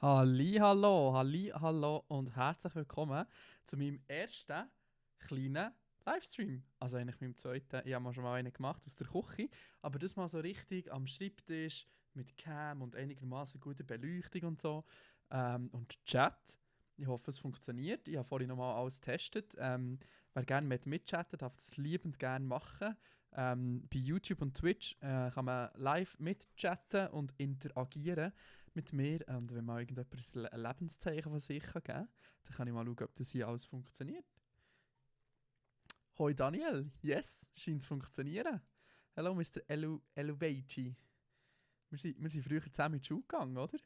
Hallo und herzlich willkommen zu meinem ersten kleinen Livestream. Also eigentlich meinem zweiten. Ich habe mal schon mal einen gemacht aus der Küche, aber das mal so richtig am Schreibtisch mit Cam und einigermaßen guter Beleuchtung und so. Und Chat. Ich hoffe, es funktioniert. Ich habe vorhin nochmal alles getestet. Wer gerne mitchatten darf das liebend gerne machen. Bei YouTube und Twitch kann man live mitchatten und interagieren mit mir. Und wenn mal irgendjemand ein Lebenszeichen von sich geben kann, dann kann ich mal schauen, ob das hier alles funktioniert. Hoi Daniel, yes, scheint zu funktionieren. Hallo Mr. Eluveci. Wir sind früher zusammen in die Schule gegangen, oder?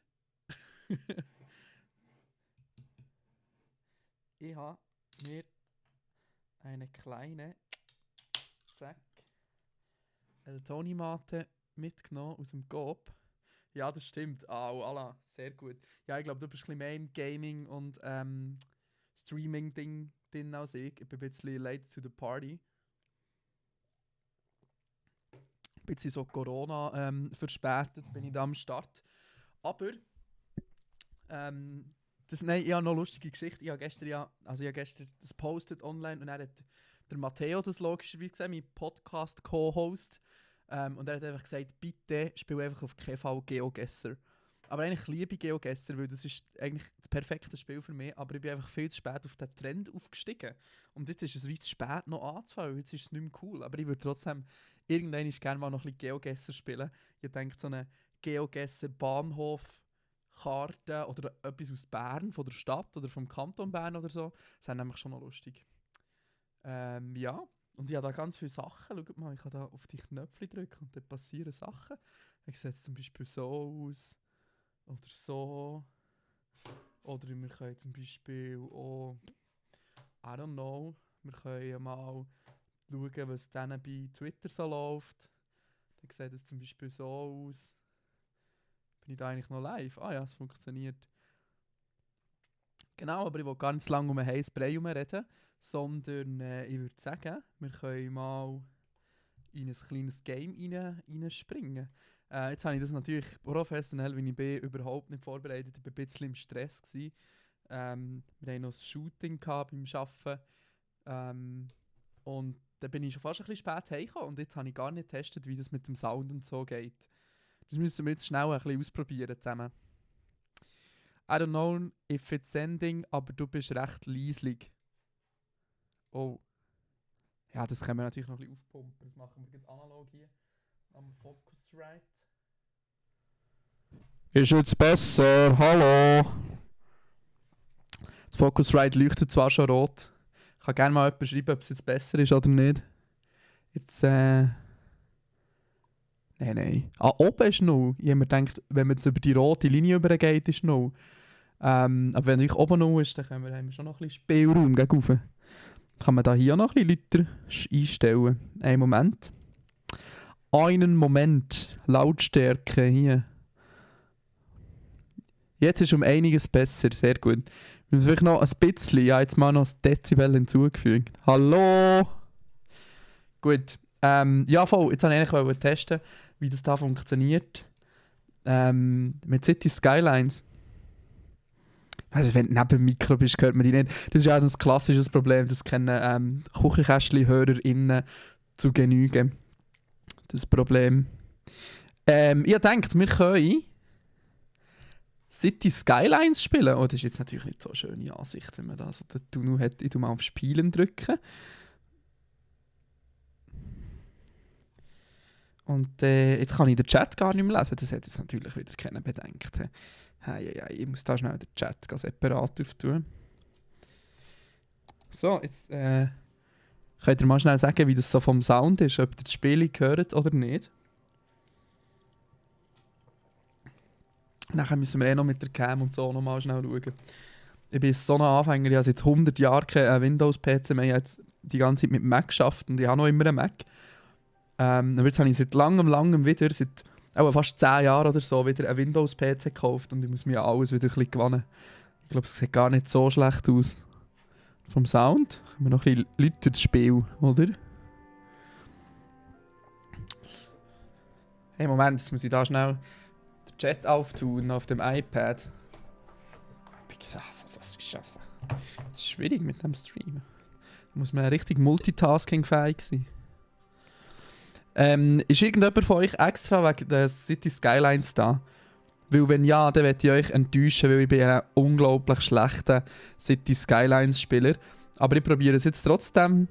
Ich habe mir eine kleine, zack, Toni-Mate mitgenommen aus dem Coop. Ja, das stimmt. Allah, sehr gut. Ja, ich glaube, du bist ein bisschen mehr im Gaming- und Streaming-Ding drin als ich. Ich bin ein bisschen late to the party. Ein bisschen so Corona verspätet bin ich da am Start. Aber, nein, ich habe noch eine lustige Geschichte. Ich habe gestern das postet online und dann hat der Matteo das logischerweise gesehen, mein Podcast-Co-Host. Und er hat einfach gesagt, bitte spiel einfach auf keinen Fall GeoGuessr. Aber eigentlich liebe ich GeoGuessr, weil das ist eigentlich das perfekte Spiel für mich. Aber ich bin einfach viel zu spät auf den Trend aufgestiegen. Und jetzt ist es wie zu spät noch anzufangen, jetzt ist es nicht mehr cool. Aber ich würde trotzdem irgendwann gerne mal noch ein bisschen GeoGuessr spielen. Ich denke, so eine GeoGuessr-Bahnhof-Karte oder etwas aus Bern, von der Stadt oder vom Kanton Bern oder so, das ist nämlich schon noch lustig. Ja. Und ich habe da ganz viele Sachen. Schaut mal, ich kann da auf die Knöpfe drücken und dann passieren Sachen. Ich sehe es zum Beispiel so aus. Oder so. Oder wir können zum Beispiel auch, I don't know, wir können ja mal schauen, was dann bei Twitter so läuft. Dann sieht es zum Beispiel so aus. Bin ich da eigentlich noch live? Ah ja, es funktioniert. Genau, aber ich will gar nicht so lange um ein heißes Brei reden, sondern ich würde sagen, wir können mal in ein kleines Game reinspringen. Jetzt habe ich das natürlich professionell, wie ich bin, überhaupt nicht vorbereitet. Ich war ein bisschen im Stress. Wir hatten noch ein Shooting beim Arbeiten. Und dann bin ich schon fast ein bisschen spät heimgekommen und jetzt habe ich gar nicht getestet, wie das mit dem Sound und so geht. Das müssen wir jetzt schnell ein bisschen ausprobieren zusammen. I don't know if it's sending, aber du bist recht leislich. Oh. Ja, das können wir natürlich noch ein bisschen aufpumpen. Das machen wir jetzt analog hier am Focusrite. Ist jetzt besser? Hallo? Das Focusrite leuchtet zwar schon rot. Ich kann gerne mal jemand schreiben, ob es jetzt besser ist oder nicht. Jetzt, Nein. Oben ist 0. Ich habe mir gedacht, wenn man jetzt über die rote Linie übergeht, ist 0. Aber wenn natürlich oben 0 ist, dann haben wir schon noch ein bisschen Spielraum gegenüber. Kann man da hier noch ein bisschen lauter einstellen. Einen Moment. Einen Moment. Lautstärke hier. Jetzt ist um einiges besser. Sehr gut. Wir müssen vielleicht noch ein bisschen, ja, jetzt mal noch ein Dezibel hinzugefügt. Hallo! Gut. Ja, voll. Jetzt wollte ich eigentlich testen, wie das da funktioniert. Mit City Skylines. Also wenn du neben dem Mikro bist, hört man die nicht. Das ist ja ein klassisches Problem, das kennen Küchenkästchen-HörerInnen zu Genüge. Das Problem. Ich denke, wir können City Skylines spielen. Oh, das ist jetzt natürlich nicht so eine schöne Ansicht, wenn man da so den Tunnel hat. Ich drücke mal auf Spielen drücken. Und jetzt kann ich den Chat gar nicht mehr lesen. Das hat jetzt natürlich wieder keiner bedenkt. Ich muss da schnell den Chat separat auftun. So, jetzt könnt ihr mal schnell sagen, wie das so vom Sound ist, ob ihr das Spiel hört oder nicht. Nachher müssen wir noch mit der Cam und so nochmal schnell schauen. Ich bin so ein Anfänger, ich habe seit 100 Jahren keinen Windows-PC mehr. Ich habe jetzt die ganze Zeit mit Mac geschafft und ich habe noch immer einen Mac. Aber jetzt habe ich seit langem wieder, seit fast 10 Jahren oder so, wieder einen Windows-PC gekauft und ich muss mir alles wieder ein bisschen gewöhnen. Ich glaube, es sieht gar nicht so schlecht aus. Vom Sound haben wir noch ein bisschen Leute ins Spiel, oder? Hey, Moment, jetzt muss ich da schnell den Chat auftun auf dem iPad. Das ist schwierig mit dem Stream. Da muss man richtig multitasking-fähig sein. Ist irgendjemand von euch extra wegen der City Skylines da? Weil wenn ja, dann werde ich euch enttäuschen, weil ich bin ein unglaublich schlechter City Skylines-Spieler. Aber ich probiere es jetzt trotzdem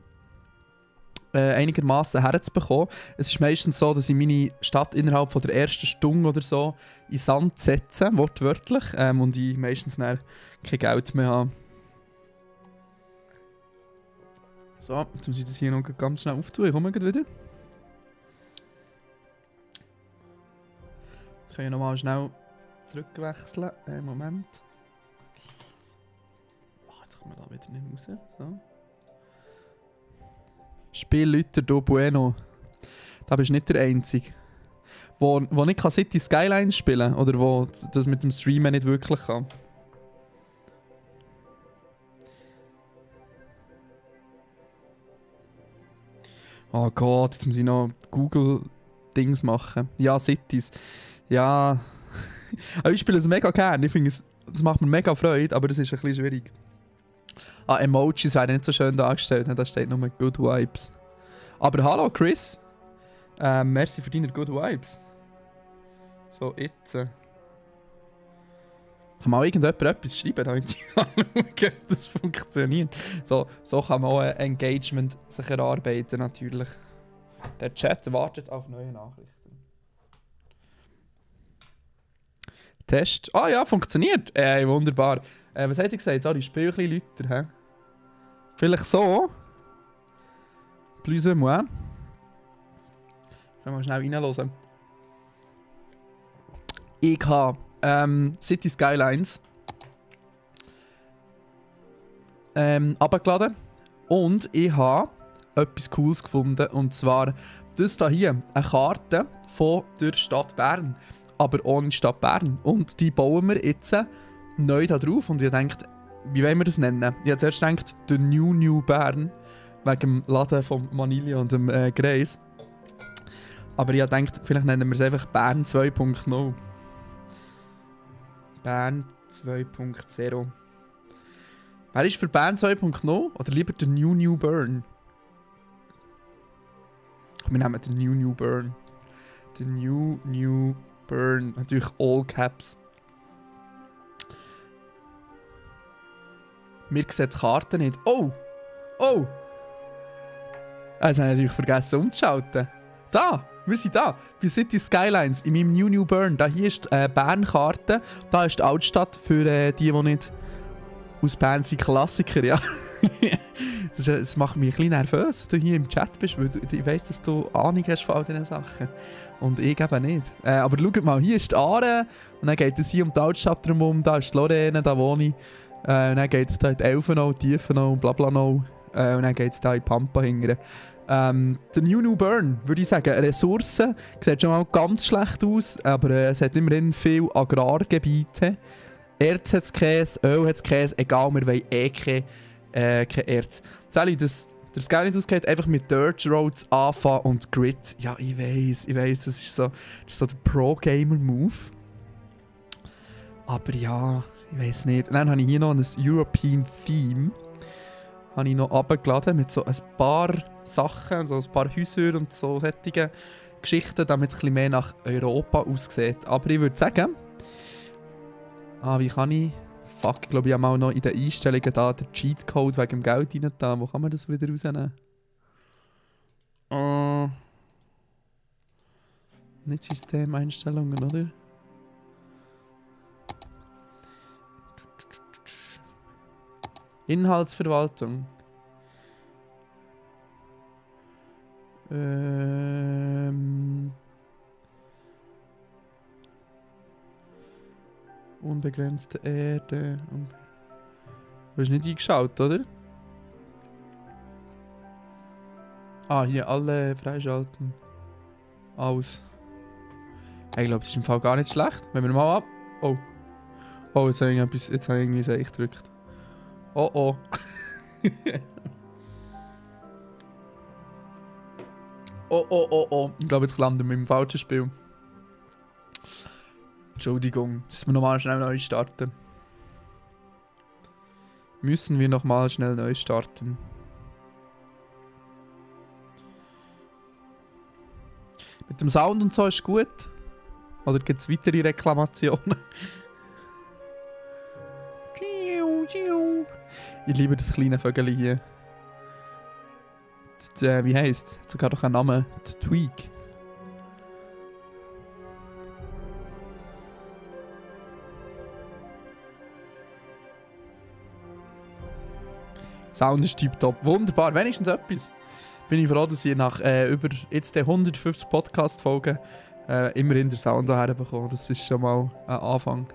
einigermaßen herzubekommen. Es ist meistens so, dass ich meine Stadt innerhalb von der ersten Stunde oder so in Sand setze, wortwörtlich, und ich meistens dann kein Geld mehr habe. So, jetzt muss ich das hier noch ganz schnell auftun. Ich komme gleich wieder. Ich kann ja nochmal schnell zurückwechseln. Moment. Jetzt kommen wir da wieder nicht raus. So. Spielleiter do Bueno. Da bist du nicht der Einzige. Wo nicht City Skylines spielen kann. Oder wo das mit dem Streamen nicht wirklich kann. Oh Gott, jetzt muss ich noch Google-Dings machen. Ja, Cities. Ja. Aber ich spiele es mega gerne. Ich finde, das macht mir mega Freude, aber das ist ein bisschen schwierig. Ah, Emojis werden nicht so schön dargestellt, da steht nur Good Vibes. Aber hallo Chris. Merci für deine Good Vibes. So, jetzt. Kann mal irgendjemand etwas schreiben, damit ich anschauen, ob das funktioniert. So kann man auch ein Engagement sich erarbeiten, natürlich. Der Chat wartet auf neue Nachrichten. Test. Ah ja, funktioniert. Wunderbar. Was hat er gesagt? Sorry, spiel ein bisschen lauter, hä? Vielleicht so. Plus ou moins. Können wir schnell reinhören. Ich habe City Skylines abgeladen und ich habe etwas Cooles gefunden, und zwar das hier, eine Karte von der Stadt Bern, aber ohne Stadt Bern, und die bauen wir jetzt neu da drauf, und ich dachte, wie wollen wir das nennen? Ich habe zuerst gedacht, der New Bern, wegen dem Laden von Manila und dem Greis, aber ich habe gedacht, vielleicht nennen wir es einfach Bern 2.0. Bern 2.0. Wer ist für Bern 2.0? Oder lieber der New Bern? Wir nehmen den New Bern. Der New Bern. Natürlich all caps. Wir sehen die Karte nicht. Oh! Oh! Das habe ich natürlich vergessen umzuschalten. Da! Wir sind da, bei City Skylines, in meinem New Bern. Da hier ist die Bern-Karte. Da ist die Altstadt für die nicht aus Bern sind, Klassiker, ja. Das macht mich ein bisschen nervös, dass du hier im Chat bist, weil ich weiss, dass du Ahnung hast von all diesen Sachen. Und ich eben nicht. Aber schaut mal, hier ist die Aare, und dann geht es hier um die Altstadt herum, da ist die Lorraine, da wohne ich. Und dann geht es da in die Elfenau, Tiefenau, Blablanau. Und dann geht es da in die Pampa hingern. Der New Bern, würde ich sagen, Ressourcen, sieht schon mal ganz schlecht aus, aber es hat immerhin viele Agrargebiete. Erz hat es Käse, Öl hat es Käse, egal, wir wollen kein Erz. Sally, das Skyline ausgeht, einfach mit Dirt Roads anfangen und Grid. Ja, ich weiss, das ist so der Pro-Gamer-Move. Aber ja, ich weiss nicht. Und dann habe ich hier noch ein European Theme. Habe ich noch runtergeladen mit so ein paar Sachen, so ein paar Häuser und so solche Geschichten, damit es ein bisschen mehr nach Europa aussieht. Aber ich würde sagen, wie kann ich... Fuck, ich glaube, ich habe mal noch in den Einstellungen da den Cheatcode wegen dem Geld rein da. Wo kann man das wieder rausnehmen? Nicht Systemeinstellungen, oder? Inhaltsverwaltung. Unbegrenzte Erde. Du hast nicht eingeschaut, oder? Hier alle freischalten. Aus. Ich glaube, das ist im Fall gar nicht schlecht. Wenn wir mal ab... Oh. Oh, jetzt habe ich irgendwie ein Eich gedrückt. Oh oh. Oh. Ich glaube, jetzt landen wir im falschen Spiel. Entschuldigung, müssen wir nochmal schnell neu starten. müssen wir nochmal schnell neu starten. Mit dem Sound und so ist gut. Oder gibt es weitere Reklamationen? Ich liebe das kleine Vögel hier. Wie heisst es? Hat sogar noch einen Namen. Tweak. Sound ist tiptop. Wunderbar. Wenigstens etwas. Bin ich froh, dass ich nach über jetzt 150 Podcast-Folgen immerhin den Sound hierher bekomme. Das ist schon mal ein Anfang.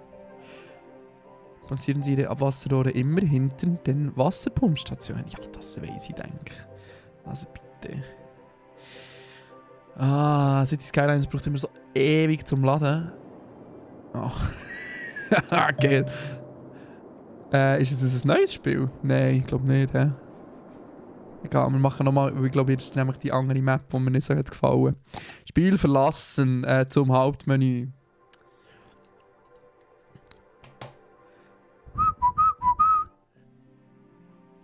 Platzieren Sie Ihre Abwasserrohre immer hinter den Wasserpumpstationen. Ja, das weiss ich, denke. Also bitte. City Skylines braucht immer so ewig zum Laden. Ach. Geil. Ist es ein neues Spiel? Nein, ich glaube nicht. Egal, wir machen nochmal, ich glaube, jetzt ist nämlich die andere Map, die mir nicht so hat gefallen. Spiel verlassen zum Hauptmenü.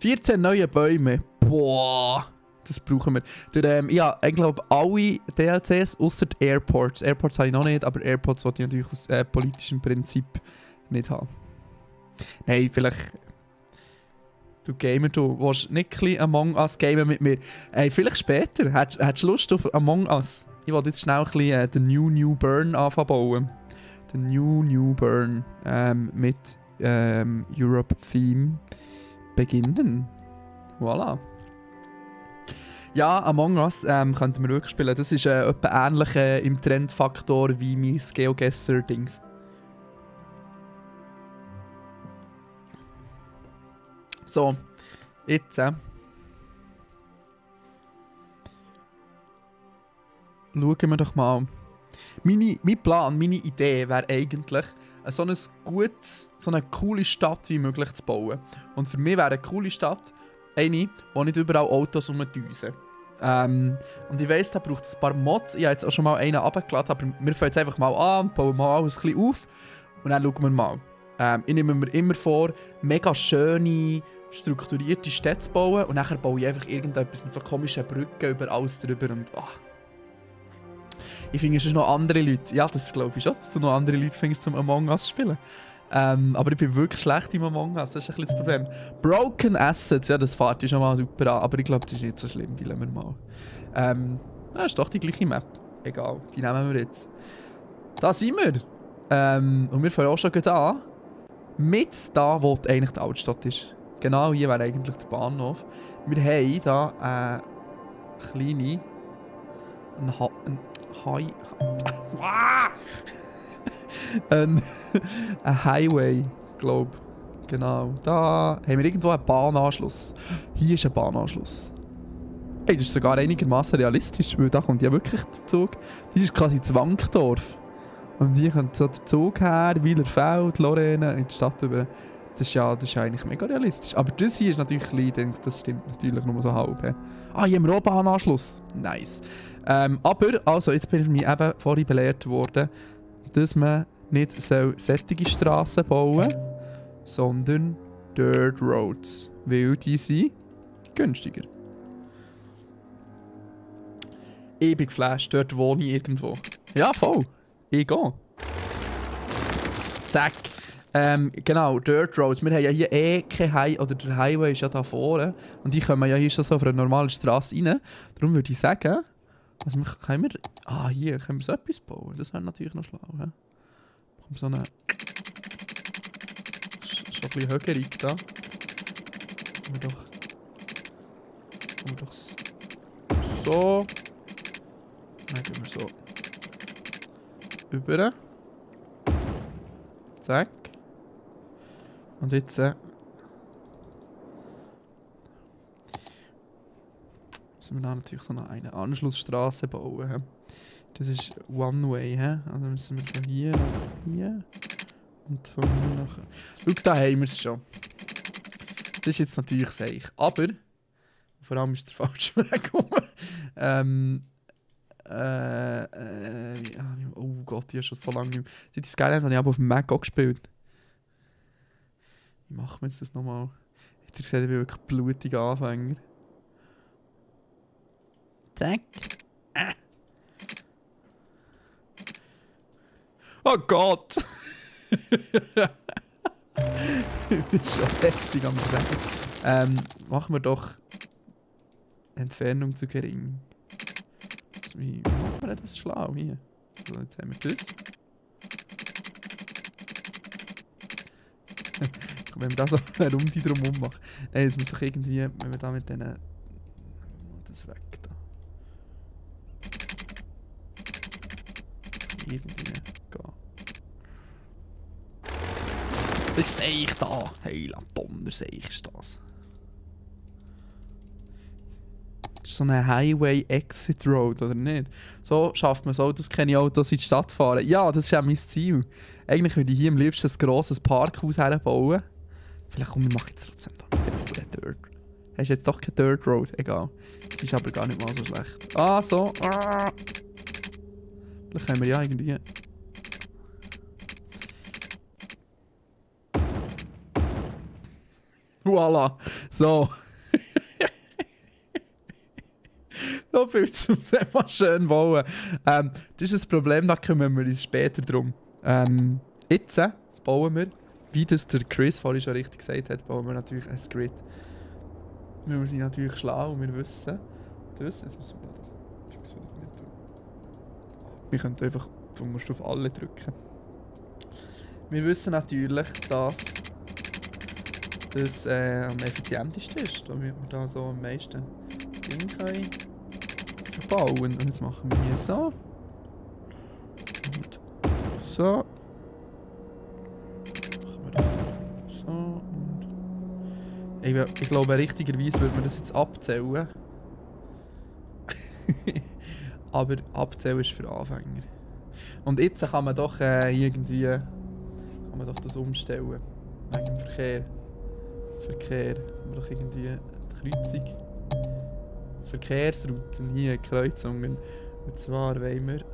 «14 neue Bäume». Boah, das brauchen wir. Ja, ich glaube, alle DLCs außer Airports. Airports habe ich noch nicht, aber Airports wollte ich natürlich aus politischem Prinzip nicht haben. Nein, vielleicht... Du Gamer, du willst nicht ein bisschen Among Us gamen mit mir. Vielleicht später. Hättest du Lust auf Among Us? Ich wollte jetzt schnell ein bisschen den New Burn anfangen. Den New Burn mit Europe-Theme beginnen. Voilà. Ja, Among Us könnten wir wirklich spielen. Das ist etwa ähnlich im Trendfaktor wie mein GeoGuessr-Dings. So, jetzt schauen wir doch mal. Mein Plan, meine Idee wäre eigentlich, so eine coole Stadt wie möglich zu bauen. Und für mich wäre eine coole Stadt eine, wo nicht überall Autos rumdüsen. Und ich weiss, da braucht es ein paar Mods. Ich habe jetzt auch schon mal einen runtergeladen, aber wir fangen jetzt einfach mal an und bauen mal alles ein bisschen auf. Und dann schauen wir mal. Ich nehme mir immer vor, mega schöne, strukturierte Städte zu bauen und nachher baue ich einfach irgendetwas mit so komischen Brücken über alles drüber und Ich finde, es sind noch andere Leute. Ja, das glaube ich schon, dass du noch andere Leute findest, zum Among Us zu spielen. Aber ich bin wirklich schlecht im Among Us, das ist ein bisschen das Problem. Broken Assets, ja, das fährt ja schon mal super an, aber ich glaube, das ist nicht so schlimm, die lassen wir mal. Das ist doch die gleiche Map. Egal, die nehmen wir jetzt. Da sind wir. Und wir fangen auch schon gut an. Mit da, wo eigentlich die Altstadt ist. Genau hier wäre eigentlich der Bahnhof. Wir haben hier eine kleine... ein Highway, glaube ich. Genau. Da haben wir irgendwo einen Bahnanschluss. Hier ist ein Bahnanschluss. Hey, das ist sogar einigermaßen realistisch, weil da kommt ja wirklich der Zug. Das ist quasi das Wankdorf. Und hier kommt so der Zug her, Wielerfeld, Lorraine, in die Stadt über. Das ist ja eigentlich mega realistisch. Aber das hier ist natürlich klein, das stimmt natürlich nur so halb. Hier haben wir auch einen Bahnanschluss. Nice. Aber, also, jetzt bin ich mir eben vorhin belehrt worden, dass man nicht solche Strassen bauen soll, sondern Dirt Roads. Weil die sind günstiger. Ich bin geflasht, dort wohne ich irgendwo. Ja, voll. Ich gehe. Zack. Genau, Dirt Roads. Wir haben ja hier kein oder der Highway ist ja da vorne. Und die kommen ja hier schon so auf eine normale Straße rein. Darum würde ich sagen, also hier können wir so etwas bauen. Das wäre natürlich noch schlau. So eine... Schon ein bisschen höherig da. Können wir doch so... Dann gehen wir so... Über. Zack. Und jetzt müssen wir dann natürlich so eine Anschlussstraße bauen. He? Das ist One-Way. Also müssen wir von hier nach hier und von hier nach... Schau, da haben wir es schon. Das ist jetzt natürlich seich. Aber, vor allem ist der falsche Weg rum. Oh Gott, ich habe schon so lange nicht mehr... Die Skylines habe ich aber auf dem Mac auch gespielt. Wie machen wir jetzt das nochmal? Leute, ihr seht, ich bin wirklich blutiger Anfänger. Zack. Oh Gott! Ich bin schon hässlich am Sagen. Machen wir doch Entfernung zu gering. Wie machen wir das schlau hier? So, jetzt haben wir das. Wenn wir das so eine Runde drumherum machen. Nein, es muss doch irgendwie, wenn wir da mit denen... Das weg da. Irgendwie gehen. Das sehe ich da. Hey, la Donner, sehe ich ist das. Das ist so eine Highway-Exit-Road, oder nicht? So schafft man es auch, dass keine Autos in die Stadt fahren. Ja, das ist ja mein Ziel. Eigentlich würde ich hier am liebsten ein grosses Parkhaus herbauen. Vielleicht komm, wir machen jetzt trotzdem da mit dem Dirt. Hast jetzt doch keine Dirt Road? Egal. Die ist aber gar nicht mal so schlecht. Ah, so. Ah. Vielleicht haben wir ja irgendwie... Voila. So. So viel zum Thema schön bauen. Das ist das Problem, da kümmern wir uns später drum. Jetzt bauen wir, wie das der Chris vorhin schon richtig gesagt hat, bauen wir natürlich ein Grid. Wir sind natürlich schlau und wir wissen das. Jetzt müssen wir das wieder nicht tun. Wir können einfach, du musst auf alle drücken. Wir wissen natürlich, dass das am effizientesten ist, damit wir da so am meisten Dinge können verbauen. Und jetzt machen wir hier so. Und so. Machen wir das so. Und ich glaube, richtigerweise würde man das jetzt abzählen. Aber abzählen ist für Anfänger. Und jetzt kann man doch irgendwie kann man doch das umstellen. Wegen dem Verkehr. Kann man doch irgendwie die Kreuzung. Verkehrsrouten hier, Kreuzungen. Und zwar wollen wir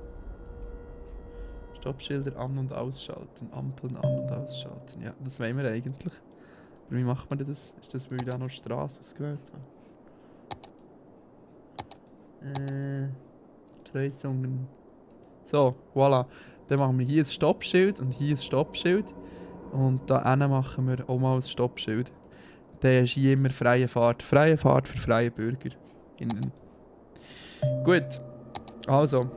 Stoppschilder an- und ausschalten, Ampeln an- und ausschalten. Ja, das wollen wir eigentlich. Aber wie macht man das? Ist das, weil ich da noch Straße ausgewählt habe? Kreuzungen. So, voilà. Dann machen wir hier ein Stoppschild und hier ein Stoppschild. Und da hinten machen wir auch mal ein Stoppschild. Dann ist hier immer freie Fahrt. Freie Fahrt für freie Bürger. Innen. Gut. Also.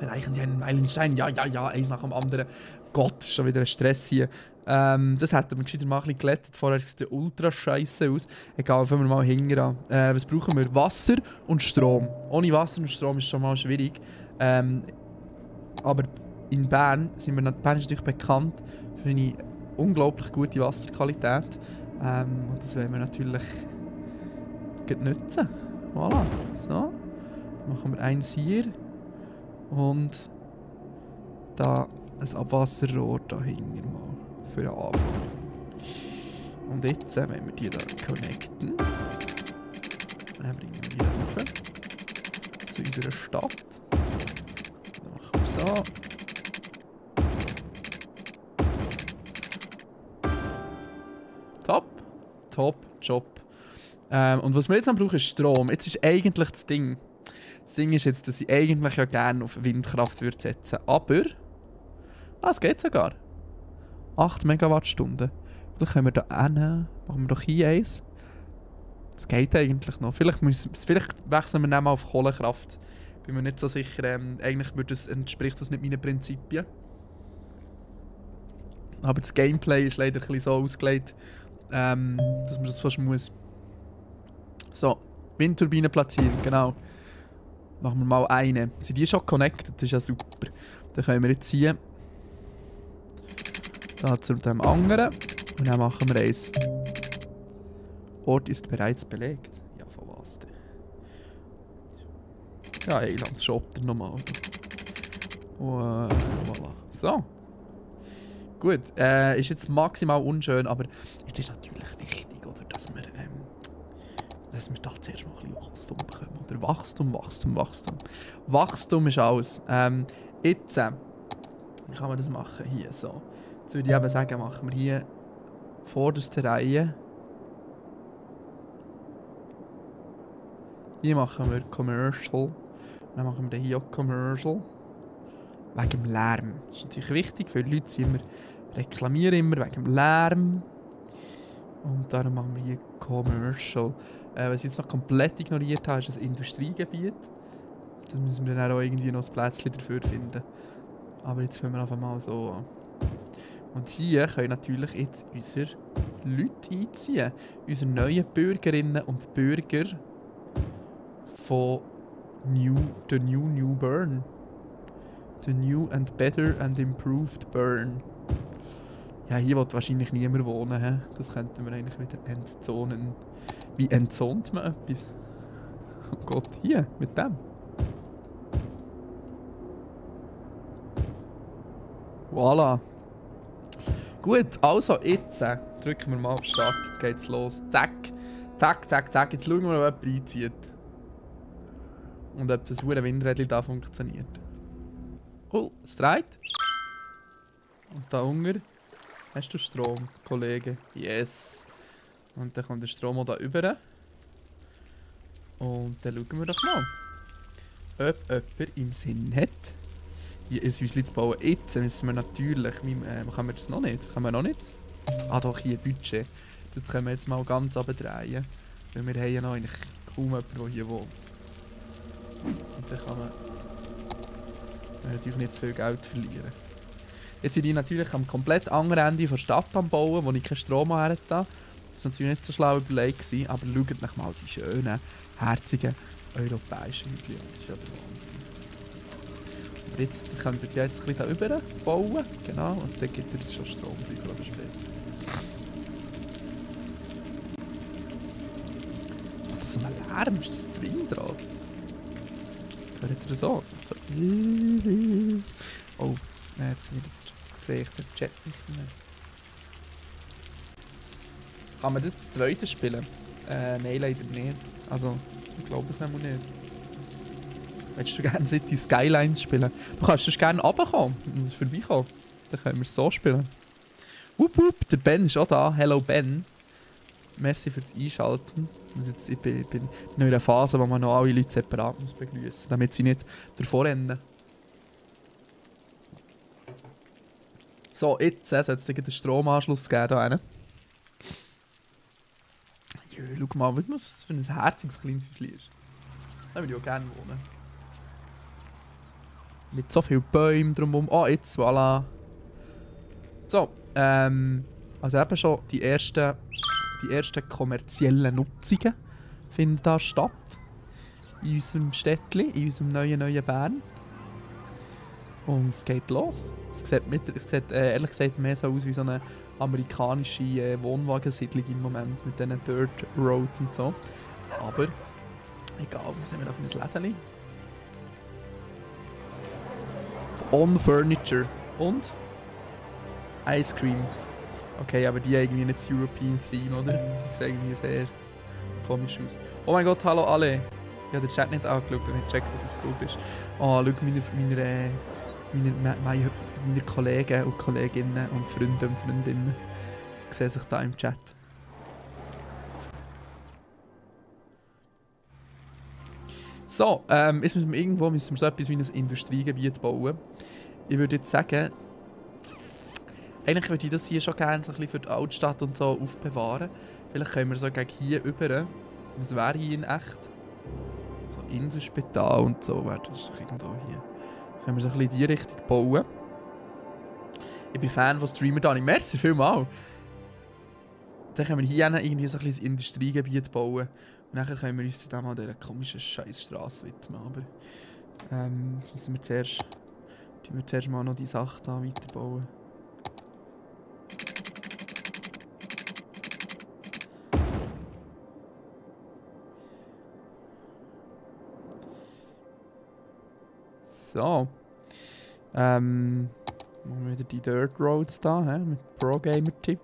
Erreichen Sie einen Meilenstein. Ja, eins nach dem anderen. Gott, ist schon wieder ein Stress hier. Das hätten wir gescheiter mal ein bisschen glättet. Vorher sieht es ultra scheiße aus. Egal, fangen wir mal hinten an. Was brauchen wir? Wasser und Strom. Ohne Wasser und Strom ist schon mal schwierig. Aber in Bern Bern ist natürlich bekannt für eine unglaublich gute Wasserqualität. Und das wollen wir natürlich nutzen. Voilà. So. Dann machen wir eins hier. Und da ein Abwasserrohr dahinter mal. Für den Anfang. Und jetzt, wenn wir die da connecten, dann bringen wir die rauf zu unserer Stadt. Dann machen wir so. Top Job. Und was wir jetzt brauchen, ist Strom. Jetzt ist eigentlich das Ding. Das Ding ist jetzt, dass ich eigentlich ja gerne auf Windkraft würde setzen. Aber... es geht sogar. 8 Megawattstunden. Vielleicht können wir da hin. Machen wir doch hier eins. Das geht eigentlich noch. Vielleicht wechseln wir dann mal auf Kohlekraft. Bin mir nicht so sicher. Eigentlich entspricht das nicht meinen Prinzipien. Aber das Gameplay ist leider ein bisschen so ausgelegt, dass man das fast muss. So, Windturbine platzieren, genau. Machen wir mal eine. Sind die schon connected? Das ist ja super. Dann können wir jetzt hier da zu dem anderen. Und dann machen wir eins. Ort ist bereits belegt. Ja, von was denn? Ja, Eiland shoppt er nochmal. Voilà. So. Gut, ist jetzt maximal unschön, aber es ist natürlich wichtig, oder, dass wir da zuerst mal ein bisschen Wachstum bekommen. Oder Wachstum. Wachstum ist alles. Jetzt, wie kann man das machen? Hier, so. Jetzt würde ich eben sagen, machen wir hier vorderste Reihe Hier machen wir Commercial. Dann machen wir hier auch Commercial. Wegen dem Lärm. Das ist natürlich wichtig, weil die Leute reklamieren immer wegen dem Lärm. Und darum machen wir hier Commercial. Was ich jetzt noch komplett ignoriert habe, ist das Industriegebiet. Da müssen wir dann auch irgendwie noch ein Plätzchen dafür finden. Aber jetzt fangen wir einfach mal so an. Und hier können natürlich jetzt unsere Leute einziehen. Unsere neuen Bürgerinnen und Bürger von The New Bern. The New and Better and Improved Bern. Ja, hier will wahrscheinlich niemand wohnen. He? Das könnten wir eigentlich wieder entzonen. Wie entzont man etwas? Oh Gott, hier, mit dem. Voilà. Gut, also jetzt drücken wir mal auf Start. Jetzt geht's los. Zack. Zack, zack, zack. Jetzt schauen wir mal, ob jemand reinzieht. Und ob das hure Windrädchen da funktioniert. Oh, es dreht. Und da unten hast du Strom, Kollege. Yes. Und dann kommt der Strom auch da rüber. Und dann schauen wir doch mal, ob jemand im Sinn hat, hier ein Häuschen zu bauen. Jetzt müssen wir natürlich... können wir das noch nicht? Können wir noch nicht? Ah doch, hier Budget. Das können wir jetzt mal ganz abdrehen. Weil wir haben ja noch eigentlich kaum jemanden, der hier wohnt. Und dann kann man natürlich nicht zu viel Geld verlieren. Jetzt sind die natürlich am komplett anderen Ende der Stadt am Bauen, wo ich keinen Strom her da. Das war natürlich nicht so schlau überlegt, aber schaut euch mal die schönen, herzigen europäischen Häuschen an. Das ist ja der Wahnsinn. Aber jetzt könnt ihr jetzt ein bisschen da rüber bauen, genau, und dann gibt es schon Strom früher oder später. Ach, das ist so ein Lärm, ist das das Windrad? Hört ihr das an? Das macht so... Oh, nein, jetzt sehe ich den Chat nicht mehr. Kann man das zu zweit spielen? Nein, leider nicht. Also, ich glaube es nicht. Willst du gerne City Skylines spielen? Du kannst sonst gerne runterkommen und vorbeikommen. Dann können wir es so spielen. Wupp wupp, der Ben ist auch da. Hello Ben. Merci fürs Einschalten. Ich bin in einer Phase, wo man noch alle Leute separat muss begrüßen muss, damit sie nicht davor rennen. So, jetzt soll es den Stromanschluss geben hier hinten. Ja, schau mal, was das für ein herziges kleines Häuschen ist. Da würde ich auch gerne wohnen. Mit so vielen Bäumen drumherum. Oh, jetzt, voilà. So, also eben schon die ersten kommerziellen Nutzungen finden da statt. In unserem Städtchen, in unserem neuen Bern. Und es geht los. Es sieht ehrlich gesagt mehr so aus wie so eine amerikanische Wohnwagensiedlung im Moment mit diesen Dirt Roads und so. Aber egal, wir sind auf ein Lädchen. On Furniture und Ice Cream. Okay, aber die haben irgendwie nicht das European Theme, oder? Die sehen irgendwie sehr komisch aus. Oh mein Gott, hallo alle! Ich habe den Chat nicht angeschaut und ich checkt, dass es du bist. Oh, schau, meine Kollegen und Kolleginnen und Freunde und Freundinnen sehen sich da im Chat. So, jetzt müssen wir so etwas wie ein Industriegebiet bauen. Ich würde jetzt sagen, eigentlich würde ich das hier schon gerne so ein bisschen für die Altstadt und so aufbewahren. Vielleicht können wir so gegen hier rüber. Was wäre hier in echt? So Inselspital und so wäre das doch irgendwo hier. Können wir so ein bisschen in die Richtung bauen. Ich bin Fan von Streamer Dani. Merci vielmals. Dann können wir hier irgendwie so ein bisschen Industriegebiet bauen. Und dann können wir uns dann mal dieser komischen Scheißstraße widmen. Aber jetzt müssen wir zuerst mal noch die Sache da weiterbauen. So. Machen wir wieder die Dirt Roads da, mit Pro Gamer Tipp.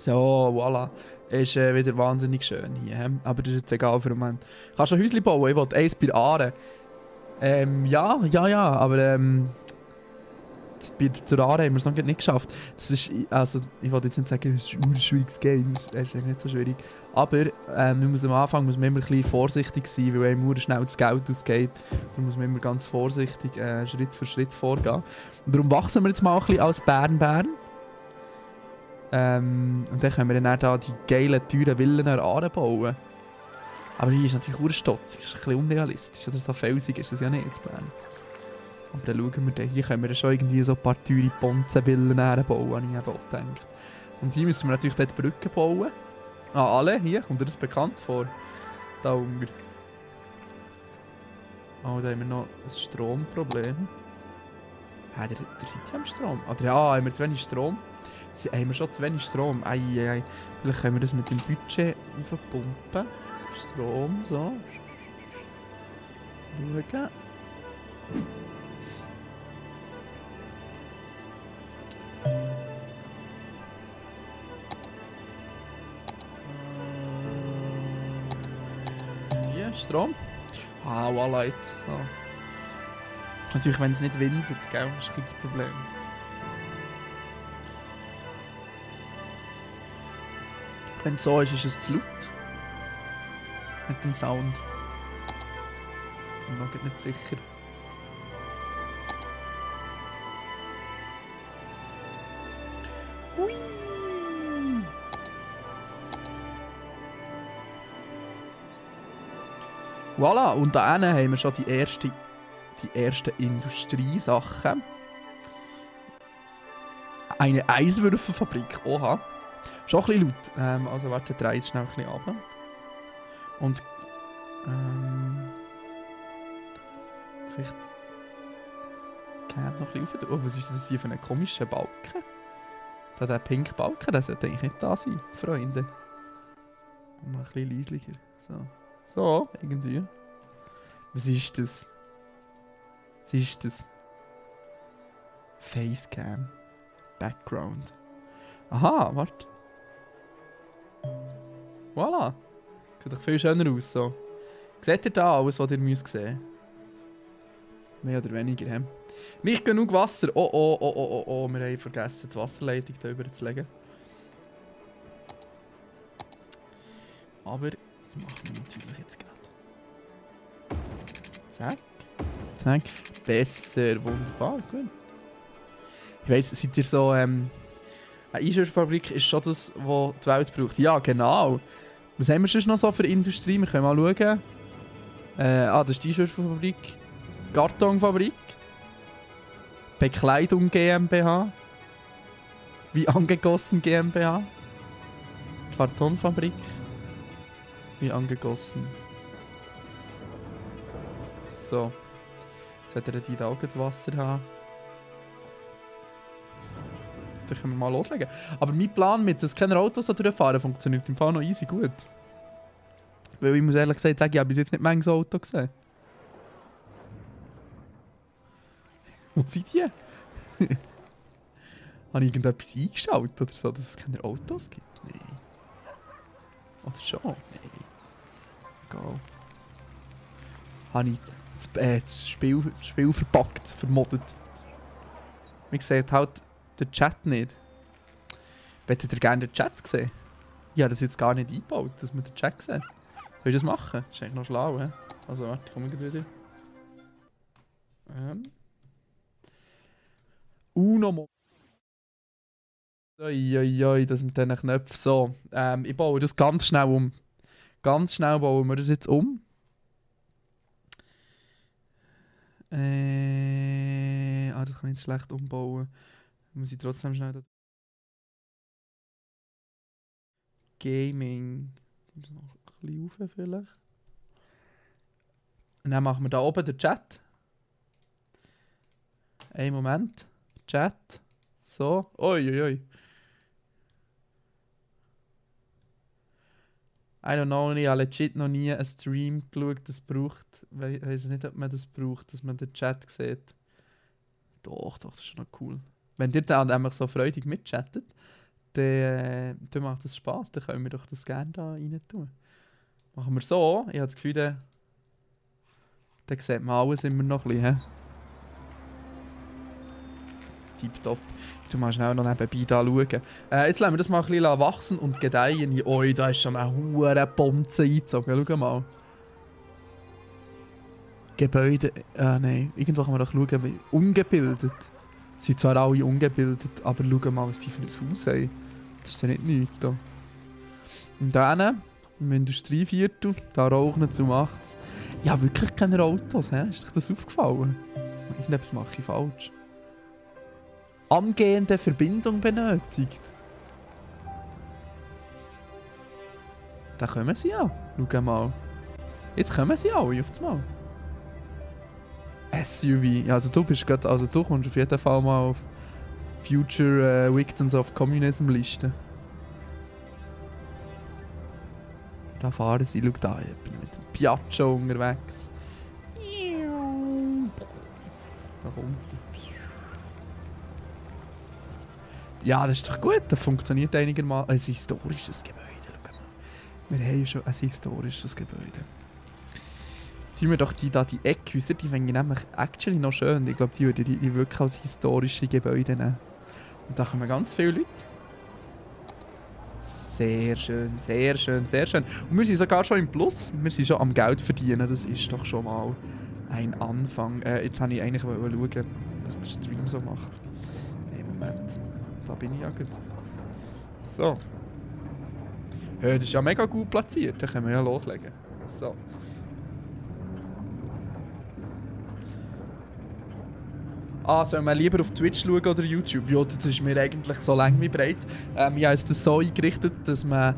So, voilà. Ist wieder wahnsinnig schön hier. Aber das ist jetzt egal für den Moment. Kannst du ein Häuschen bauen? Ich wollte eins bei der Aare. Ja, aber zur Aare haben wir es noch nicht geschafft. Das ist, also, ich wollte jetzt nicht sagen, es ist ein schwieriges Game, es ist eigentlich nicht so schwierig. Aber am Anfang muss man immer ein bisschen vorsichtig sein, weil einem nur schnell das Geld ausgeht. Da muss man immer ganz vorsichtig Schritt für Schritt vorgehen. Und darum wachsen wir jetzt mal ein bisschen als Bern. Und dann können wir dann da die geilen, teuren Villen bauen. Aber hier ist natürlich urstotzig, das ist ein bisschen unrealistisch. Oder so felsig ist das ja nicht, zu Bern. Aber dann schauen wir dann, hier können wir dann schon irgendwie so ein paar teure Ponzenvillen bauen, habe ich eben auch gedacht. Und hier müssen wir natürlich dort Brücken bauen. Ah, alle, hier, kommt dir das bekannt vor? Da unten. Oh, da haben wir noch ein Stromproblem. Hä, der seid ja am Strom. Oder ja, haben wir zu wenig Strom? Haben wir schon zu wenig Strom? Ei. Vielleicht können wir das mit dem Budget aufpumpen. Strom, so. Schauen. Hier, Strom. Ah, voilà, jetzt. So. Natürlich, wenn es nicht windet, gell, ist ein bisschen das Problem. Wenn es so ist, ist es zu laut. Mit dem Sound. Ich bin mir nicht sicher. Hui! Voilà, und da hinten haben wir schon die ersten Industriesachen. Eine Eiswürfelfabrik, oha. Schon ein bisschen laut. Also warte, drehe es schnell ein bisschen runter. Und vielleicht geht noch ein bisschen rauf. Oh, was ist das hier für ein komischer Balken? Da der pinke Balken, der sollte eigentlich nicht da sein, Freunde. Mal ein bisschen leislicher. So, irgendwie. Was ist das? Was ist das? Facecam. Background. Aha, warte. Voilà. Sieht doch viel schöner aus so. Seht ihr da alles, was ihr müsst sehen? Mehr oder weniger, he? Nicht genug Wasser. Oh. Wir haben vergessen, die Wasserleitung da überzulegen. Aber das machen wir natürlich jetzt gerade. Zack. Besser. Wunderbar. Gut. Ich weiss, seid ihr so... Eine Einschürfabrik ist schon das, was die Welt braucht. Ja, genau. Was haben wir sonst noch so für Industrie? Wir können mal schauen. Das ist die Einschürfabrik. Kartonfabrik. Bekleidung GmbH. Wie angegossen GmbH. Kartonfabrik. Wie angegossen. So. Jetzt hat er die da auch Wasser haben. Dann können wir mal loslegen. Aber mein Plan mit, dass keine Autos da durchfahren, funktioniert im Fall noch easy gut. Weil ich muss ehrlich gesagt sagen, ich habe bis jetzt nicht manches Auto gesehen. Wo sind die? Habe ich irgendetwas eingeschaltet oder so, dass es keine Autos gibt? Nein. Oder schon? Nein. Egal. Habe ich das Spiel verpackt, vermoddet. Man sieht halt den Chat nicht. Hättet ihr gerne den Chat gesehen? Ich habe das jetzt gar nicht eingebaut, dass man den Chat sieht. Soll ich das machen? Das ist eigentlich noch schlau, he? Also warte, ich komme wieder. Uno. Oi, das mit diesen Knöpfen. So, ich baue das ganz schnell um. Ganz schnell bauen wir das jetzt um. Das kann ich jetzt schlecht umbauen. Muss ich trotzdem schnell... Gaming. Noch ein bisschen rauf vielleicht. Und dann machen wir da oben den Chat. Einen Moment. Chat. So. Oi. I don't know, ich habe legit noch nie einen Stream geschaut, das braucht. Ich weiß nicht, ob man das braucht, dass man den Chat sieht. Doch, das ist schon noch cool. Wenn ihr dann einfach so freudig mitchattet, dann macht das Spass. Dann können wir doch das gerne da rein tun. Machen wir so. Ich habe das Gefühl, dann sieht man alles immer noch ein bisschen. Tipptopp. Du musst schnell noch nebenbei da schauen. Jetzt lassen wir das mal ein bisschen wachsen und gedeihen. Oi, da ist schon eine hohe Bonze eingezogen. Schau mal. Gebäude. Nein, irgendwo kann man doch schauen, wie ungebildet. Sie sind zwar alle ungebildet, aber schau mal, was die für ein Haus haben. Das ist ja nicht nichts da. Und dann, im Industrieviertel, da rauchen zum 80. Ja, wirklich keine Autos, hä? Ist dir das aufgefallen? Irgendetwas mache ich falsch. Angehende Verbindung benötigt. Da kommen sie ja. Schau mal. Jetzt kommen sie alle auf einmal. SUV. Ja, also du bist grad, also du kommst auf jeden Fall mal auf Future Victims of Communism Liste. Da fahren sie. Schau da, ich bin mit dem Piaggio unterwegs. Da kommt er. Ja, das ist doch gut. Das funktioniert einigermaßen. Ein historisches Gebäude. Schau mal. Wir haben schon ein historisches Gebäude. Tun wir doch die Eckhäuser, die finde ich nämlich actually noch schön. Ich glaube, die würde ich wirklich als historische Gebäude nehmen. Und da kommen ganz viele Leute. Sehr schön, sehr schön, sehr schön. Und wir sind sogar schon im Plus. Wir sind schon am Geld verdienen. Das ist doch schon mal ein Anfang. Jetzt wollte ich eigentlich schauen, was der Stream so macht. Hey, Moment. Da bin ich ja gut. So. Das ist ja mega gut platziert. Da können wir ja loslegen. So. Soll man lieber auf Twitch schauen oder YouTube? Ja, das ist mir eigentlich so lang wie breit. Ich habe es so eingerichtet, dass man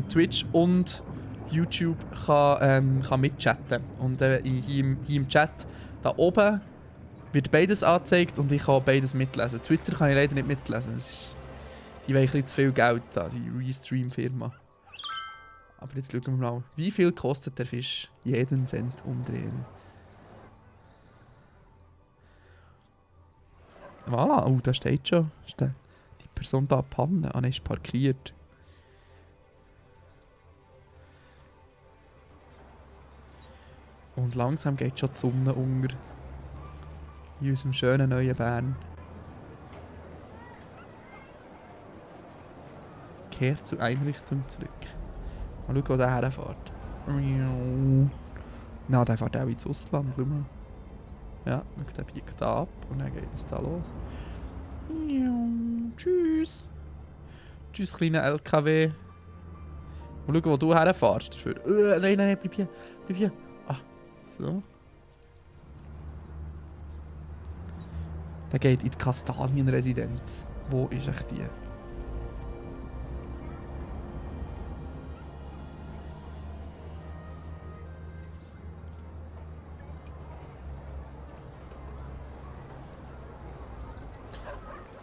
Twitch und YouTube kann mitchatten kann. Und hier im Chat, da oben, wird beides angezeigt und ich kann beides mitlesen. Twitter kann ich leider nicht mitlesen. Die wollen ein bisschen zu viel Geld, die Restream-Firma. Aber jetzt schauen wir mal, wie viel kostet der Fisch? Jeden Cent umdrehen. Voilà, oh, da steht schon. Ist die Person da abhanden? Ah, ist parkiert. Und langsam geht schon die Sonne unter. In unserem schönen neuen Bern. Kehrt zur Einrichtung zurück. Mal schauen, wo der herfährt. Na, der fährt auch ins Ausland. Schau mal. Ja, der biegt da ab und dann geht es da los. Tschüss. Tschüss, kleiner LKW. Mal schauen, wo du herfährst. Nein, bleib hier. Bleib hier. Ah, so. Der geht in die Kastanienresidenz. Wo ist echt die?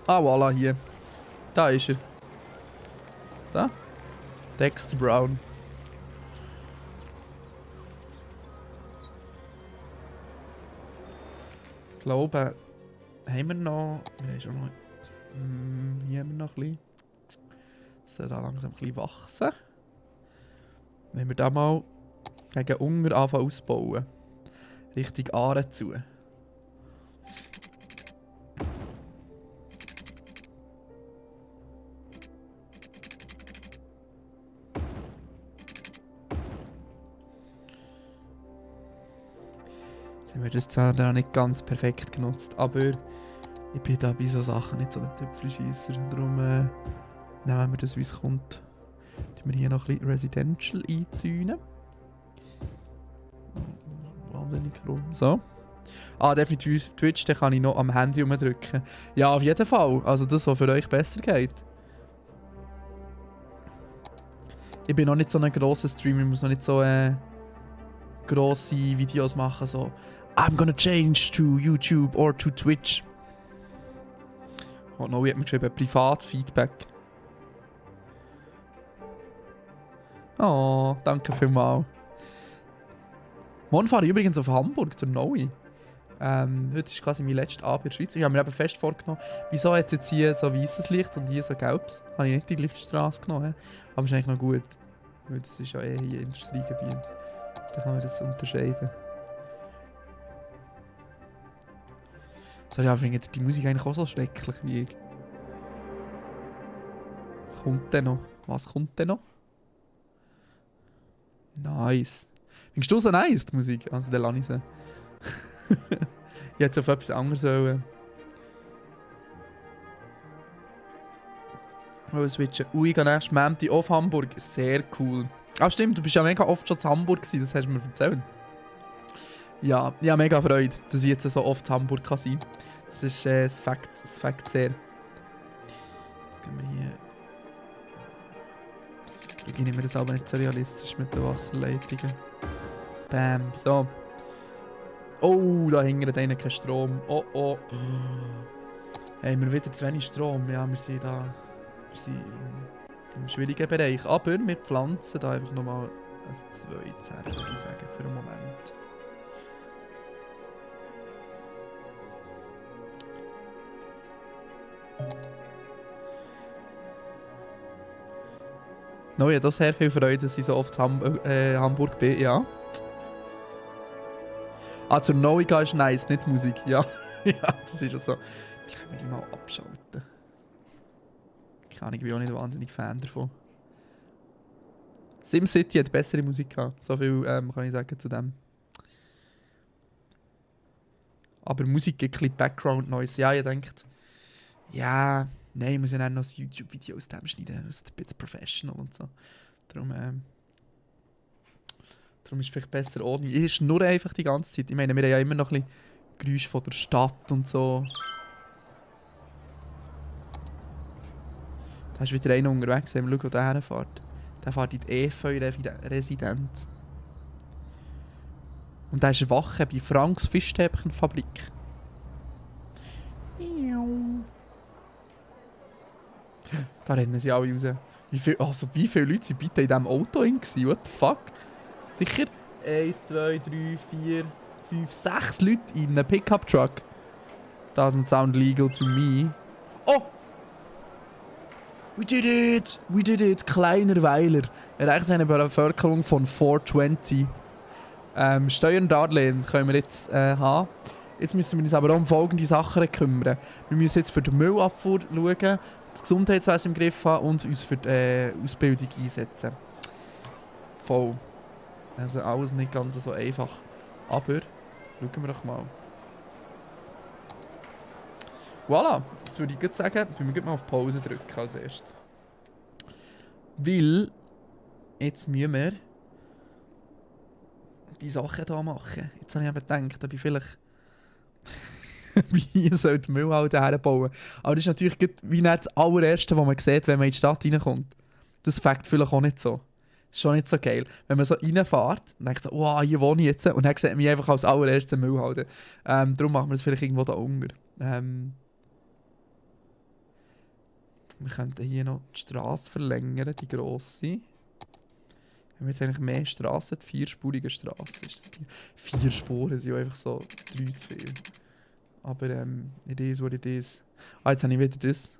Ah, voilà, hier. Da ist er. Da. Dexter Brown. Ich glaube, haben wir noch... Wir haben schon noch... hier haben wir noch ein bisschen... Das soll da langsam ein bisschen wachsen. Wenn wir da mal gegen Ungar anfangen ausbauen. Richtung Aare zu. Haben wir das zwar noch nicht ganz perfekt genutzt, aber ich bin da bei so Sachen nicht so ein Tüpfelscheisser. Darum nehmen wir das, wie es kommt. Wir hier noch ein bisschen Residential einzäunen. Wahnsinnig rum. So. Definitiv Twitch, den kann ich noch am Handy umdrücken. Ja, auf jeden Fall. Also das, was für euch besser geht. Ich bin noch nicht so ein grosser Streamer, ich muss noch nicht so grosse Videos machen, so I'm gonna change to YouTube or to Twitch. Oh, Noe hat mir geschrieben, Privatfeedback. Oh, danke vielmals. Morgen fahre ich übrigens auf Hamburg zur Noe. Heute ist quasi mein letzter Abend in der Schweiz. Ich habe mir eben fest vorgenommen, wieso hat es jetzt hier so weißes Licht und hier so gelbes? Habe ich nicht die gleiche Straße genommen. Aber ist eigentlich noch gut. Weil das ist ja eh hier Industriegebiet. Da kann man das unterscheiden. Sorry, aber findet ihr die Musik eigentlich auch so schrecklich wie ich? Kommt denn noch? Was kommt denn noch? Nice. Findest du so nice, die Musik? Also, dann lasse ich sie. Ich hätte auf etwas anderes sollen. Switchen. Ich gehe nächstes Montag auf Hamburg. Sehr cool. Ah, stimmt, du bist ja mega oft schon in Hamburg gewesen, das hast du mir erzählt. Ja, ich habe mega Freude, dass ich jetzt so oft in Hamburg kann sein kann. Das ist das Fakt sehr. Jetzt gehen wir hier. Ich nehme mir das aber nicht so realistisch mit den Wasserleitungen. Bam, so. Oh, da hinten hat kein Strom. Oh, oh. Haben wir wieder zu wenig Strom? Ja, wir sind da. Wir sind im schwierigen Bereich. Aber wir pflanzen da einfach nochmal ein zweites her, würde ich sagen, für einen Moment. No, ich habe da sehr viel Freude, dass ich so oft Hamburg bin, ja. Ah, zur Noiga ist nice, nicht Musik, ja. Ja, das ist ja so. Ich kann mir die mal abschalten. Ich bin auch nicht wahnsinnig Fan davon. SimCity hat bessere Musik gehabt, so viel kann ich sagen zu dem. Aber Musik gibt ein bisschen Background Noise. Ja, ihr denkt, ja, nein, ich muss ja dann noch ein YouTube-Video aus dem schneiden, das ist ein bisschen professional und so. Darum ist es vielleicht besser ohne. Ich schnurre einfach die ganze Zeit. Ich meine, wir haben ja immer noch ein bisschen Geräusche von der Stadt und so. Da ist wieder einer unterwegs, wenn wir schauen, wo der herfährt. Der fährt in die Efeu-Residenz. Und der ist Wache bei Franks Fischstäbchenfabrik. Da rennen sie alle raus. Wie viele Leute sind bitte in diesem Auto drin? What the fuck? Sicher 1, 2, 3, 4, 5, 6 Leute in einem Pickup-Truck. Doesn't sound legal to me. Oh! We did it! We did it! Kleiner Weiler. Erreicht eine Bevölkerung von 420. Steuerndarlehen können wir jetzt haben. Jetzt müssen wir uns aber auch um folgende Sachen kümmern. Wir müssen jetzt für die Müllabfuhr schauen, das Gesundheitswesen im Griff haben und uns für die Ausbildung einsetzen. Voll. Also alles nicht ganz so einfach. Aber schauen wir doch mal. Voilà, jetzt würde ich gut sagen, wir mal auf Pause drücken als erstes. Weil jetzt müssen wir die Sachen hier machen. Jetzt habe ich eben gedacht, ob ich vielleicht wie soll die Müllhalde herbauen. Aber das ist natürlich wie nicht das allererste, was man sieht, wenn man in die Stadt reinkommt. Das fängt vielleicht auch nicht so. Das ist schon nicht so geil. Wenn man so reinfährt und denkt so, wow, hier wohne ich jetzt. Und dann sieht man einfach als allererstes eine Müllhalde. Darum machen wir das vielleicht irgendwo da unten. Wir könnten hier noch die Straße verlängern, die grosse. Wir haben jetzt eigentlich mehr Straßen, die vierspurige Straße. Ist das die? 4 Spuren sind ja einfach so 3 zu viel. Aber it is what it is. Ah, jetzt habe ich wieder das.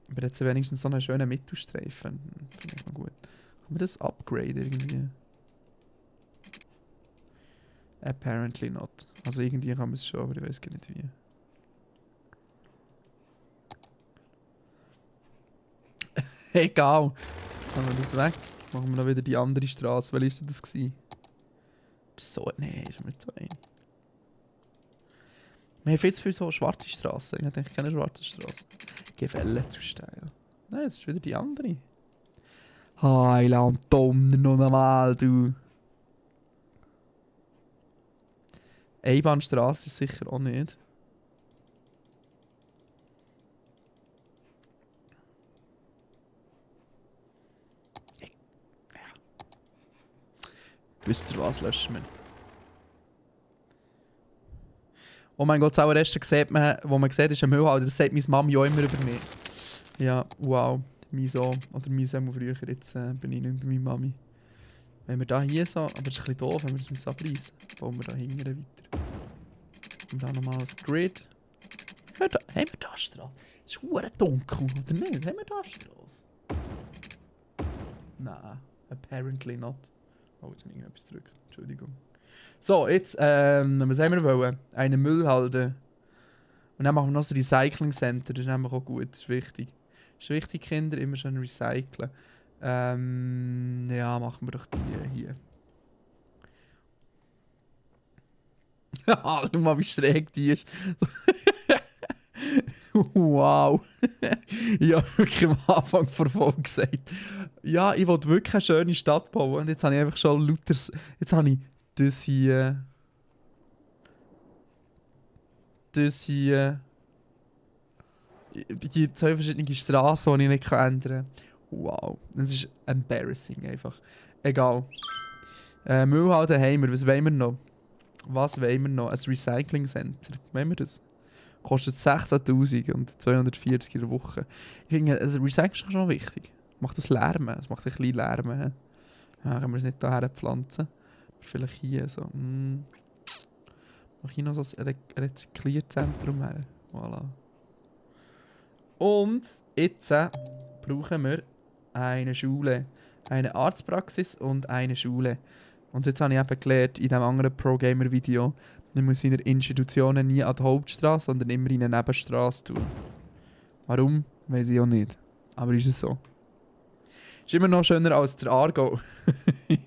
Aber jetzt wenigstens so einen schönen Mittelstreifen. Finde ich noch gut. Kann man das upgraden irgendwie? Apparently not. Also irgendwie kann man es schon, aber ich weiß gar nicht wie. Egal. Machen wir das weg. Machen wir noch wieder die andere Straße. Welche war das? So, nee, ist mir zu ein. Wir haben viel zu viele so schwarze Straßen. Ich denke, keine schwarze Straße. Gefälle zu steil. Nein, das ist wieder die andere. Heiland Donner noch einmal, du. Einbahnstraße ist sicher auch nicht. Wisst ihr was, löschen wir. Oh mein Gott, das allererste sieht man, wo man sieht, ist ein Müllhalde. Das sagt meine Mami auch immer über mich. Ja, wow. Mein Sohn. Oder mein Sohn früher. Jetzt bin ich nicht bei meiner Mami. Wenn wir da hier so... Aber es ist ein bisschen doof, wenn wir das abreißen. Bauen wir da hinten weiter. Machen wir da nochmal ein Grid. Haben wir da Straße? Es ist verdammt dunkel, oder nicht? Haben wir da Straße? Nein, apparently not. Oh, jetzt bin ich irgendetwas gedrückt. Entschuldigung. So, jetzt, was haben wir wollen? Eine Müllhalde. Und dann machen wir noch das Recycling Center. Das ist nämlich auch gut, das ist wichtig. Das ist wichtig, Kinder, immer schön recyceln. Ja, machen wir doch die hier. Schau mal, wie schräg die ist. Wow. Ich habe wirklich am Anfang vor Folge gesagt, ja, ich wollte wirklich eine schöne Stadt bauen. Und jetzt habe ich einfach schon lauter... Jetzt habe ich das hier... Das hier... Die zwei verschiedene Straßen, die ich nicht ändern kann. Wow. Das ist embarrassing einfach. Egal. Müllhalde haben wir. Was wollen wir noch? Was wollen wir noch? Ein Recycling Center. Wollen wir das? Kostet 16'000 und 240 in der Woche. Ich finde, also Recycling ist schon wichtig. Macht das Lärmen. Es macht ein bisschen Lärmen. Ja, können wir es nicht hierher pflanzen? Vielleicht hier so. Mach hier noch so ein Rezyklierzentrum her. Voilà. Und jetzt brauchen wir eine Schule. Eine Arztpraxis und eine Schule. Und jetzt habe ich eben gelernt, in diesem anderen Pro-Gamer-Video, man muss seine Institutionen nie an die Hauptstraße, sondern immer in eine Nebenstraße tun. Warum? Weiß ich auch nicht. Aber ist es so. Ist immer noch schöner als der Aargau.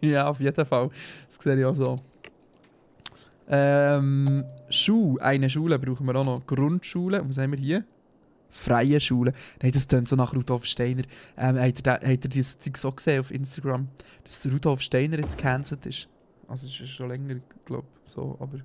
Ja, auf jeden Fall. Das sehe ich auch so. Eine Schule brauchen wir auch noch. Grundschule. Was haben wir hier? Freie Schule. Nein, das klingt so nach Rudolf Steiner. Habt ihr dieses Zeug so gesehen auf Instagram? Dass der Rudolf Steiner jetzt gecancelt ist. Also es ist schon länger, glaube ich, so, aber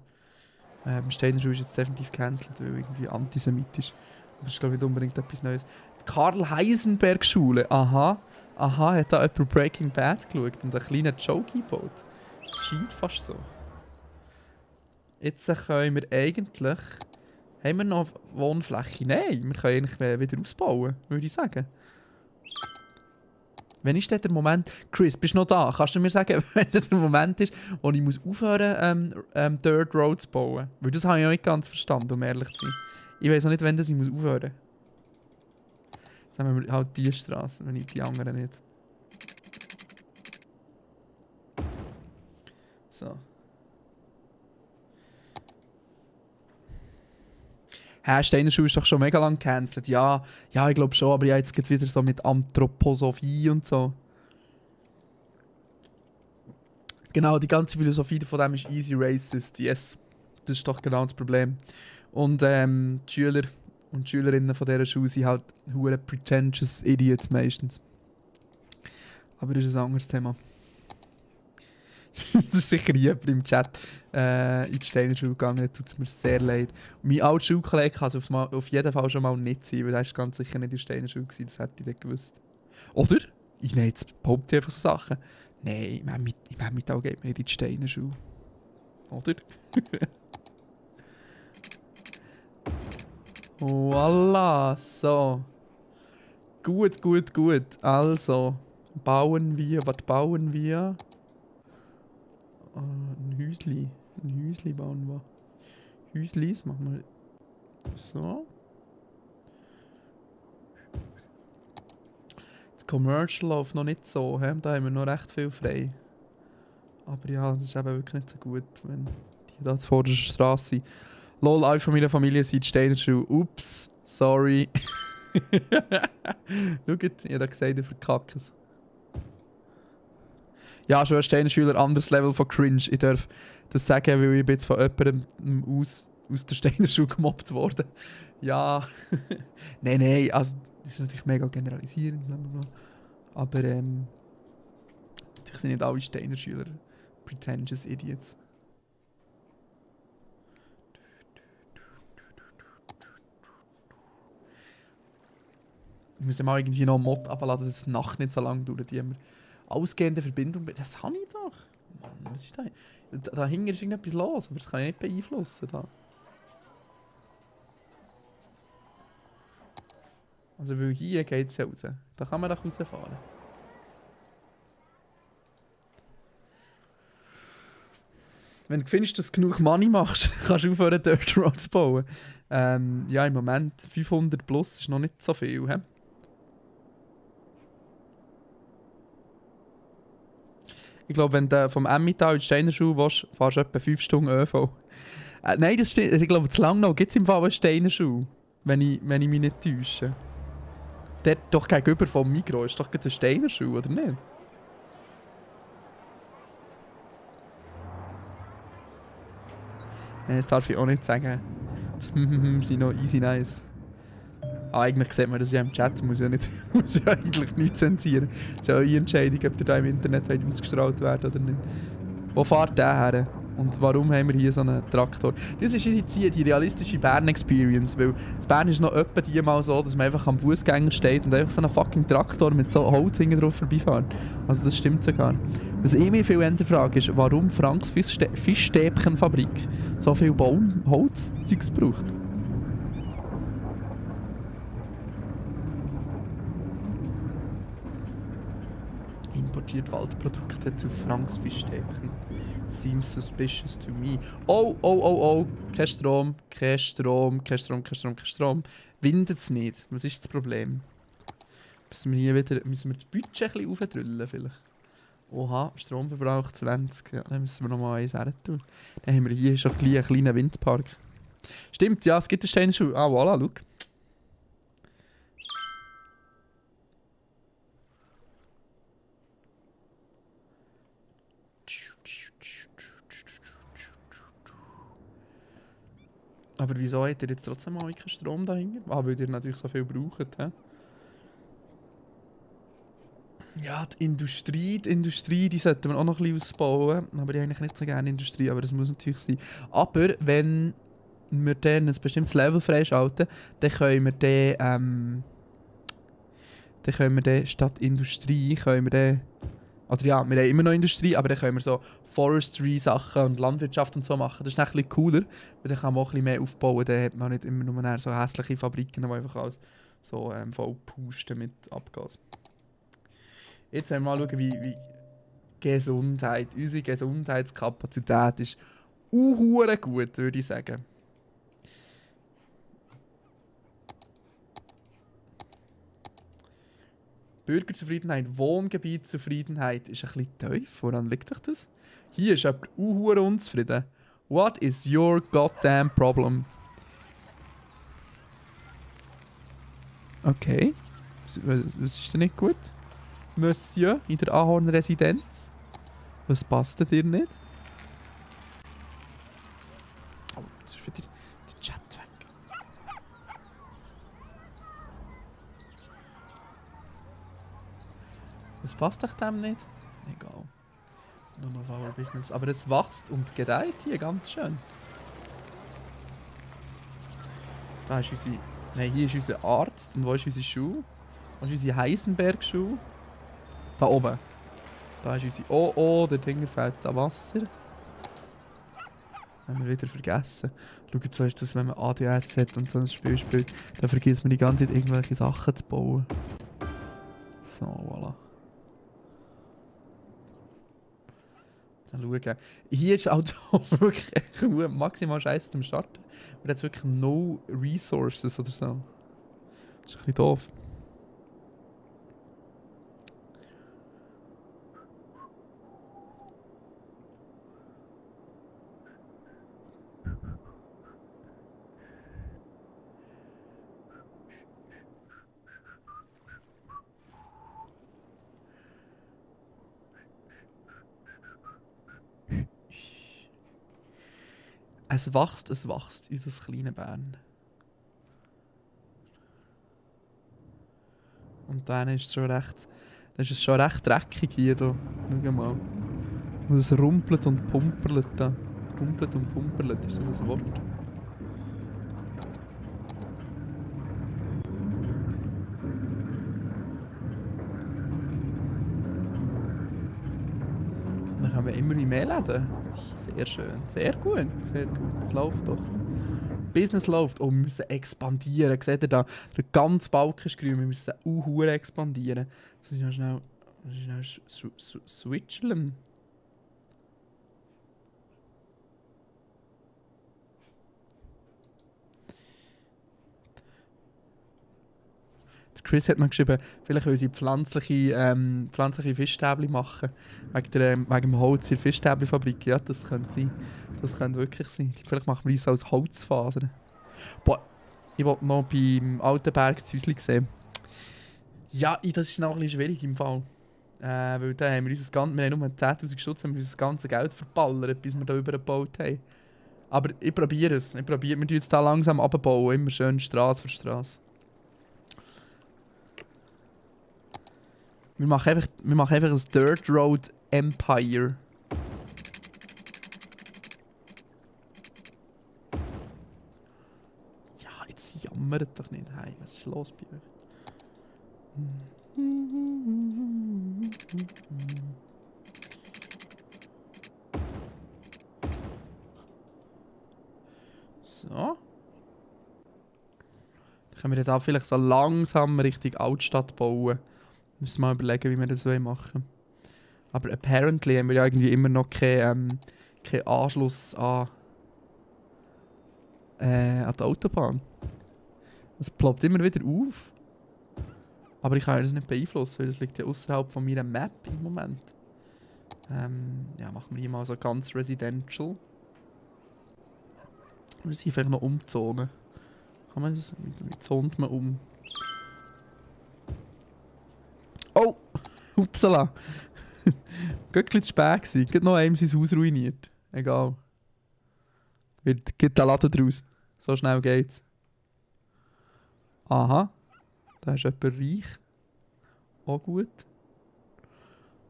Steiner Schule ist jetzt definitiv gecancelt, weil irgendwie antisemitisch. Aber das ist, glaube ich, nicht unbedingt etwas Neues. Karl Heisenberg Schule. Aha, hat da jemand Breaking Bad geschaut und einen kleinen Joke eingebaut. Das scheint fast so. Jetzt können wir eigentlich... Haben wir noch Wohnfläche? Nein, wir können eigentlich wieder ausbauen, würde ich sagen. Wenn ist denn der Moment... Chris, bist du noch da? Kannst du mir sagen, wenn der Moment ist, wo ich aufhören muss, Dirt Road zu bauen? Weil das habe ich noch nicht ganz verstanden, um ehrlich zu sein. Ich weiß noch nicht, wenn das ich aufhören muss. Jetzt haben wir halt die Straße, wenn ich die anderen nicht. So. Steiner Schule ist doch schon mega lang gecancelt. Ja, ich glaube schon, aber ja, jetzt geht wieder so mit Anthroposophie und so. Genau, die ganze Philosophie von dem ist easy racist, yes. Das ist doch genau das Problem. Und die Schüler und Schülerinnen von dieser Schule sind halt hure pretentious Idiots meistens. Aber das ist ein anderes Thema. Das ist sicher jemand im Chat in die Steiner Schule gegangen, tut es mir sehr leid. Und mein alter Schulkollege kann es auf jeden Fall schon mal nicht sein, weil er ist ganz sicher nicht in der Steiner Schule gewesen, das hätte ich nicht gewusst. Oder? Jetzt behaupte ich einfach so Sachen. Nein, im Emmental geht man nicht in die Steiner Schule. Oder? Voila, so. Gut. Also, was bauen wir? Ein Häusli bauen wir. Häuslis machen wir so. Das Commercial läuft noch nicht so, he? Da haben wir noch recht viel frei. Aber ja, das ist eben wirklich nicht so gut, wenn die da vor der Straße sind. Lol, alle von meiner Familie sind Steiner Schule. Ups, sorry. Schaut, ich habe gesagt, ihr verkackt es. Ja, schon ein Steiner Schüler, anderes Level von Cringe. Ich darf das sagen, weil ich jetzt von jemandem aus der Steiner Schule gemobbt worden. Ja, nein, also das ist natürlich mega generalisierend, blablabla. Aber natürlich sind nicht alle Steiner Schüler pretentious Idiots. Ich müsste mal irgendwie noch einen Mod abladen, dass die Nacht nicht so lange dauert. Die haben ausgehende Verbindung. Das habe ich doch. Mann, was ist das? Da hinten ist irgendetwas los, aber das kann ich nicht beeinflussen. Da. Also, weil hier geht es ja raus. Da kann man doch rausfahren. Wenn du findest, dass du genug Money machst, kannst du aufhören, Dirt Roads zu bauen. Ja, im Moment 500 plus ist noch nicht so viel. He? Ich glaube, wenn du vom Emmental in die Steinerschuh willst, fahrst du etwa 5 Stunden ÖV. Nein, das stimmt. Ich glaube, zu Langnau gibt es im Fall einen Steinerschuh. Wenn ich mich nicht täusche. Der doch gegenüber vom Migros ist doch gerade ein Steinerschuh, oder nicht? Nein, das darf ich auch nicht sagen. Sind noch easy nice. Ah, eigentlich sieht man das ja im Chat, muss ja, nicht, muss ja eigentlich nicht zensieren. Es ist ja eure Entscheidung, ob der da im Internet ausgestrahlt wird oder nicht. Wo fährt der her? Und warum haben wir hier so einen Traktor? Das ist jetzt hier die realistische Bern-Experience, weil in Bern ist noch etwa die mal so, dass man einfach am Fußgänger steht und einfach so einen fucking Traktor mit so Holz hinten drauf vorbeifährt. Also das stimmt sogar. Was ich mir viel eher frage, ist, warum Franks Fischstäbchenfabrik so viel Holzzeugs braucht. Importiert Waldprodukte zu Franks Fischstäbchen. Seems suspicious to me. Oh, oh, oh, oh. Kein Strom, kein Strom, kein Strom, kein Strom, kein Strom. Windet es nicht? Was ist das Problem? Müssen wir hier wieder das Budget ein bisschen aufdrüllen vielleicht? Oha, Stromverbrauch 20. Ja, dann müssen wir nochmal eins her tun. Dann haben wir hier schon gleich einen kleinen Windpark. Stimmt, ja, es gibt einen Steinerschuh. Ah, voilà, schau. Aber wieso hat ihr jetzt trotzdem mal keinen Strom dahinter? Ah, weil ihr natürlich so viel braucht, hä? Ja, die Industrie, die sollten wir auch noch ein bisschen ausbauen. Aber ich habe eigentlich nicht so gerne Industrie, aber das muss natürlich sein. Aber wenn wir dann ein bestimmtes Level freischalten, dann können wir dann statt Industrie, können wir dann... Oder ja, wir haben immer noch Industrie, aber dann können wir so Forestry-Sachen und Landwirtschaft und so machen. Das ist ein bisschen cooler, weil dann kann man auch ein bisschen mehr aufbauen. Dann hat man nicht immer nur so hässliche Fabriken, die einfach alles so voll pusten mit Abgas. Jetzt wollen wir mal schauen, wie Gesundheit, unsere Gesundheitskapazität ist hure gut, würde ich sagen. Bürgerzufriedenheit, Wohngebietszufriedenheit ist ein bisschen tief. Woran liegt euch das? Hier ist jemand hure unzufrieden. What is your goddamn problem? Okay. Was ist denn nicht gut? Monsieur in der Ahorn-Residenz? Was passt denn dir nicht? Oh, jetzt ist wieder der Chat weg. Was passt euch dem nicht? Egal. None of our business. Aber es wächst und gedeiht hier ganz schön. Da ist unsere... Nein, hier ist unser Arzt. Und wo ist unsere Schule? Wo ist unsere Heisenberg-Schule? Da oben. Da ist unsere... Oh, oh, der Dinger fällt an Wasser. Haben wir wieder vergessen. Schaut, so ist das, wenn man ADS hat und so ein Spiel spielt, dann vergisst man die ganze Zeit irgendwelche Sachen zu bauen. So, voilà. Dann schauen. Hier ist auch wirklich maximal scheiße zum Starten. Wir haben jetzt wirklich no resources oder so. Das ist ein bisschen doof. Es wächst, unser kleines Bern. Und dann ist es schon recht dreckig hier. Da. Schau mal. Und es rumpelt und pumperlet da. Rumpelt und pumperlet, ist das ein Wort? Dann haben wir immer mehr Läden. Sehr schön, sehr gut, sehr gut. Es läuft doch. Business läuft. Oh, wir müssen expandieren. Seht ihr da? Der ganze Balken ist grün. Wir müssen expandieren. Das ist ja schnell Switzerland. Chris hat noch geschrieben, vielleicht will sie pflanzliche Fischstäbli machen. Wegen dem Holz in der Fischstäbli-Fabrik. Ja, das könnte sein. Das könnte wirklich sein. Vielleicht machen wir es als Holzfaser. Boah, ich wollte noch beim Altenberg das Häuschen sehen. Ja, das ist noch ein bisschen schwierig im Fall. Weil da haben wir wir haben nur 10'000 Stutz, haben wir unser ganzes Geld verballert, bis wir da übergebaut haben. Aber ich probiere es. Wir tun jetzt da langsam abbauen, immer schön Straße für Straße. Wir machen einfach ein Dirt Road Empire. Ja, jetzt jammert doch nicht. Hey, was ist los bei euch? So. Dann können wir da vielleicht so langsam Richtung Altstadt bauen. Müssen wir mal überlegen, wie wir das machen wollen. Aber apparently haben wir ja irgendwie immer noch keinen Anschluss an die Autobahn. Es ploppt immer wieder auf. Aber ich kann das nicht beeinflussen, weil das liegt ja außerhalb von meiner Map im Moment. Ja, machen wir hier mal so ganz residential. Wir sind vielleicht noch umzonen. Kann man das? Wie zont man um? Oh! Upsala! Geht zu spät gewesen. Geht noch einem sein Haus ruiniert. Egal. Geht der Laden draus. So schnell geht's. Aha. Da ist jemand reich. Auch gut.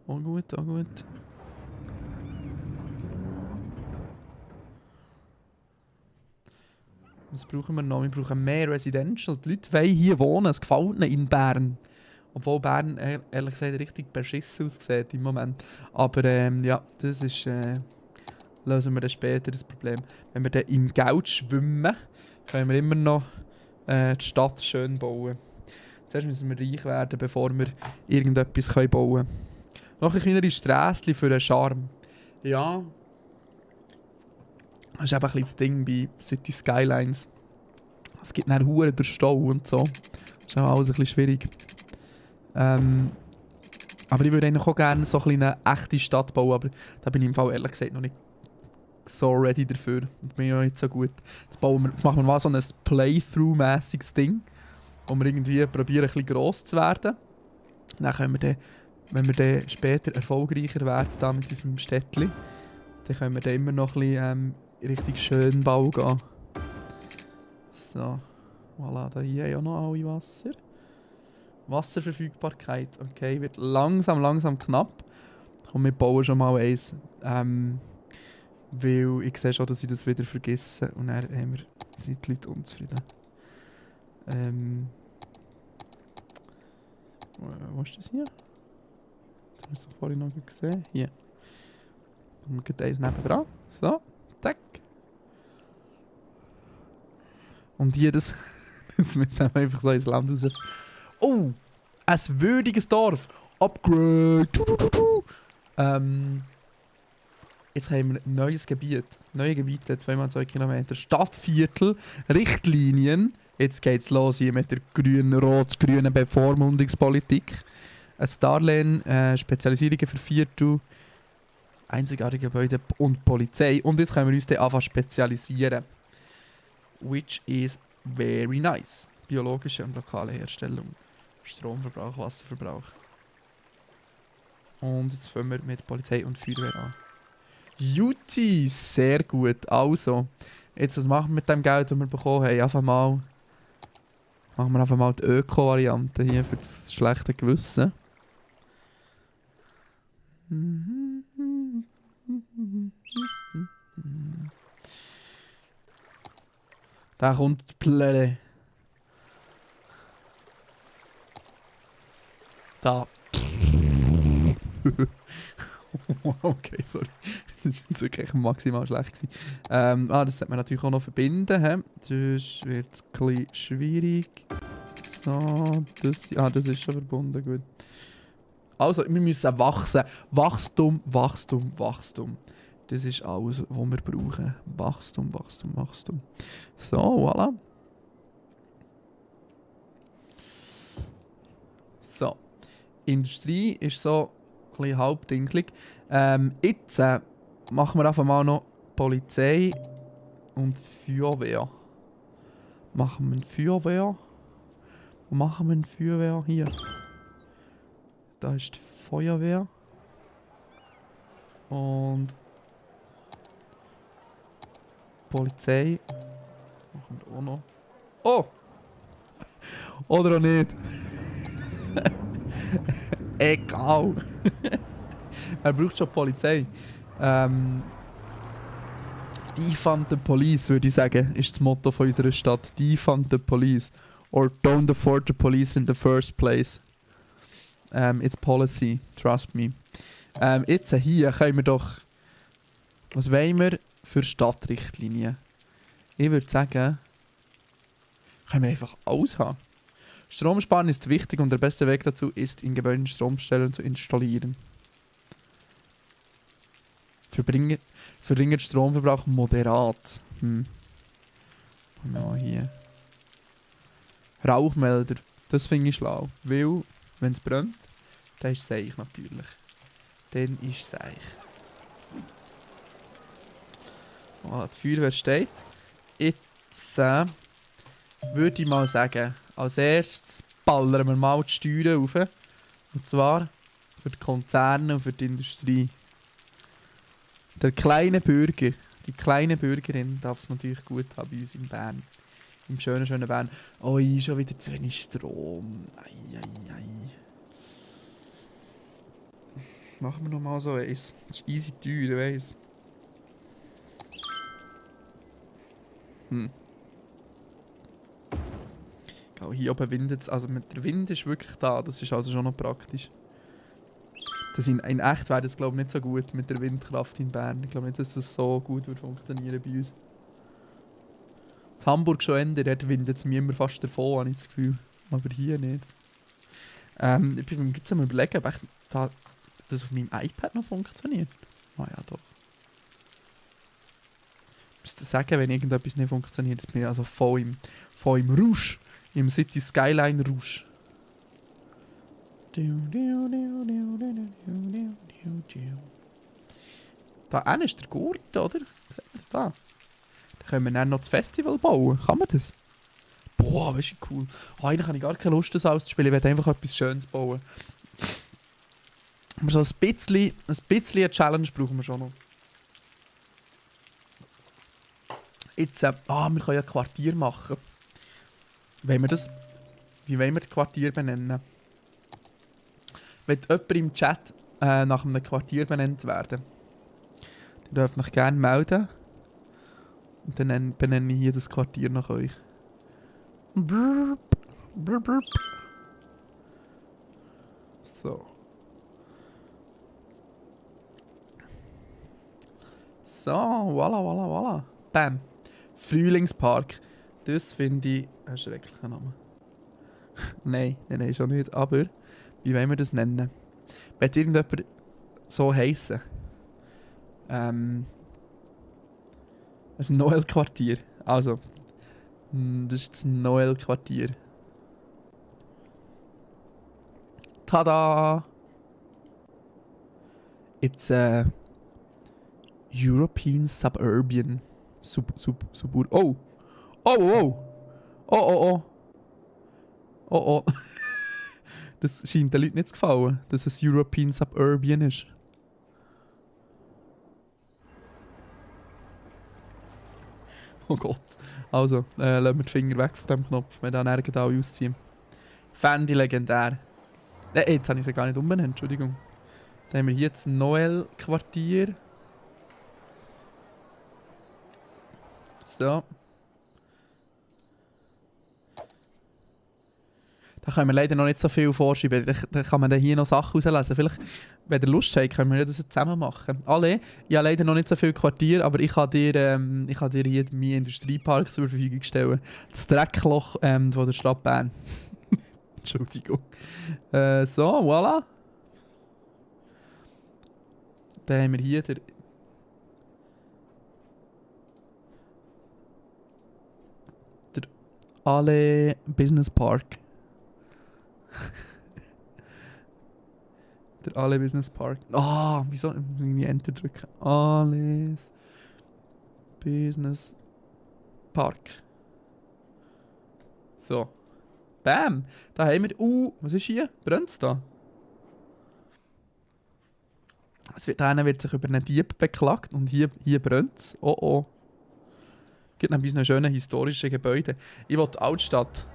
Auch gut, auch gut. Was brauchen wir noch? Wir brauchen mehr Residential. Die Leute wollen hier wohnen. Es gefällt ihnen in Bern. Obwohl Bern ehrlich gesagt richtig beschissen aussieht im Moment. Aber ja, das ist... lösen wir dann später das Problem. Wenn wir dann im Geld schwimmen, können wir immer noch die Stadt schön bauen. Zuerst müssen wir reich werden, bevor wir irgendetwas bauen können. Noch ein kleinere Strässchen für den Charme. Ja. Das ist eben ein bisschen das Ding bei City Skylines. Es gibt dann Huren durch Stau und so. Das ist auch alles ein bisschen schwierig. Aber ich würde eigentlich auch gerne so eine echte Stadt bauen, aber da bin ich im Fall ehrlich gesagt noch nicht so ready dafür. Da bin ich noch nicht so gut. Jetzt machen wir mal so ein Playthrough-mässiges Ding, wo wir irgendwie probieren, ein bisschen gross zu werden. Dann können wir dann, wenn wir dann später erfolgreicher werden da mit diesem Städtchen, dann können wir dann immer noch ein bisschen richtig schön bauen gehen. So, voilà, da hier ja noch alle Wasser. Wasserverfügbarkeit, okay, wird langsam knapp. Und wir bauen schon mal eins. Weil ich sehe schon, dass ich das wieder vergesse. Und dann sind die Leute unzufrieden. Wo ist das hier? Das hast du doch vorhin noch gesehen. Hier. Und wir gehen eins nebendran. So, zack. Und jedes das mit dem einfach so ins Land raus. Oh! Ein würdiges Dorf! Upgrade! Jetzt haben wir ein neues Gebiet. Neue Gebiete, 2x2 Kilometer. Stadtviertel, Richtlinien. Jetzt geht's los hier mit der rot-grünen Bevormundungspolitik. Ein Darlehen, Spezialisierungen für Viertel, einzigartige Gebäude und Polizei. Und jetzt können wir uns dann anfangen spezialisieren. Which is very nice. Biologische und lokale Herstellung. Stromverbrauch, Wasserverbrauch. Und jetzt fangen wir mit Polizei und Feuerwehr an. Juti, sehr gut. Also, jetzt was machen wir mit dem Geld, das wir bekommen haben? Machen wir einfach mal die Öko-Variante hier für das schlechte Gewissen. Da kommt die Plöre. Da. Okay, sorry. Das war jetzt wirklich maximal schlecht gewesen. Das sollte man natürlich auch noch verbinden. Das wird es ein bisschen schwierig. So, das ist schon verbunden, gut. Also, wir müssen wachsen. Wachstum. Das ist alles, was wir brauchen. Wachstum. So, voilà. So. Industrie ist so ein bisschen halbdinklig. Jetzt machen wir einfach mal noch Polizei und Feuerwehr. Machen wir ein Feuerwehr. Wo machen wir ein Feuerwehr? Hier. Da ist die Feuerwehr. Und Polizei. Machen wir auch noch. Oh! Oder auch nicht. Egal. Er braucht schon Polizei. Defund the Police, würde ich sagen, ist das Motto von unserer Stadt. Defund the Police. Or don't afford the police in the first place. It's policy, trust me. Jetzt hier können wir doch... Was wollen wir für Stadtrichtlinien? Ich würde sagen, können wir einfach alles haben. Stromsparen ist wichtig und der beste Weg dazu ist, in Gebäuden Stromstellen zu installieren. Verringert Stromverbrauch moderat. Ja, hier. Rauchmelder, das finde ich schlau. Weil, wenn es brennt, dann ist es seich natürlich. Dann ist es seich. Oh, die Feuerwehr steht. Jetzt würde ich mal sagen, als erstes ballern wir mal die Steuern rauf. Und zwar für die Konzerne und für die Industrie. Der kleine Bürger, die kleine Bürgerin darf es natürlich gut haben bei uns in Bern. Im schönen, schönen Bern. Oh, schon wieder zu wenig Strom. Ei. Machen wir noch mal so eins. Das ist easy teuer, ich weiss. Hier oben windet es. Also der Wind ist wirklich da. Das ist also schon noch praktisch. Das in echt wäre das glaube ich nicht so gut mit der Windkraft in Bern. Ich glaube nicht, dass das so gut wird funktionieren bei uns. In Hamburg schon Ende, dort windet es mir immer fast davon, habe ich das Gefühl. Aber hier nicht. Ich bin mir jetzt am überlegen, ob das auf meinem iPad noch funktioniert. Ah ja, doch. Ich müsste sagen, wenn irgendetwas nicht funktioniert, ist mir also voll im Rausch. Im City Skyline Rausch. Da hinten ist der Gurt, oder? Seht ihr das da? Da können wir dann noch das Festival bauen. Kann man das? Boah, weißt du, cool. Oh, eigentlich habe ich gar keine Lust, das auszuspielen. Ich will einfach etwas Schönes bauen. Aber so ein bisschen eine Challenge brauchen wir schon noch. Jetzt, wir können ja ein Quartier machen. Wie wollen wir das Quartier benennen? Wenn jemand im Chat nach einem Quartier benannt werden, dann dürft ihr euch gerne melden. Und dann benenne ich hier das Quartier nach euch. Brrrp, brrrp. So. So, voilà. Bam. Frühlingspark. Das finde ich ein schrecklicher Name. Nein, schon nicht. Aber, wie wollen wir das nennen? Wird irgendjemand so heissen? Ein Noel-Quartier. Also, das ist das Noel-Quartier. Tada! It's European Suburban. Oh! Oh. Das scheint den Leuten nicht zu gefallen, dass es European Suburban ist. Oh Gott. Also, lassen wir die Finger weg von dem Knopf, wenn dann nirgends alle ausziehen. Fände legendär. Jetzt habe ich sie gar nicht umbenannt, Entschuldigung. Dann haben wir hier das Noel-Quartier. So. Da können wir leider noch nicht so viel vorschreiben. Da kann man dann hier noch Sachen rauslesen. Vielleicht, wenn ihr Lust habt, können wir das zusammen machen. Alle, ich habe leider noch nicht so viel Quartier, aber ich kann dir hier meinen Industriepark zur Verfügung stellen. Das Dreckloch von der Stadt Bern. Entschuldigung. So, voilà. Dann haben wir hier der Ale Business Park. Der Ale Business Park. Ah, wieso? Ich muss irgendwie Enter drücken. Alles Business Park. So. Bam! Da haben wir. Was ist hier? Brennt's da? Einer wird sich über einen Dieb beklagt und hier brennt es. Oh oh. Es gibt nämlich noch schöne historische Gebäude. Ich will die Altstadt.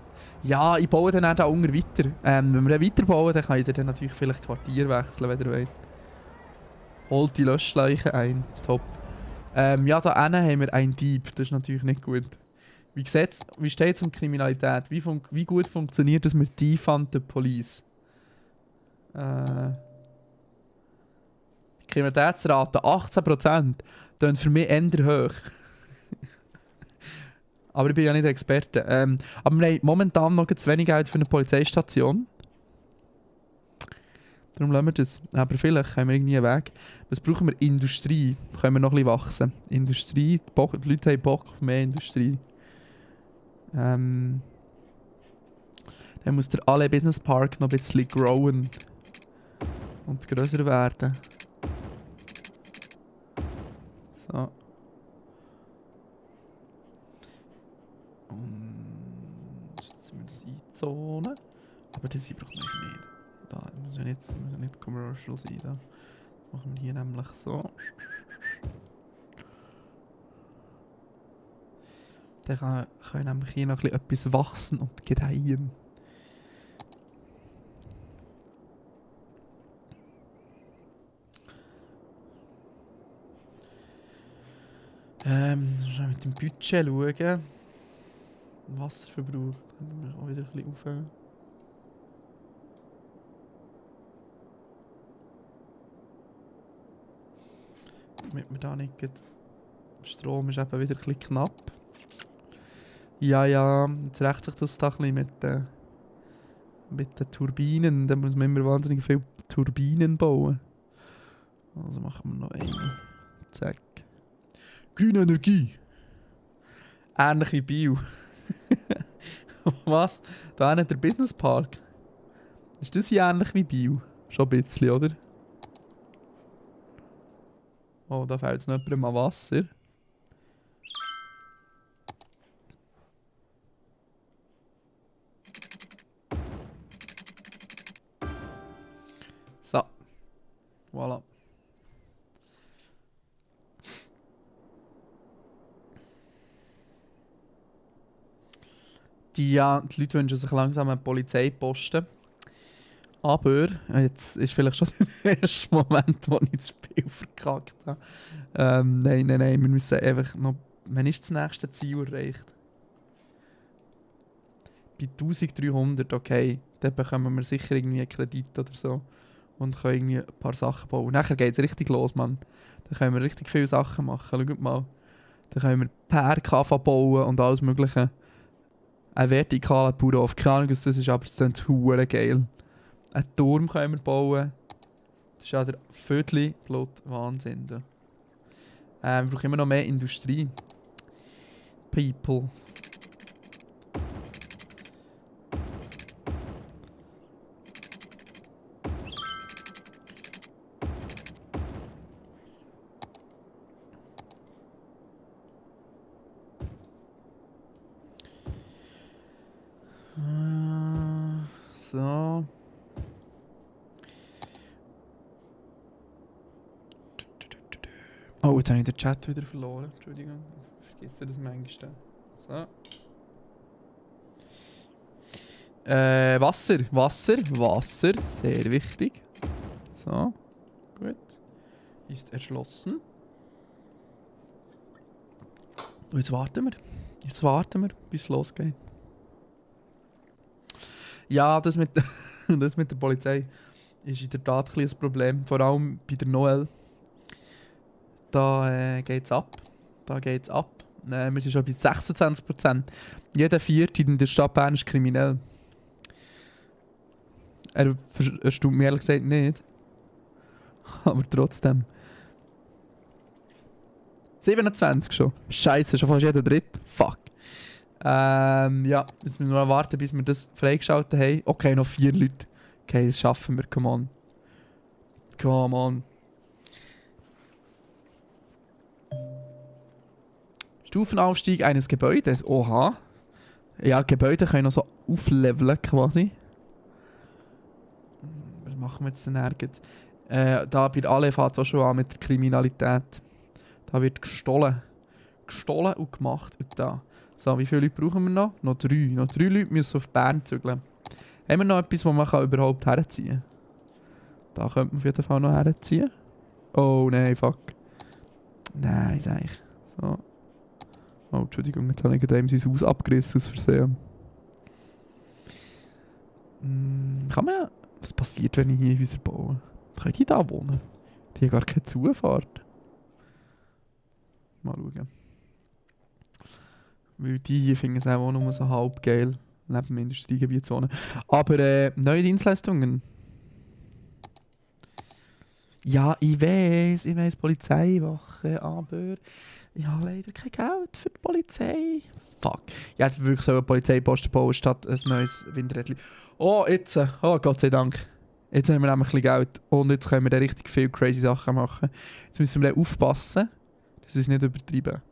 Ja, ich baue dann auch da unten weiter. Wenn wir dann weiterbauen, dann kann ich dann natürlich vielleicht Quartier wechseln, wenn ihr wollt. Holt die Löschleiche ein. Top. Ja, da hinten haben wir einen Dieb. Das ist natürlich nicht gut. Wie steht es um Kriminalität? Wie gut funktioniert das mit Defund the Police? Kriminalitätsrate 18%. Das ist für mich eher hoch. Aber ich bin ja nicht Experte. Aber wir haben momentan noch zu wenig Geld für eine Polizeistation. Darum lassen wir das. Aber vielleicht haben wir irgendwie einen Weg. Was brauchen wir? Industrie. Können wir noch ein bisschen wachsen. Industrie. Die Leute haben Bock auf mehr Industrie. Dann muss der alle Business Park noch ein bisschen growen. Und grösser werden. So. Und jetzt sind wir das einzonen. Aber das braucht man nicht. Da muss ja nicht commercial sein. Da machen wir hier nämlich so. Dann kann nämlich hier noch etwas wachsen und gedeihen. Mit dem Budget schauen. Wasserverbrauch. Können wir auch wieder ein bisschen aufhören. Damit wir da nicht. Strom ist eben wieder ein bisschen knapp. Ja, jetzt rächt sich das da ein bisschen mit den Turbinen. Da muss man immer wahnsinnig viele Turbinen bauen. Also machen wir noch eine. Zack. Grüne Energie. Ähnlich wie Bio. Was? Da hinten der Business Park. Ist das hier ähnlich wie Bio? Schon ein bisschen, oder? Oh, da fällt jetzt noch jemandem an Wasser. So. Voilà. Die Leute wünschen sich langsam einen Polizeiposten. Aber jetzt ist vielleicht schon der erste Moment, wo ich das Spiel verkackt habe. Nein, wir müssen einfach noch... Wann ist das nächste Ziel erreicht? Bei 1300, okay. Dann bekommen wir sicher irgendwie einen Kredit oder so. Und können irgendwie ein paar Sachen bauen. Und nachher geht es richtig los, Mann. Dann können wir richtig viele Sachen machen. Schaut mal. Dann können wir Perkava bauen und alles mögliche. Ein vertikaler Bauernhof. Keine Ahnung, was das ist, aber es klingt verdammt geil. Einen Turm können wir bauen. Das ist ja der Viertel Blut Wahnsinn. Wir brauchen immer noch mehr Industrie. People. So. Oh, jetzt habe ich den Chat wieder verloren. Entschuldigung. Ich vergesse das manchmal. So. Wasser. Sehr wichtig. So. Gut. Ist erschlossen. Und jetzt warten wir. Bis es losgeht. Ja, das mit der Polizei ist in der Tat ein Problem. Vor allem bei der Noel. Da geht's ab. Wir sind schon bei 26%. Jeder Vierte in der Stadt Bern ist kriminell. Er erstaunt mich ehrlich gesagt nicht. Aber trotzdem. 27 schon. Scheiße, schon fast jeder Dritte. Fuck. Ja, jetzt müssen wir noch warten, bis wir das freigeschaltet haben. Okay, noch 4 Leute. Okay, das schaffen wir, come on. Come on. Stufenaufstieg eines Gebäudes. Oha. Ja, Gebäude können noch so aufleveln quasi. Was machen wir jetzt denn nirgends? Da bei alle fängt es auch schon an mit der Kriminalität. Da wird gestohlen. Gestohlen und gemacht. Und da. So, wie viele Leute brauchen wir noch? Noch 3. Noch 3 Leute müssen auf Bern zügeln. Haben wir noch etwas, wo man überhaupt herziehen kann? Da könnte man auf jeden Fall noch herziehen. Oh nein, fuck. Nein, sag ich. So. Oh, Entschuldigung, jetzt habe ich gerade sein Haus abgerissen aus Versehen. Kann man... Was passiert, wenn ich hier Häuser baue? Können die da wohnen? Die haben gar keine Zufahrt. Mal schauen. Weil die hier finden es auch nur so halb geil, neben dem Industriegebiet zu wohnen. Aber neue Dienstleistungen. Ja, ich weiss, Polizeiwache, aber ich habe leider kein Geld für die Polizei. Fuck. Ich hätte wirklich so eine Polizeiposten bauen statt ein neues Windrädchen. Oh, jetzt. Oh, Gott sei Dank. Jetzt haben wir nämlich ein bisschen Geld und jetzt können wir da richtig viele crazy Sachen machen. Jetzt müssen wir aufpassen, dass wir es nicht übertreiben.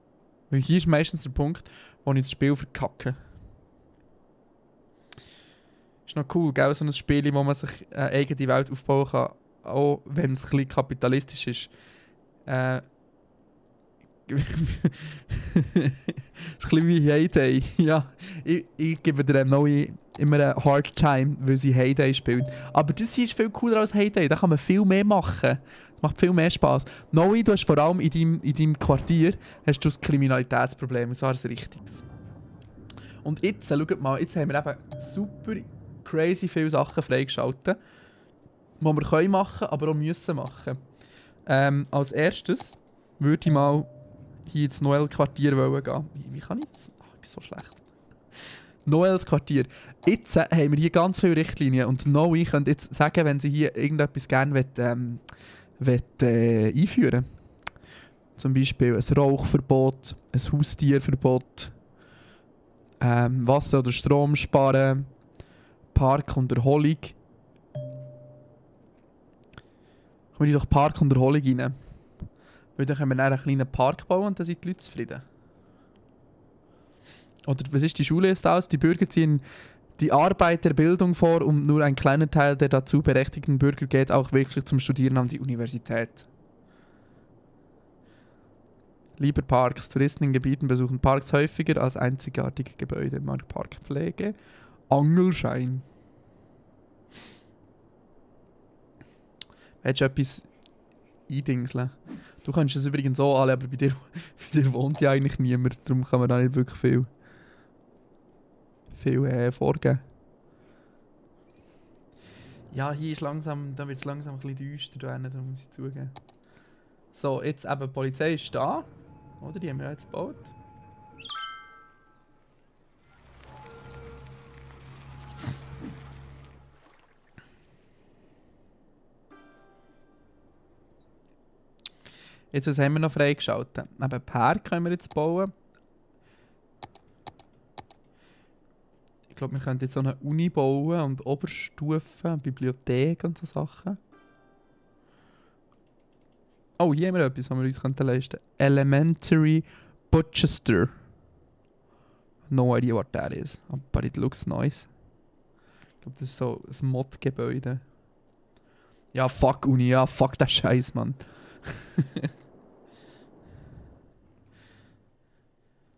Weil hier ist meistens der Punkt, wo ich das Spiel verkacke. Ist noch cool, gell? So ein Spiel, wo man sich eine eigene Welt aufbauen kann, auch wenn es ein bisschen kapitalistisch ist. Das ist ein bisschen wie Heyday. Ja, ich gebe der neue immer einen Hard Time, weil sie Heyday spielt. Aber das hier ist viel cooler als Heyday. Da kann man viel mehr machen. Das macht viel mehr Spass. Neu, du hast vor allem in deinem Quartier hast du das Kriminalitätsproblem. Und zwar das Richtiges. Und jetzt, schaut mal, jetzt haben wir eben super crazy viele Sachen freigeschaltet, die wir können machen, aber auch müssen machen. Als erstes würde ich mal hier ins Noel-Quartier gehen. Wie kann ich das? Ich bin so schlecht. Noels Quartier. Jetzt haben wir hier ganz viele Richtlinien und Noe könnte jetzt sagen, wenn sie hier irgendetwas gerne einführen. Zum Beispiel ein Rauchverbot, ein Haustierverbot, Wasser- oder Strom sparen, Park und Erholung. Kommen wir doch Park und Erholung rein. Weil dann können wir dann einen kleinen Park bauen und dann sind die Leute zufrieden. Oder was ist die Schule jetzt aus? Die Bürger ziehen die Arbeit der Bildung vor und nur ein kleiner Teil der dazu berechtigten Bürger geht auch wirklich zum Studieren an die Universität. Lieber Parks. Touristen in Gebieten besuchen Parks häufiger als einzigartige Gebäude. Parkpflege. Angelschein. Willst du etwas eindingseln? Du kannst es übrigens so alle, aber bei dir wohnt ja eigentlich niemand. Darum kann man da nicht wirklich viel vorgeben. Ja, hier ist langsam, da wird es langsam ein bisschen düster, da muss ich zugeben. So, jetzt eben, die Polizei ist da. Oder? Die haben wir jetzt gebaut. Jetzt, was haben wir noch freigeschaltet? Eben Park können wir jetzt bauen. Ich glaube, wir könnten jetzt so eine Uni bauen und Oberstufen, Bibliothek und so Sachen. Oh, hier haben wir etwas, was wir uns leisten können. Elementary Butchester. No idea what that is, but it looks nice. Ich glaube, das ist so ein Mod-Gebäude. Ja, fuck Uni, ja, fuck der Scheiß, Mann.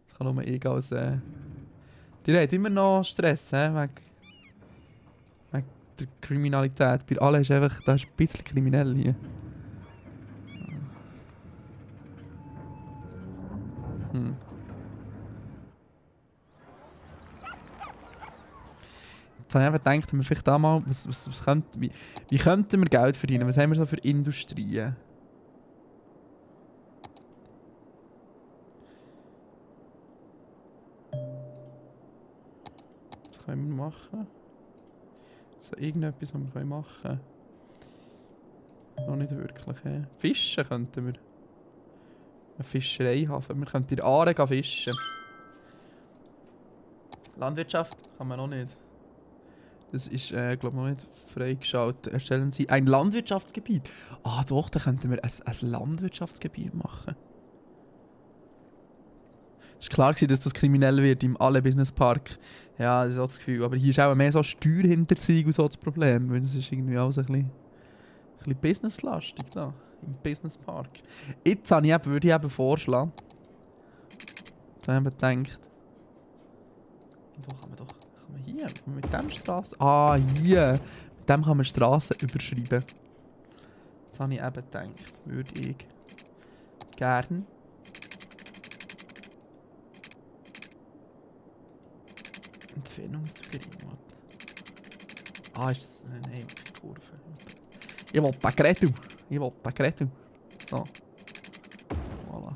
Das kann nur ich als... Die haben immer noch Stress, wegen der Kriminalität. Bei allen ist einfach, da ist ein bisschen kriminell hier. Jetzt habe ich einfach gedacht, wir vielleicht da mal, wie könnten wir Geld verdienen? Was haben wir so für Industrien? Was können wir machen? So irgendetwas, was wir machen können? Noch nicht wirklich. Fischen könnten wir. Eine Fischereihafen. Wir könnten in der Aare gehen fischen. Landwirtschaft kann man noch nicht. Das ist, glaube ich, noch nicht freigeschaltet. Erstellen Sie ein Landwirtschaftsgebiet. Ah doch, da könnten wir ein Landwirtschaftsgebiet machen. Es war klar, gewesen, dass das kriminell wird im alle Business Park. Ja, das ist auch das Gefühl. Aber hier ist auch mehr so Steuerhinterziehung und so das Problem. Weil das ist irgendwie alles ein bisschen businesslastig da. Im Business Park. Jetzt würde ich eben vorschlagen. Da haben wir gedacht. Wo kann man hier? Kann man mit dem Straße. Ah, hier! Mit dem kann man Straßen überschreiben. Jetzt habe ich eben gedacht, würde ich gerne. Entfernung ist zu gering. Ah, ist das. Nein, keine Kurve. Ich will Pakretu. So. Voilà.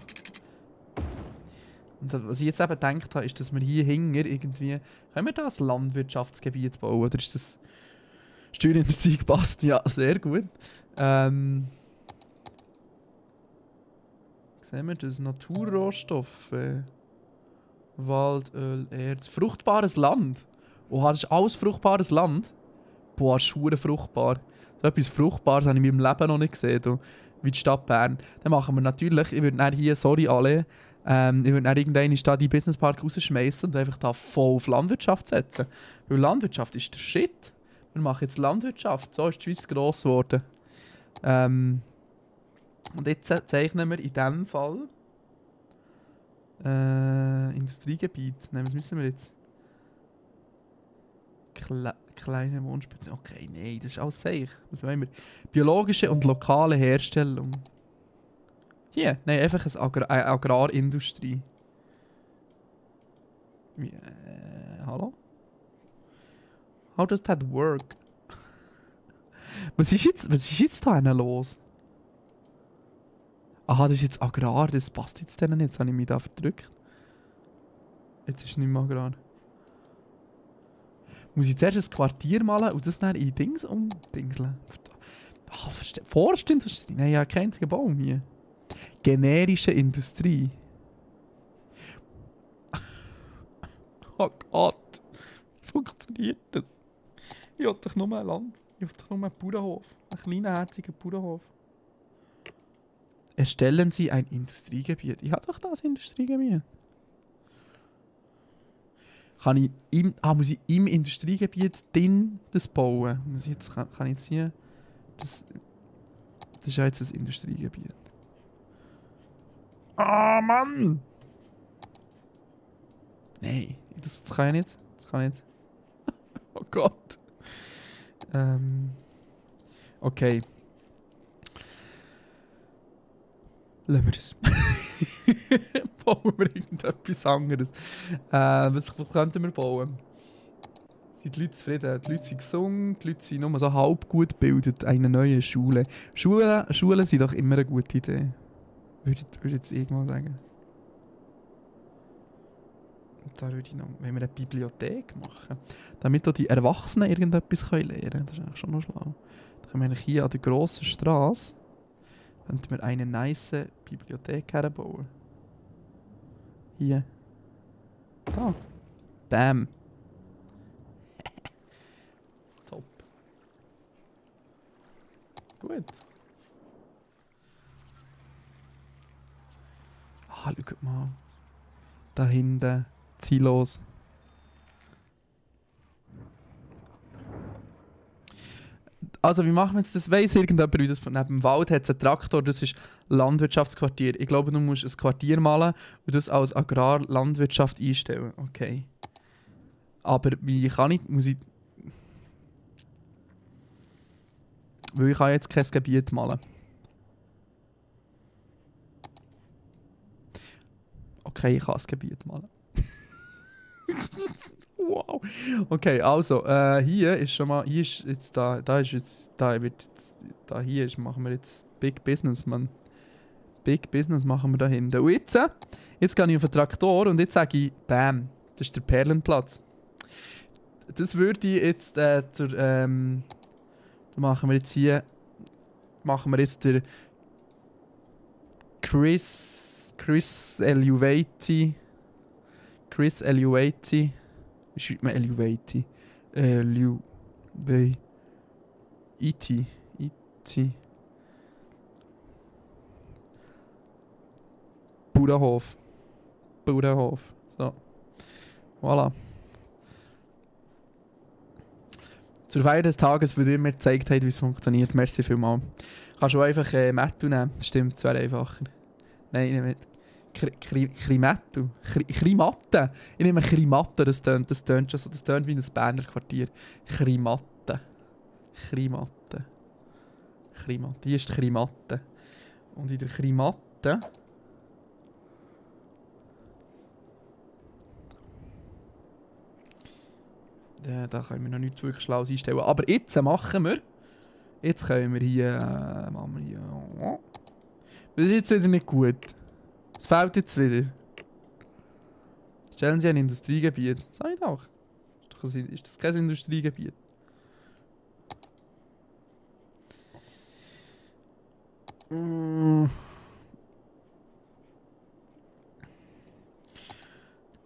Und was ich jetzt eben gedacht habe, ist, dass wir hier hinten irgendwie. Können wir da ein Landwirtschaftsgebiet bauen? Oder ist das. Steuerhinterziehung passt? Ja, sehr gut. Sehen wir das? Naturrohstoffe. Waldöl, Erz. Fruchtbares Land. Oh, das ist alles fruchtbares Land. Boah, das ist verdammt fruchtbar. So etwas Fruchtbares habe ich in meinem Leben noch nicht gesehen. Du. Wie die Stadt Bern. Dann machen wir natürlich, ich würde dann hier, sorry alle, ich würde dann irgendwann da die Businesspark rausschmeißen und einfach da voll auf Landwirtschaft setzen. Weil Landwirtschaft ist der Shit. Wir machen jetzt Landwirtschaft. So ist die Schweiz gross geworden. Und jetzt zeichnen wir in diesem Fall Industriegebiet. Nein, was müssen wir jetzt? Kleine Wohnspitze. Okay, nein, das ist alles safe. Was wollen wir? Biologische und lokale Herstellung. Hier, nein, einfach eine Agrarindustrie. Hallo? How does that work? Was ist jetzt da los? Aha, das ist jetzt Agrar, das passt jetzt denen nicht. Jetzt habe ich mich da verdrückt. Jetzt ist es nicht mehr Agrar. Muss ich zuerst ein Quartier malen und das dann in Dings umdingseln? Forstindustrie? Nein, ja, kein einziger Baum hier. Generische Industrie. Oh Gott. Wie funktioniert das? Ich will doch nur ein Land. Ich will doch nur einen Bauernhof. Einen kleinen, herzigen Bauernhof. Erstellen Sie ein Industriegebiet. Ich habe doch das Industriegebiet. Muss ich im Industriegebiet das bauen? Kann ich jetzt hier... Das ist ja jetzt ein Industriegebiet. Ah, Mann! Nein, das kann ich nicht. Oh Gott. Okay. Lassen wir das. Bauen wir irgendetwas anderes. Was könnten wir bauen? Sind die Leute zufrieden? Die Leute sind gesungen, die Leute sind nur so halb gut gebildet. Eine neue Schule. Schulen sind doch immer eine gute Idee. Würde ich jetzt irgendwann sagen. Und da würde ich noch, wenn wir eine Bibliothek machen, damit auch die Erwachsenen irgendetwas lernen können. Das ist eigentlich schon noch schlau. Dann können wir hier an der grossen Straße könnten wir eine nice Bibliothek herbauen. Hier. Da. Bam. Top. Gut. Ah, schaut mal. Da hinten. Ziellos. Also, wie machen wir jetzt das? Weiss irgendjemand, wie das von neben dem Wald hat es einen Traktor, das ist Landwirtschaftsquartier. Ich glaube, du musst ein Quartier malen und das als Agrarlandwirtschaft einstellen. Okay. Aber wie kann ich... Weil ich kann jetzt kein Gebiet malen. Okay, ich kann das Gebiet malen. Wow. Okay, also, hier ist schon mal, hier ist jetzt hier ist, machen wir jetzt Big Business, Mann. Big Business machen wir da hinten. Und jetzt gehe ich auf den Traktor und jetzt sage ich, bam, das ist der Perlenplatz. Das würde ich jetzt machen wir jetzt der Chris Eluati. Wie schreibt man Eluati? Weil. E.T. E.T. Bauernhof. Bauernhof. So. Voilà. Zur Feier des Tages, wo ihr mir gezeigt habt, wie es funktioniert. Merci vielmals. Kannst du einfach Mettu nehmen? Stimmt, das wäre einfacher. Nein, nicht. Krimettu. Krimatte. Ich nehme Krimatte, das tönt schon so. Das tönt wie ein Berner Quartier. Krimatte. Krimatte. Krimatte. Hier ist die Krimatte. Und in der Krimatte... Da können wir noch nicht wirklich schlau einstellen. Aber jetzt machen wir... Jetzt können wir hier... Das ist jetzt wieder nicht gut. Es fehlt jetzt wieder. Stellen Sie ein Industriegebiet. Das habe ich doch. Ist das kein Industriegebiet?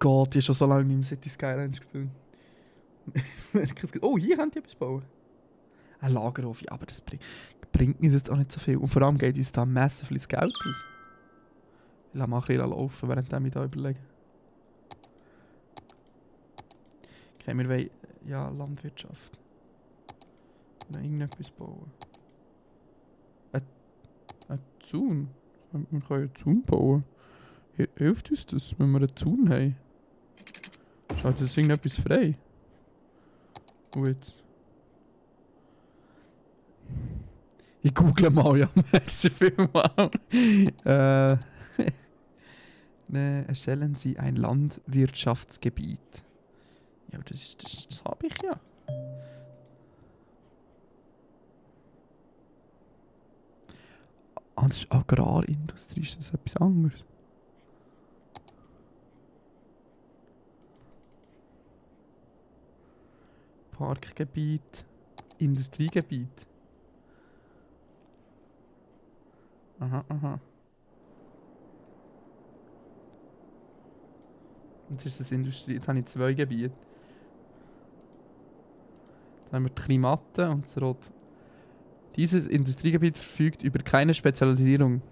Gott, ich habe schon so lange in meinem City Skylines gespielt. Oh, hier haben die etwas bauen. Ein Lagerhof, ja, aber das bringt uns jetzt auch nicht so viel. Und vor allem geht uns da massiv viel Geld aus. Ich lasse mal ein bisschen laufen, während ich da überlege. Okay, wir wollen ja Landwirtschaft. Wir wollen irgendetwas bauen. Ein Zaun? Wir können einen Zaun bauen. Hilft uns das, wenn wir einen Zaun haben? Schaut jetzt irgendetwas frei? Und jetzt? Ich google mal, ja, merci vielmal. Erstellen Sie ein Landwirtschaftsgebiet. Ja, aber das habe ich ja. Ah, das ist Agrarindustrie, ist das etwas anderes? Parkgebiet, Industriegebiet. Aha, aha. Jetzt ist das Industrie. Jetzt habe ich 2 Gebiete. Dann haben wir die Klimatte und das Rot. Dieses Industriegebiet verfügt über keine Spezialisierung.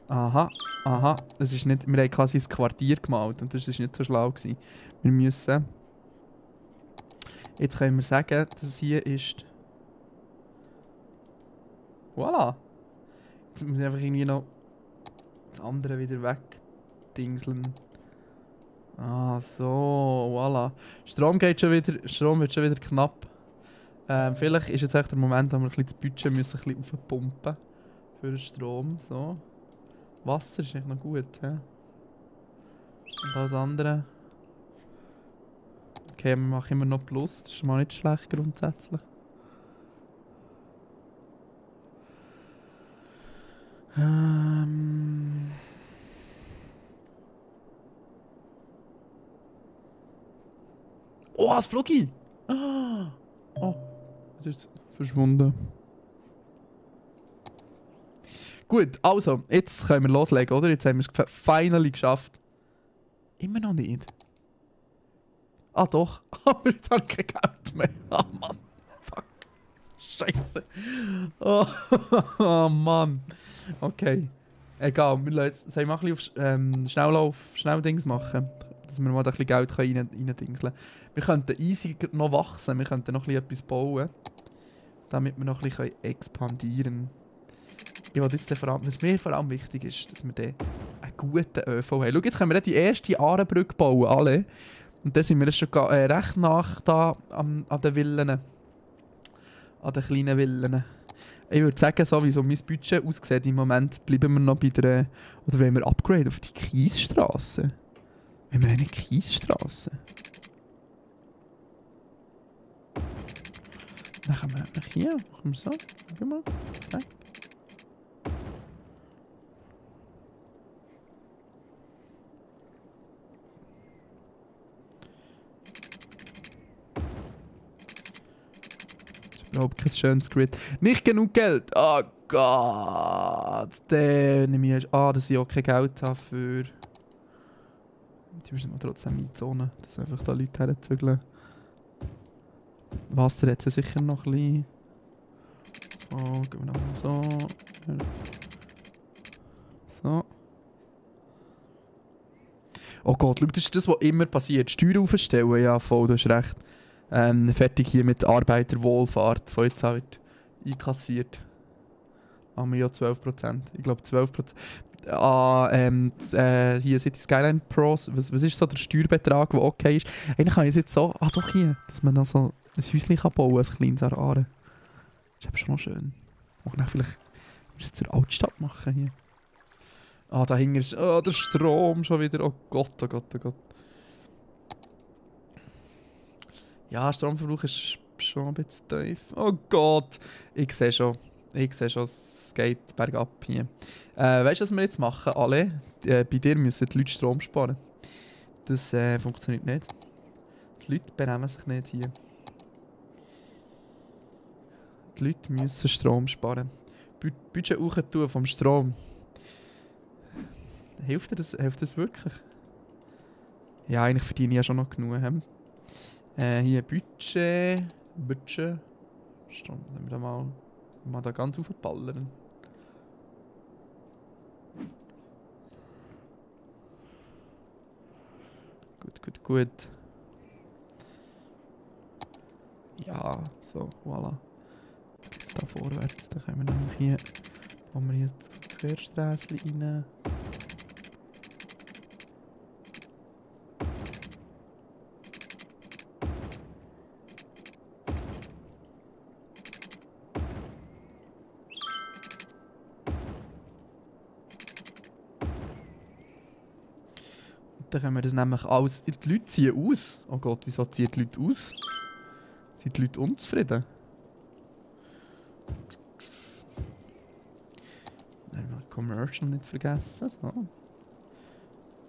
Aha, aha. Das ist nicht, wir haben quasi ein Quartier gemalt und das war nicht so schlau gewesen. Wir müssen... Jetzt können wir sagen, das hier ist... Voilà. Jetzt muss ich einfach irgendwie noch das andere wieder wegdingseln. Ah, so, voilà. Strom wird schon wieder knapp. Vielleicht ist jetzt echt der Moment, wo wir ein bisschen das Budget müssen ein bisschen aufpumpen für den Strom. So. Wasser ist echt noch gut, ja. Und alles andere. Okay, wir machen immer noch Plus, das ist mal nicht schlecht grundsätzlich. Oh, das Fluggi! Oh, das ist verschwunden. Gut, also, jetzt können wir loslegen, oder? Jetzt haben wir es finally geschafft. Immer noch nicht. Ah doch, aber jetzt habe ich kein Geld mehr. Ah Mann, fuck. Scheiße. Oh, oh Mann. Okay. Egal, wir lassen jetzt mal ein bisschen auf Schnelllauf, Schnelldings machen. Dass wir mal ein bisschen Geld reindingseln können. Wir könnten easy noch wachsen, wir könnten noch etwas bauen. Damit wir noch ein bisschen expandieren können. Ich will jetzt vor allem, was mir vor allem wichtig ist, dass wir dann einen guten ÖV haben. Schau, jetzt können wir die erste Aarebrücke bauen, alle. Und dann sind wir schon recht nach da an den Villen. An den kleinen Villen. Ich würde sagen, so wie so mein Budget aussieht, im Moment bleiben wir noch bei der... Oder wollen wir upgrade auf die Kiesstrasse? Wollen wir eine Kiesstrasse? Dann können wir einfach hier, machen wir so. Schau mal. Zack. Überhaupt kein schönes Grid. Nicht genug Geld! Oh Gott! Der nehme ich... Ah, dass ich auch kein Geld habe für... Die müssen wir trotzdem einzonen, dass einfach da Leute herzügeln. Wasser hat ja sicher noch ein bisschen. So, gehen wir nochmal so. So. Oh Gott, schau, das ist das, was immer passiert. Steuern aufstellen, ja voll, du hast recht. Fertig hier mit Arbeiterwohlfahrt. Von jetzt an wird einkassiert. Haben wir ja 12%. Ich glaube 12%. Hier City Skyline Pros. Was ist so der Steuerbetrag, der okay ist? Eigentlich kann ich es jetzt so... Ah doch hier, dass man da so ein Häuschen kann bauen kann, ein kleines an Aare. Das ist aber schon noch schön. Auch dann vielleicht zur Altstadt machen hier. Ah, da hinten ist der Strom schon wieder. Oh Gott, oh Gott, oh Gott. Ja, Stromverbrauch ist schon ein bisschen tief. Oh Gott. Ich sehe schon, es geht bergab hier. Weißt du, was wir jetzt machen? Alle? Bei dir müssen die Leute Strom sparen. Das funktioniert nicht. Die Leute benehmen sich nicht hier. Die Leute müssen Strom sparen. Budget hoch tun vom Strom. Hilft das wirklich? Ja, eigentlich verdiene ich ja schon noch genug. Hier Budget. Strom, dann wir da mal da ganz aufballern. Gut. Ja, so, voilà. Jetzt da vorwärts, dann können wir nämlich hier, wo wir hier die Querstraße rein. Dann können wir das nämlich alles... Die Leute ziehen aus. Oh Gott, wieso ziehen die Leute aus? Sind die Leute unzufrieden? Dann haben wir Commercial nicht vergessen. So.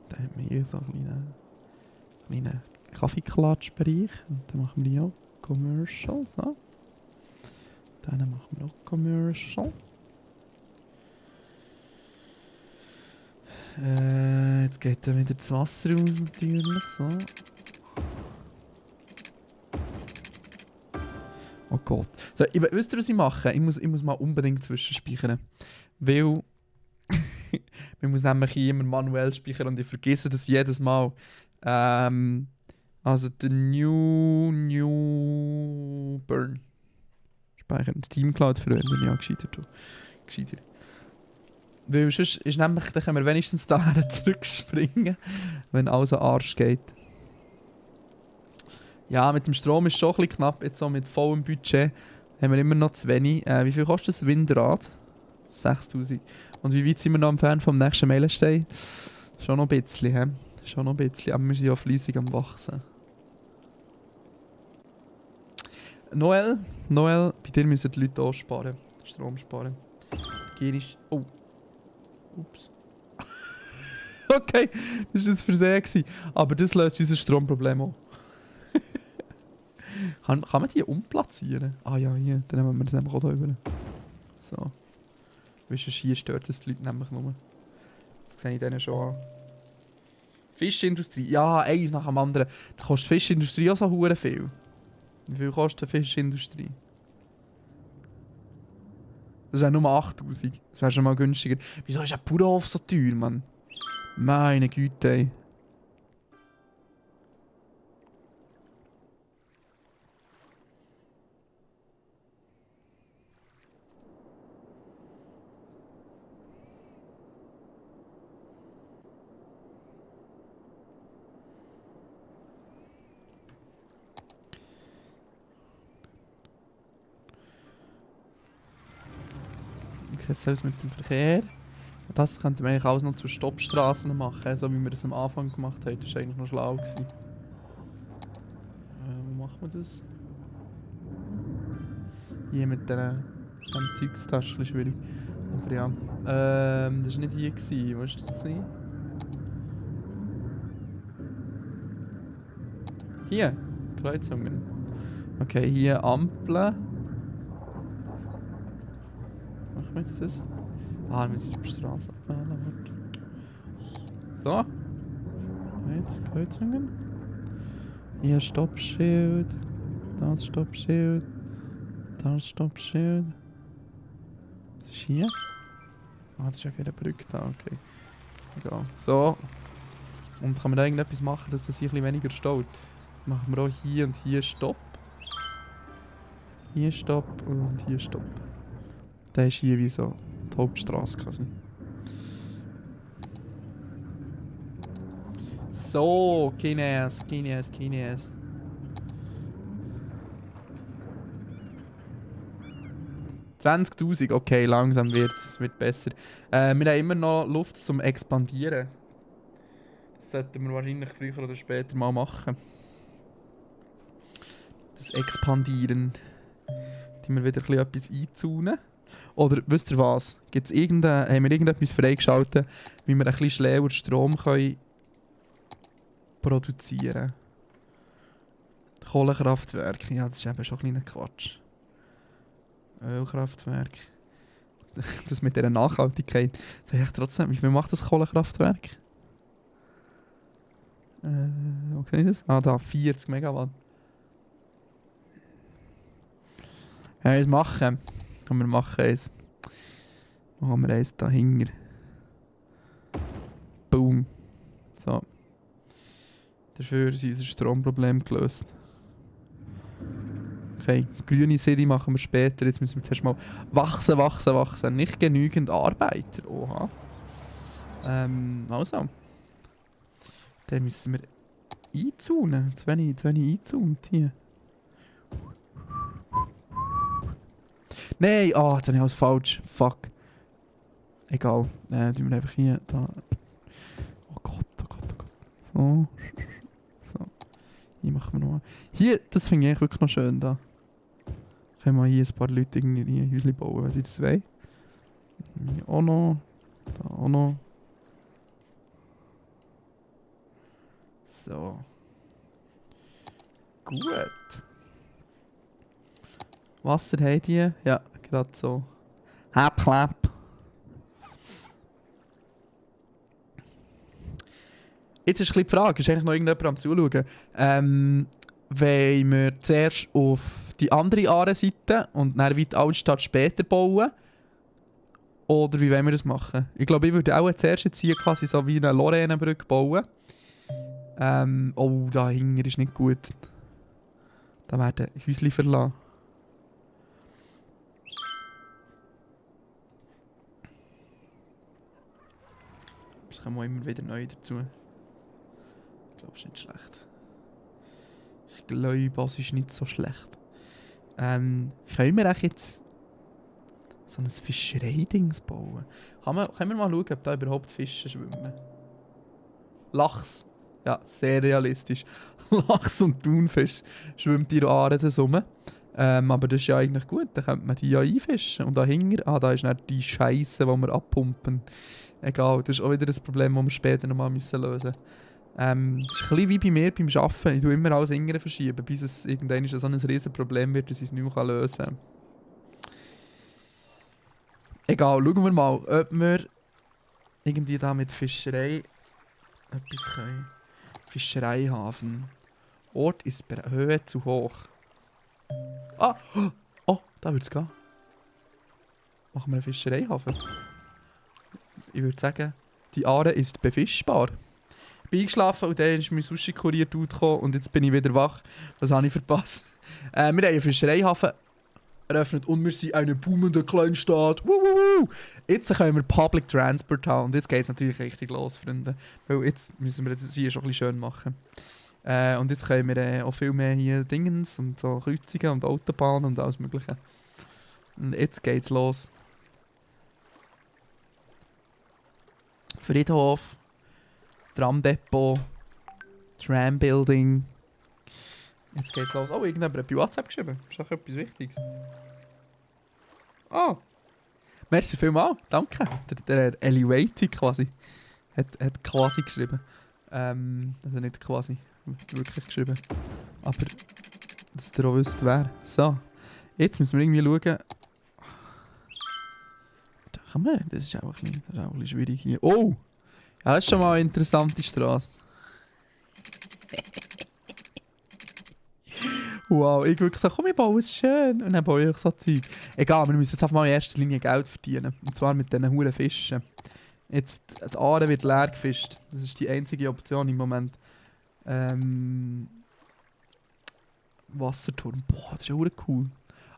Dann haben wir hier so einen kleinen Kaffeeklatschbereich. Und dann machen wir hier auch Commercial. So. Dann machen wir auch Commercial. Jetzt geht dann wieder das Wasser raus natürlich, so. Oh Gott. So, wisst ihr, was ich mache? Ich muss mal unbedingt zwischenspeichern. Weil... man muss nämlich immer manuell speichern und ich vergesse das jedes Mal. Also der New Burn. Speichern. Steam Cloud verwenden, ja, gescheiter. Weil sonst ist nämlich, dann können wir wenigstens daher zurückspringen, wenn alles an Arsch geht. Ja, mit dem Strom ist es schon ein bisschen knapp. Jetzt so mit vollem Budget haben wir immer noch zu wenig. Wie viel kostet das Windrad? 6000. Und wie weit sind wir noch entfernt vom nächsten Meilenstein? Schon noch ein bisschen, hä? Schon noch ein bisschen, aber wir sind ja fleissig am Wachsen. Noel, bei dir müssen die Leute auch sparen. Strom sparen. Hygienisch. Oh. Ups. Okay, das war ein Versehen. Aber das löst unser Stromproblem auch. kann man die umplatzieren? Ah ja, hier. Dann nehmen wir das einfach auch hier rüber. So. Weißt du, hier stört das die Leute nämlich nur. Das sehe ich denen schon an. Fischindustrie. Ja, eins nach dem anderen. Da kostet Fischindustrie auch so hure viel. Wie viel kostet die Fischindustrie? Das wäre nur 8000. Das wäre schon mal günstiger. Wieso ist ein Bauernhof so teuer, Mann? Meine Güte, ey. Wie sieht es aus mit dem Verkehr? Das könnte man eigentlich alles noch zu Stoppstraßen machen, so wie wir das am Anfang gemacht haben. Das war eigentlich noch schlau gewesen. Wo macht man das? Hier mit dem Zeugs, das ist ein bisschen schwierig. Aber ja, das war nicht hier gewesen. Wo war das gewesen? Hier, Kreuzungen. Okay, hier Ampeln. Machen wir jetzt das? Ah, wir müssen auf die Straße abfahren. So. Jetzt Kreuzungen. Hier Stoppschild. Das Stoppschild. Das Stoppschild. Was ist hier? Ah, das ist ja keine Brücke da, okay. Egal. So. Und kann man da irgendetwas machen, dass es sich ein bisschen weniger staut? Machen wir auch hier und hier Stopp. Hier Stopp und hier Stopp. Der ist hier wie so die Hauptstrasse quasi. So, Kines. 20.000, okay, langsam wird es besser. Wir haben immer noch Luft zum Expandieren. Das sollten wir wahrscheinlich früher oder später mal machen. Das Expandieren. Die wir wieder etwas einzaunen. Oder wisst ihr was? Haben wir irgendetwas freigeschaltet, wie wir ein bisschen schneller Strom können produzieren können? Kohlekraftwerke, ja, das ist eben schon ein kleiner Quatsch. Ölkraftwerk. Das mit dieser Nachhaltigkeit. Sag ich trotzdem, wie viel macht das Kohlekraftwerk? Okay, das? Ah, da, 40 Megawatt. Ja, was machen? Und wir machen eins. Machen wir eins dahinter. Boom. So. Dafür ist unser Stromproblem gelöst. Okay, grüne City machen wir später. Jetzt müssen wir zuerst mal wachsen. Nicht genügend Arbeiter. Oha. Also. Dann müssen wir einzaunen. Zu wenig eingezaunt hier. Nein! Ah, jetzt habe ich alles falsch. Fuck. Egal. Tun wir einfach hier. Da. Oh Gott. So. Hier machen wir nochmal. Hier, das finde ich eigentlich wirklich noch schön da. Können wir hier ein paar Leute irgendwie ein Häuschen bauen, wenn sie das wollen. Hier auch noch. Da auch noch. So. Gut. Wasser haben die? Ja, gerade so. Klapp. Jetzt ist ein bisschen die Frage, ist eigentlich noch irgendjemand am Zuschauen? Wollen wir zuerst auf die andere Aare-Seite und dann wie die Altstadt später bauen? Oder wie wollen wir das machen? Ich glaube, ich würde auch zuerst jetzt hier quasi so wie eine Lorrainebrücke bauen. Oh, da hinten ist nicht gut. Da werden Häuschen verlassen. Das kommen wir immer wieder neu dazu. Ich glaube, es ist nicht schlecht. Ich glaube, es ist nicht so schlecht. Können wir echt jetzt so ein Fischereidings bauen? Können wir mal schauen, ob da überhaupt Fische schwimmen? Lachs. Ja, sehr realistisch. Lachs und Thunfisch schwimmt in der Aare rum. Aber das ist ja eigentlich gut, dann könnte man die ja einfischen. Und dahinter, da ist nicht die Scheiße, die wir abpumpen. Egal, das ist auch wieder ein Problem, das wir später nochmal lösen müssen. Das ist ein bisschen wie bei mir beim Arbeiten. Ich tue immer alles hinterher verschieben, bis es irgendwann so ein riesen Problem wird, dass ich es nicht mehr lösen kann. Egal, schauen wir mal, ob wir irgendwie da mit Fischerei etwas können. Fischereihafen. Ort ist bei Höhe zu hoch. Ah! Oh, da würde es gehen. Machen wir einen Fischereihafen. Ich würde sagen, die Aare ist befischbar. Ich bin eingeschlafen und dann ist mein Sushi-Kurier gekommen und jetzt bin ich wieder wach. Was habe ich verpasst? Wir haben einen Fischereihafen eröffnet und wir sind eine boomende Kleinstadt. Jetzt können wir Public Transport haben und jetzt geht es natürlich richtig los, Freunde. Weil jetzt müssen wir das hier schon ein bisschen schön machen. Und jetzt können wir auch viel mehr hier Dingens und so Kreuzungen und Autobahnen und alles mögliche. Und jetzt geht's los. Friedhof, Tramdepot, Trambuilding. Jetzt geht's los. Oh, irgendjemand hat bei WhatsApp geschrieben. Ist doch etwas Wichtiges. Oh. Merci vielmals. Danke. Der Elevator quasi. Hat quasi geschrieben. Also nicht quasi. Wirklich geschrieben. Aber, dass ihr auch wisst, wer. So. Jetzt müssen wir irgendwie schauen. Da kann man. Das ist auch ein bisschen schwierig hier. Oh! Ja, das ist schon mal eine interessante Straße. Wow, ich wirklich so, komm, ich baue es schön. Und dann baue ich so Zeug. Egal, wir müssen jetzt einfach mal in erster Linie Geld verdienen. Und zwar mit diesen huren Fischen. Jetzt, das Aare wird leer gefischt. Das ist die einzige Option im Moment. Wasserturm. Boah, das ist ja verdammt cool.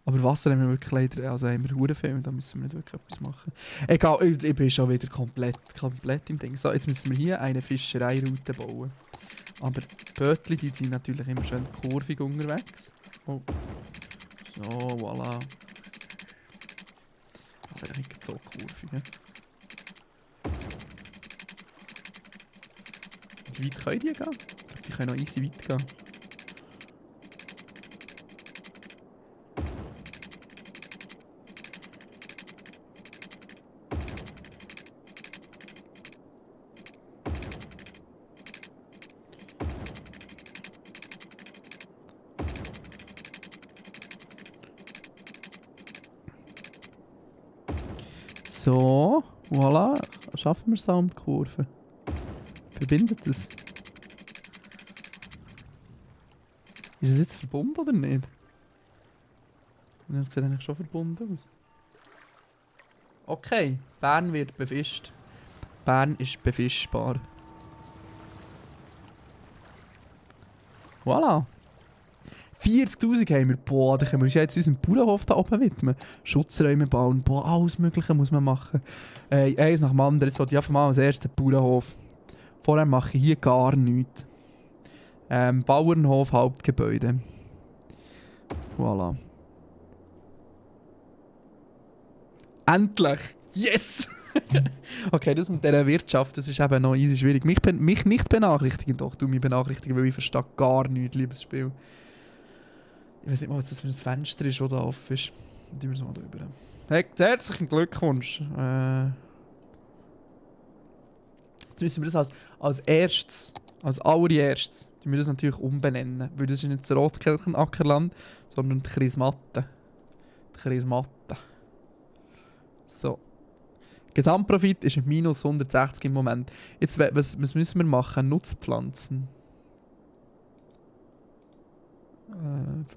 Aber Wasser haben wir wirklich leider, also haben wir verdammt viel, da müssen wir nicht wirklich etwas machen. Egal, ich bin schon wieder komplett im Ding. So, jetzt müssen wir hier eine Fischereiroute bauen. Aber die Bötli, die sind natürlich immer schön kurvig unterwegs. Oh. So, voilà. Aber nicht so kurvig, ne? Wie weit können die gehen? Ich glaube, die können noch easy weit gehen. So, voilà. Schaffen wir es da um die Kurve? Verbindet es? Ist es jetzt verbunden oder nicht? Das sieht eigentlich schon verbunden aus. Okay, Bern wird befischt. Bern ist befischbar. Voilà. 40'000 haben wir. Boah, da können wir uns jetzt unseren Bauernhof da oben widmen. Schutzräume bauen. Boah, alles Mögliche muss man machen. Eins nach dem anderen. Jetzt wollte ich einfach mal als erstes den Bauernhof. Vorher mache ich hier gar nichts. Bauernhof, Hauptgebäude. Voilà. Endlich! Yes! Okay, das mit dieser Wirtschaft, das ist eben noch easy schwierig. Mich nicht benachrichtigen, doch du mich benachrichtigen, weil ich verstehe gar nichts, liebes Spiel. Ich weiß nicht mal, was das für ein Fenster ist, das da offen ist. Die wir so mal drüber. Hey, herzlichen Glückwunsch! Jetzt müssen wir das als erstes, als allererstes, die wir das natürlich umbenennen. Weil das ist nicht das Rotkirchen-Ackerland, sondern die Chrismatte. Die Chrismatte. So. Gesamtprofit ist minus 160 im Moment. Jetzt, was müssen wir machen? Nutzpflanzen.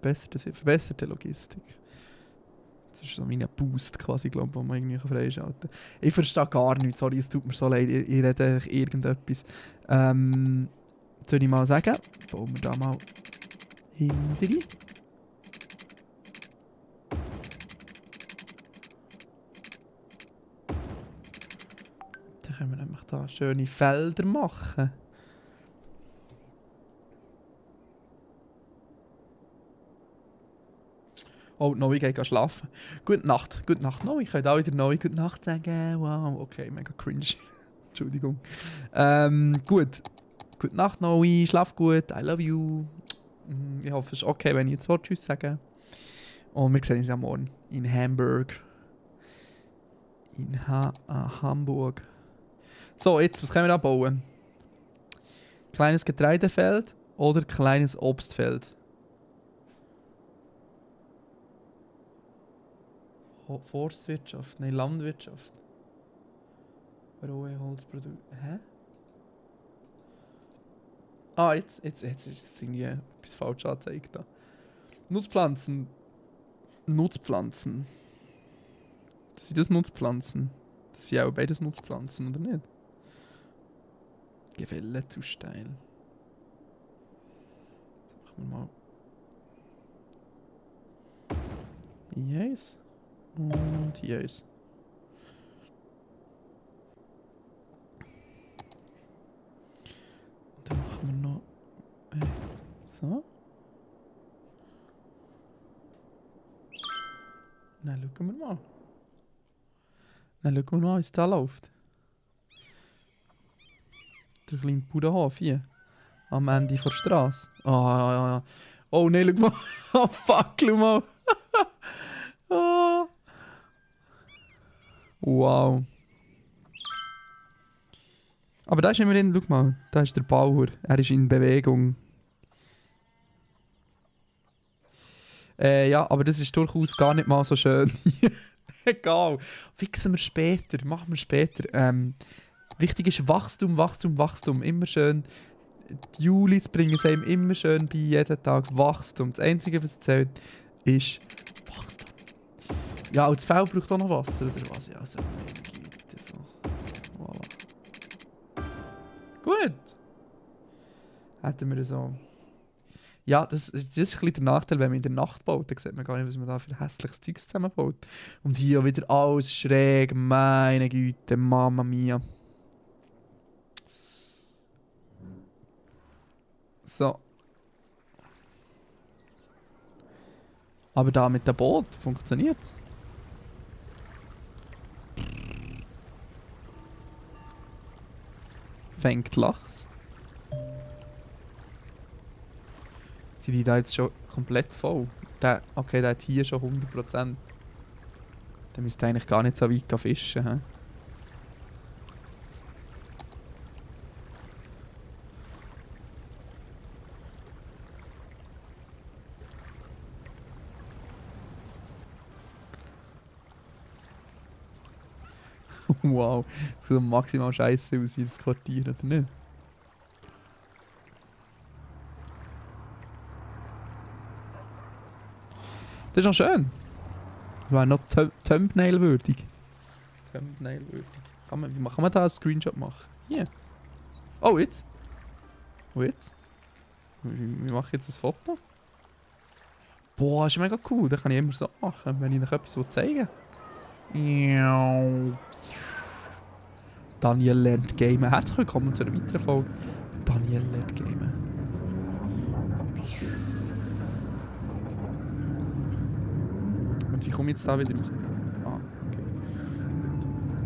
Verbesserte Logistik. Das ist so mein Boost quasi, glaube ich, den man irgendwie freischalten kann. Ich verstehe gar nichts, sorry, es tut mir so leid, ich rede irgendetwas. Soll ich mal sagen? Bauen wir da mal hinterher. Dann können wir nämlich da schöne Felder machen. Oh, Noe geht schlafen. Gute Nacht, Noe. Ich könnte auch wieder Noe Gute Nacht sagen. Wow, okay, mega cringe. Entschuldigung. Gut. Gute Nacht, Noe. Schlaf gut. I love you. Ich hoffe, es ist okay, wenn ich jetzt so Tschüss sage. Und wir sehen uns ja morgen in Hamburg. In Hamburg. So, jetzt, was können wir da bauen? Kleines Getreidefeld oder kleines Obstfeld? Forstwirtschaft, nein, Landwirtschaft. Rohe Holzprodukte. Hä? Ah, jetzt ist es irgendwie etwas falsch angezeigt da. Nutzpflanzen. Sind das Nutzpflanzen? Das sind auch beides Nutzpflanzen, oder nicht? Gewelle zu steil. Das machen wir mal. Yes. Und hier ist. Dann machen wir noch. So. Dann schauen wir mal. Wie es da läuft. Der kleine Bauernhof hier. Am Ende der Straße. Oh nein, schau mal. Oh fuck, schau mal. Oh. Wow. Aber da ist immerhin, schau mal, da ist der Bauer. Er ist in Bewegung. Ja, aber das ist durchaus gar nicht mal so schön. Egal. Fixen wir später. Machen wir später. Wichtig ist Wachstum. Immer schön Die Julis bringen es einem immer schön bei, jeden Tag Wachstum. Das Einzige, was zählt, ist Wachstum. Ja, und das Feld braucht auch noch Wasser, oder was? Ja, also, meine Güte, so. Voilà. Gut. Hätten wir so... Ja, das ist ein bisschen der Nachteil, wenn man in der Nacht baut. Dann sieht man gar nicht, was man da für hässliches Zeug zusammenbaut. Und hier wieder alles schräg. Meine Güte, Mamma mia. So. Aber da mit dem Boot funktioniert es. Fängt Lachs. Sind die da jetzt schon komplett voll? Okay, der hat hier schon 100%. Dann müsste eigentlich gar nicht so weit gehen fischen. He? Wow, das sieht maximal scheiße aus, dieses Quartier, oder nicht? Das ist noch schön. Wäre noch Thumbnail-würdig. Thumbnail-würdig. Wie kann man da einen Screenshot machen? Hier. Oh, jetzt. Oh, jetzt. Wie mache ich jetzt ein Foto? Boah, das ist mega cool. Das kann ich immer so machen, wenn ich euch etwas zeigen will. Daniel lernt gamen. Herzlich willkommen zu einer weiteren Folge. Daniel lernt gamen. Und wie komme ich jetzt da wieder raus? Ah, okay.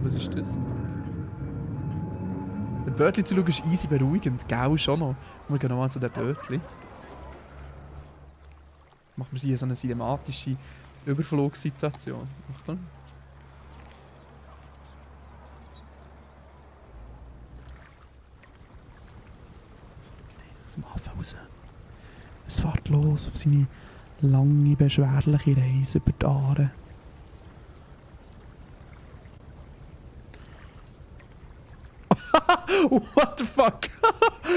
Was ist das? Der Bötli zu schauen ist easy beruhigend. Gell, schon noch. Wir gehen nochmal zu den Bötli. Machen wir hier so eine cinematische Überflugssituation. Achtung. Aus dem Hafen raus. Es fährt los auf seine lange, beschwerliche Reise über die Aare. What the fuck?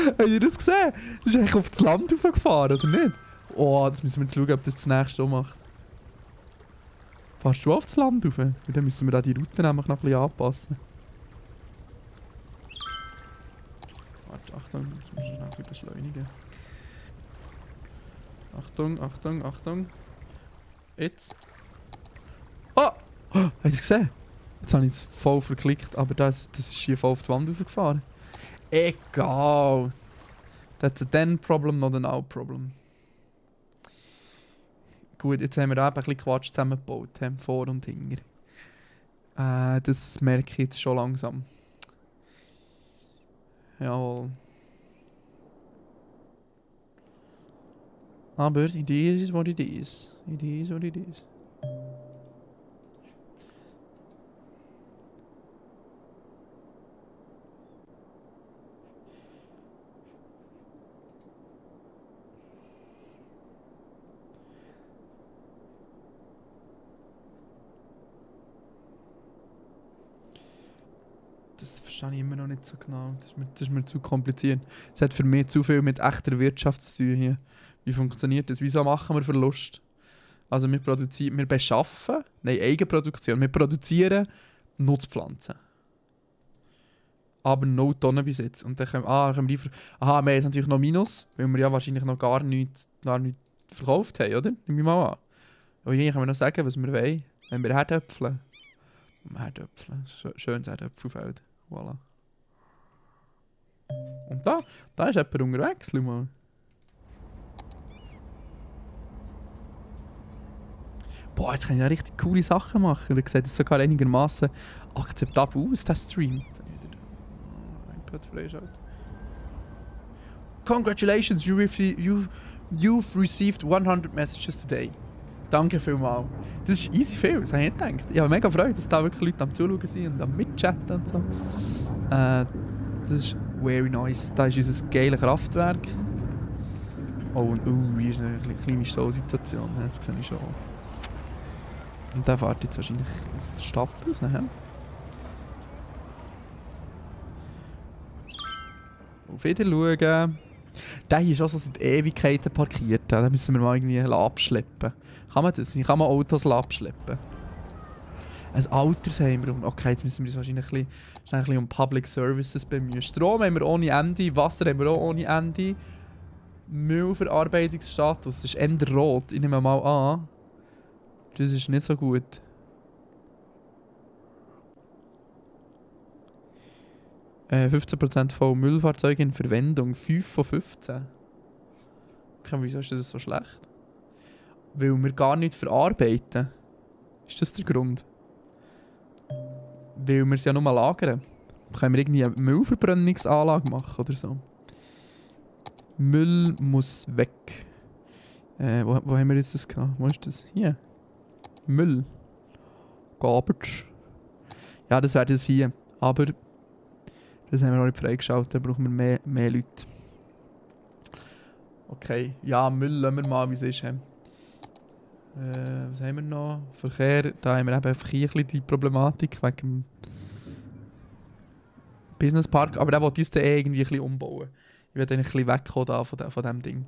Habt ihr das gesehen? Das ist eigentlich auf das Land raufgefahren, oder nicht? Oh, das müssen wir jetzt schauen, ob das nächste auch macht. Fährst du auf das Land rauf? Weil dann müssen wir da die Route nämlich noch ein bisschen anpassen. Warte, Achtung, jetzt muss ich noch ein bisschen beschleunigen. Achtung, Achtung, Achtung. Jetzt. Oh! Habt ihr es gesehen? Jetzt habe ich es voll verklickt, aber das ist hier voll auf die Wand raufgefahren. Egal. That's a then problem, not a now problem. Gut, jetzt haben wir da eben ein bisschen Quatsch zusammengebaut, vor und hinter. Das merke ich jetzt schon langsam. Jawohl. Aber it is what it is. It is what it is. Das verstehe ich immer noch nicht so genau. Das ist mir zu kompliziert. Es hat für mich zu viel mit echter Wirtschaft zu tun hier. Wie funktioniert das? Wieso machen wir Verlust? Also wir beschaffen, nein, Eigenproduktion. Wir produzieren Nutzpflanzen. Aber no Tonnenbesitz. Und dann können wir liefern. Aha, wir haben jetzt natürlich noch Minus, weil wir ja wahrscheinlich noch gar nichts verkauft haben, oder? Nimm ich mal an. Aber hier können wir noch sagen, was wir wollen. Wenn wir Herdöpfel. Schönes Herdöpfelfeld. Voilà. Und da ist jemand unterwegs, schau mal. Boah, jetzt kann ich ja richtig coole Sachen machen. Da sieht es sogar einigermaßen akzeptabel aus, der Stream. iPad freischalten. Congratulations, you've received 100 messages today. Danke vielmals. Das ist easy viel, das habe ich nicht gedacht. Ich habe mega Freude, dass da wirklich Leute am Zuschauen sind und am Mitchatten und so. Das ist very nice. Da ist unser geiles Kraftwerk. Oh, und hier ist eine kleine Stausituation, das sehe ich schon. Und der fährt jetzt wahrscheinlich aus der Stadt raus. Auf Wiedersehen. Der hier ist auch so seit Ewigkeiten parkiert. Den müssen wir mal irgendwie abschleppen. Kann man das? Wie kann man Autos abschleppen? Ein Altersheim. Okay, jetzt müssen wir uns wahrscheinlich ein bisschen um Public Services bemühen. Strom haben wir ohne Ende, Wasser haben wir auch ohne Ende. Müllverarbeitungsstatus ist eher rot. Ich nehme mal an. Das ist nicht so gut. Äh, 15% von Müllfahrzeugen in Verwendung. 5 von 15. Okay, wieso ist das so schlecht? Weil wir gar nicht verarbeiten. Ist das der Grund? Weil wir es ja nur lagern. Können wir irgendwie eine Müllverbrennungsanlage machen oder so? Müll muss weg. Wo haben wir jetzt das gehabt? Wo ist das? Hier. Müll. Garbage. Ja, das wäre das hier. Aber das haben wir noch nicht freigeschaltet. Da brauchen wir mehr Leute. Okay. Ja, Müll lassen wir mal, wie es ist. Was haben wir noch? Verkehr. Da haben wir eben einfach hier ein bisschen die Problematik wegen dem Business Park. Aber der will uns dann irgendwie ein bisschen umbauen. Ich werde ein bisschen wegkommen da von diesem Ding.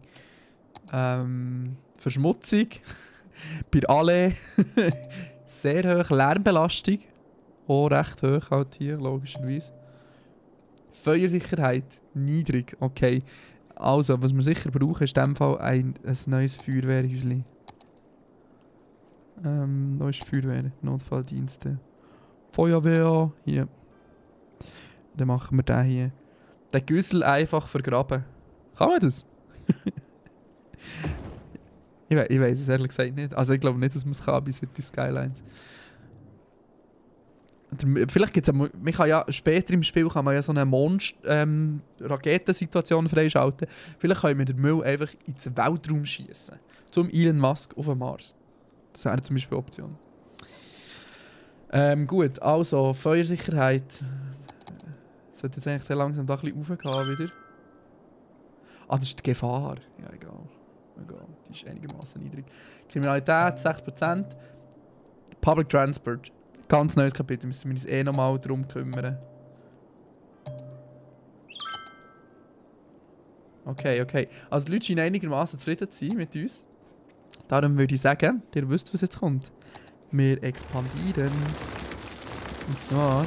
Verschmutzung. Bei alle sehr hoch. Lärmbelastung. Auch recht hoch halt hier, logischerweise. Feuersicherheit. Niedrig. Okay. Also, was wir sicher brauchen, ist in dem Fall ein neues Feuerwehrhäuschen. Da ist Feuerwehr. Notfalldienste. Feuerwehr. Hier. Dann machen wir den hier. Den Güssel einfach vergraben. Kann man das? ich weiß es ehrlich gesagt nicht. Also ich glaube nicht, dass man es kann bis City Skylines. Vielleicht gibt es man kann ja später im Spiel kann man ja so eine Raketensituation freischalten. Vielleicht können wir den Müll einfach ins Weltraum schießen. Zum Elon Musk auf dem Mars. Das wäre zum Beispiel eine Option. Gut, also Feuersicherheit. Sollte jetzt eigentlich langsam da ein bisschen raufgehen wieder. Ah, das ist die Gefahr. Ja, egal. Die ist einigermaßen niedrig. Kriminalität 6%. Public Transport. Ganz neues Kapitel. Müssen wir uns nochmal darum kümmern. Okay. Also die Leute scheinen einigermaßen zufrieden zu sein mit uns. Darum würde ich sagen, ihr wisst, was jetzt kommt. Wir expandieren. Und zwar...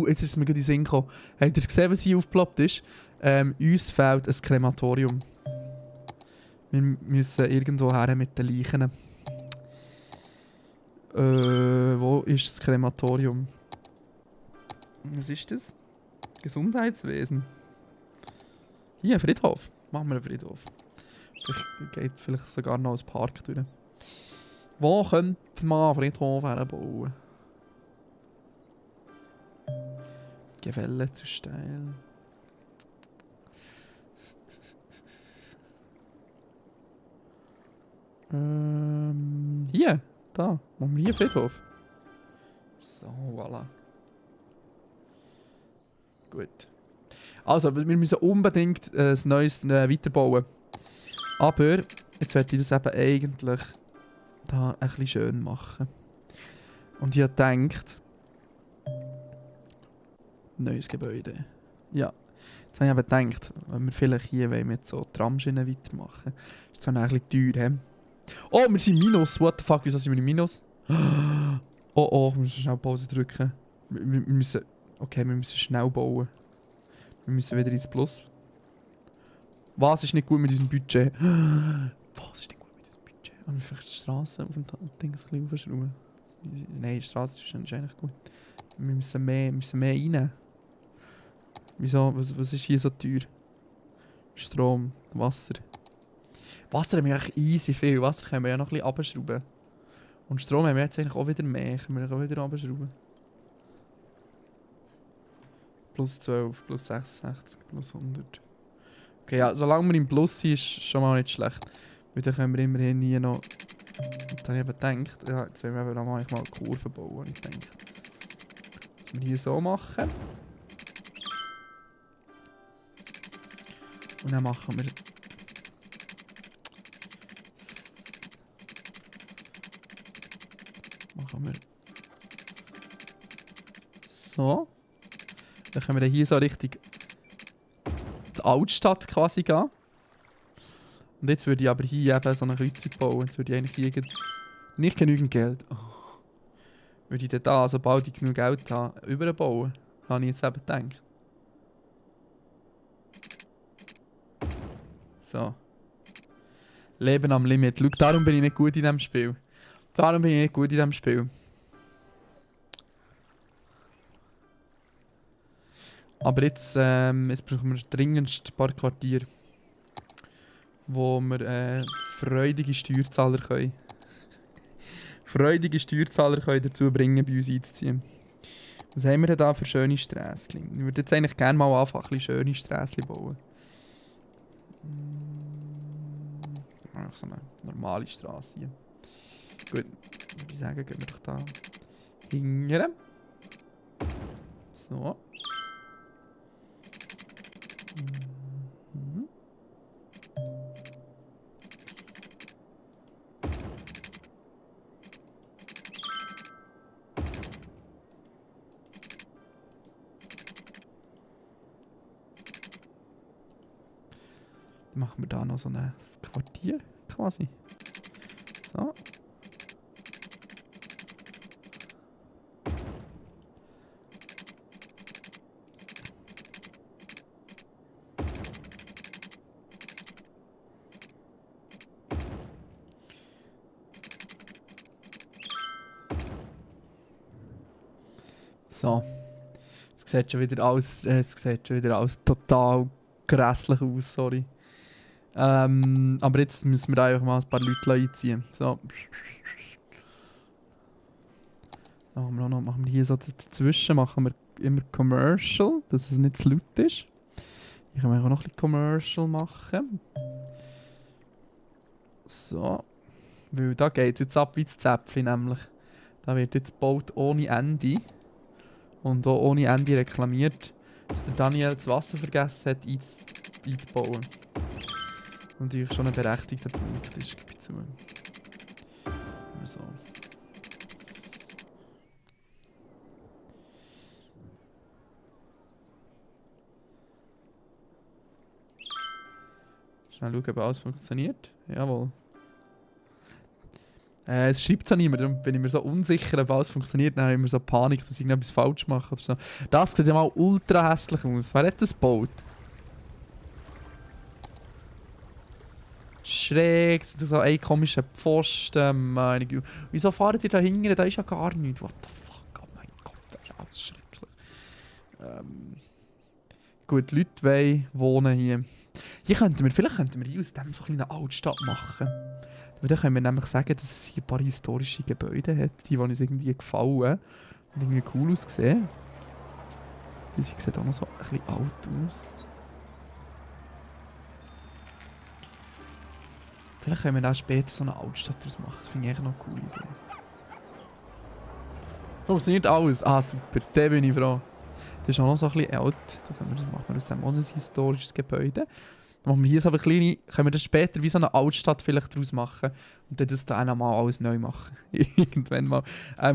jetzt ist es mir gerade in den Sinn gekommen. Habt ihr gesehen, was hier aufgeploppt ist? Uns fehlt ein Krematorium. Wir müssen irgendwo her mit den Leichen. Wo ist das Krematorium? Was ist das? Gesundheitswesen. Hier, Friedhof. Machen wir einen Friedhof. Geht vielleicht sogar noch als Park durch. Wo könnte man einen Friedhof herbauen? Gewelle zu steil. Hier, da. Machen wir hier Friedhof. So, voilà. Gut. Also, wir müssen unbedingt ein neues weiterbauen. Aber, jetzt werde ich das eben eigentlich da ein bisschen schön machen. Und ich habe gedacht... Neues Gebäude. Ja. Jetzt habe ich aber gedacht, wenn wir vielleicht hier mit so Tramschienen weitermachen. Ist zwar noch ein bisschen teuer, he? Oh, wir sind Minus. What the fuck, wieso sind wir in Minus? Oh, wir müssen schnell Pause drücken. Wir müssen... Okay, wir müssen schnell bauen. Wir müssen wieder ins Plus. Was ist nicht gut mit diesem Budget? Was ist nicht gut mit diesem Budget? Haben wir vielleicht die Straße auf dem Ding ein bisschen aufschrauben? Nein, die Straße ist eigentlich gut. Wir müssen mehr rein. Wieso? Was ist hier so teuer? Strom, Wasser. Wasser haben wir eigentlich easy viel. Wasser können wir ja noch ein bisschen abschrauben. Und Strom haben wir jetzt eigentlich auch wieder mehr. Können wir auch wieder abschrauben. Plus 12, plus 66, plus 100. Okay, ja, solange wir im Plus sind, ist schon mal nicht schlecht. Weil dann können wir immerhin hier noch... Und dann habe ich gedacht, ja, jetzt wollen wir eben mal eine Kurve bauen. Ich denke, dass wir hier so machen. Und dann machen wir... So. Dann können wir hier so richtig die Altstadt quasi gehen. Und jetzt würde ich aber hier eben so eine Kreuzung bauen. Jetzt würde ich eigentlich hier nicht genügend Geld. Oh. Würde ich dann da, sobald ich genug Geld habe, überbauen. Habe ich jetzt eben gedacht. So. Leben am Limit. Schau, darum bin ich nicht gut in diesem Spiel. Aber jetzt brauchen wir dringendst ein paar Quartiere, wo wir freudige Steuerzahler können. Dazu bringen, bei uns einzuziehen. Was haben wir denn da für schöne Strässchen? Ich würde jetzt eigentlich gerne mal anfangen, ein bisschen schöne Strässchen bauen. Einfach so eine normale Straße hier. Gut, würde ich sagen, gehen wir doch da hingern. So. Mhm. Dann machen wir da noch so ein Quartier quasi. So. So. Es sieht schon wieder alles total grässlich aus, sorry. Aber jetzt müssen wir einfach mal ein paar Leute einziehen. So. Dann machen wir hier so dazwischen machen wir immer Commercial, dass es nicht zu laut ist. Hier können wir auch noch ein bisschen Commercial machen. So. Weil da geht es jetzt ab wie das Zäpfchen nämlich. Da wird jetzt gebaut ohne Ende. Und auch ohne Ende reklamiert, dass der Daniel das Wasser vergessen hat einzubauen. Und natürlich schon ein berechtigter Punkt ist, gebe ich zu. So. Schnell schauen, ob alles funktioniert. Jawohl. Es schreibt so niemand, darum bin ich mir so unsicher, ob alles funktioniert. Dann habe ich immer so Panik, dass ich irgendetwas falsch mache oder so. Das sieht ja mal ultra hässlich aus. Wer hat das gebaut? Schräg, so ein komischer Pfosten, meine Güte. Wieso fahrt ihr da hinten? Da ist ja gar nichts. What the fuck? Oh mein Gott, das ist alles schrecklich. Gut, die Leute wohnen hier. Vielleicht könnten wir hier aus dem so eine Altstadt machen. Weil dann können wir nämlich sagen, dass es hier ein paar historische Gebäude hat, die uns irgendwie gefallen und irgendwie cool aussehen. Die sieht auch noch so ein bisschen alt aus. Vielleicht können wir dann später so eine Altstadt daraus machen. Das finde ich echt noch eine coole Idee. Funktioniert alles? Ah, super. Da bin ich froh. Das ist auch noch so ein bisschen alt. Da machen wir aus dem auch ein historisches Gebäude. Dann machen wir hier so eine kleine, können wir das später wie so eine Altstadt vielleicht daraus machen. Und dann das da mal alles neu machen. Irgendwann mal.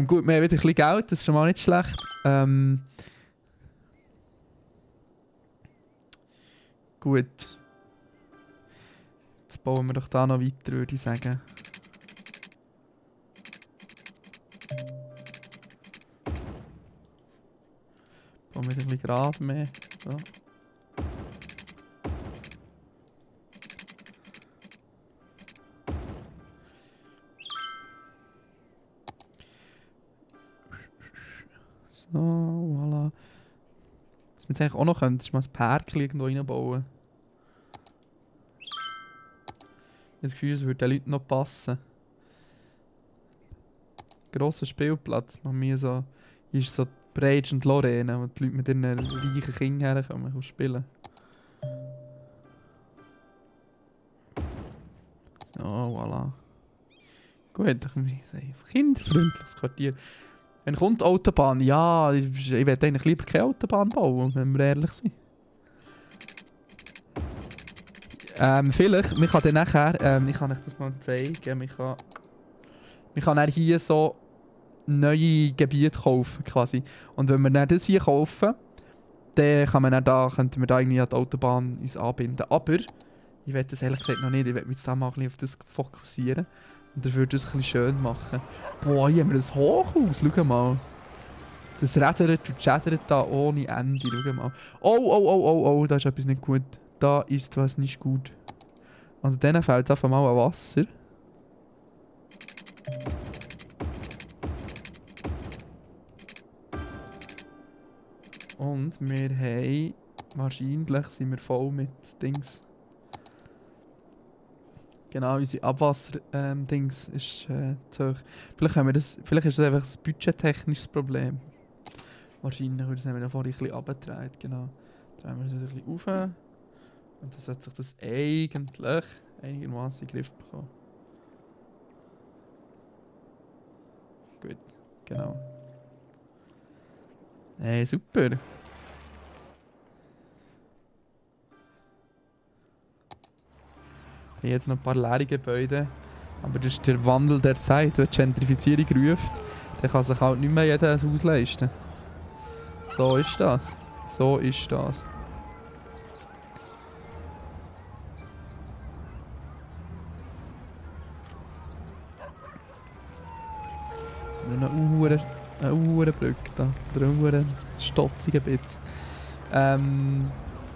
Gut, wir haben wieder ein bisschen Geld, das ist schon mal nicht schlecht. Gut. Jetzt bauen wir doch da noch weiter, würde ich sagen. Bauen wir ein bisschen gerade mehr. So. So, voilà. Was wir jetzt eigentlich auch noch können, ist mal ein Park irgendwo reinbauen. Ich habe das Gefühl, es würde den Leuten noch passen. Grosser Spielplatz. Hier ist so die Breitsch und Lorraine, wo die Leute mit ihren reichen Kindern herkommen und spielen. So, voilà. Gut, dann können wir sagen, ein kinderfreundliches Quartier. Wenn kommt Autobahn, ja, ich würde eigentlich lieber keine Autobahn bauen, wenn wir ehrlich sind. Vielleicht, man kann dann nachher, ich kann euch das mal zeigen, man kann dann hier so neue Gebiete kaufen quasi. Und wenn wir dann das hier kaufen, dann kann man dann könnten wir da irgendwie an die Autobahn uns anbinden. Aber ich will das ehrlich gesagt noch nicht. Ich will mich jetzt da mal ein bisschen auf das fokussieren. Und dafür das ein bisschen schön machen. Boah, hier haben wir ein Hochhaus. Schau mal. Das rädert und schädert da ohne Ende. Schau mal. Oh, da ist etwas nicht gut. Da ist was nicht gut. Also denen fehlt einfach mal an Wasser. Und wir haben... Wahrscheinlich sind wir voll mit Dings. Genau, unsere Abwasser-Dings ist zu hoch. Vielleicht ist das einfach ein budgettechnisches Problem. Wahrscheinlich, weil das haben wir ja vorhin ein bisschen runtergedreht. Genau. Drehen wir es wieder ein bisschen rauf. Und dann sollte sich das eigentlich einigermaßen in den Griff bekommen. Gut, genau. Hey, super. Ich habe jetzt noch ein paar leere Gebäude. Aber das ist der Wandel der Zeit. Wenn die Gentrifizierung ruft, dann kann sich halt nicht mehr jeder ein Haus leisten. So ist das. So ist das. Eine Uhrenbrücke da. Oder eine Uhren stotzigen Bitz.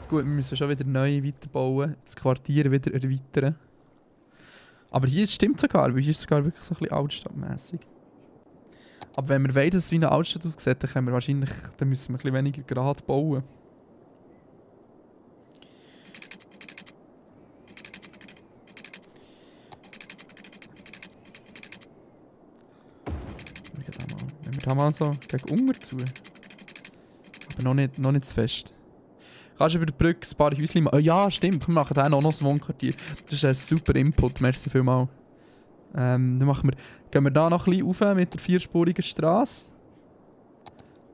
Gut, wir müssen schon wieder neu weiterbauen. Das Quartier wieder erweitern. Aber hier stimmt sogar, weil hier ist es sogar wirklich so ein bisschen altstadtmässig. Aber wenn wir wollen, dass es wie eine Altstadt aussieht, dann können wir wahrscheinlich, dann müssen wir ein bisschen weniger gerade bauen. Wenn wir da mal so gegen Unger zu. Aber noch nicht zu fest. Kannst du über die Brücke ein paar Häuschen machen? Oh ja, stimmt, wir machen dann auch noch ein Wohnquartier. Das ist ein super Input, merci vielmals. Dann gehen wir da noch ein bisschen rauf mit der vierspurigen Straße.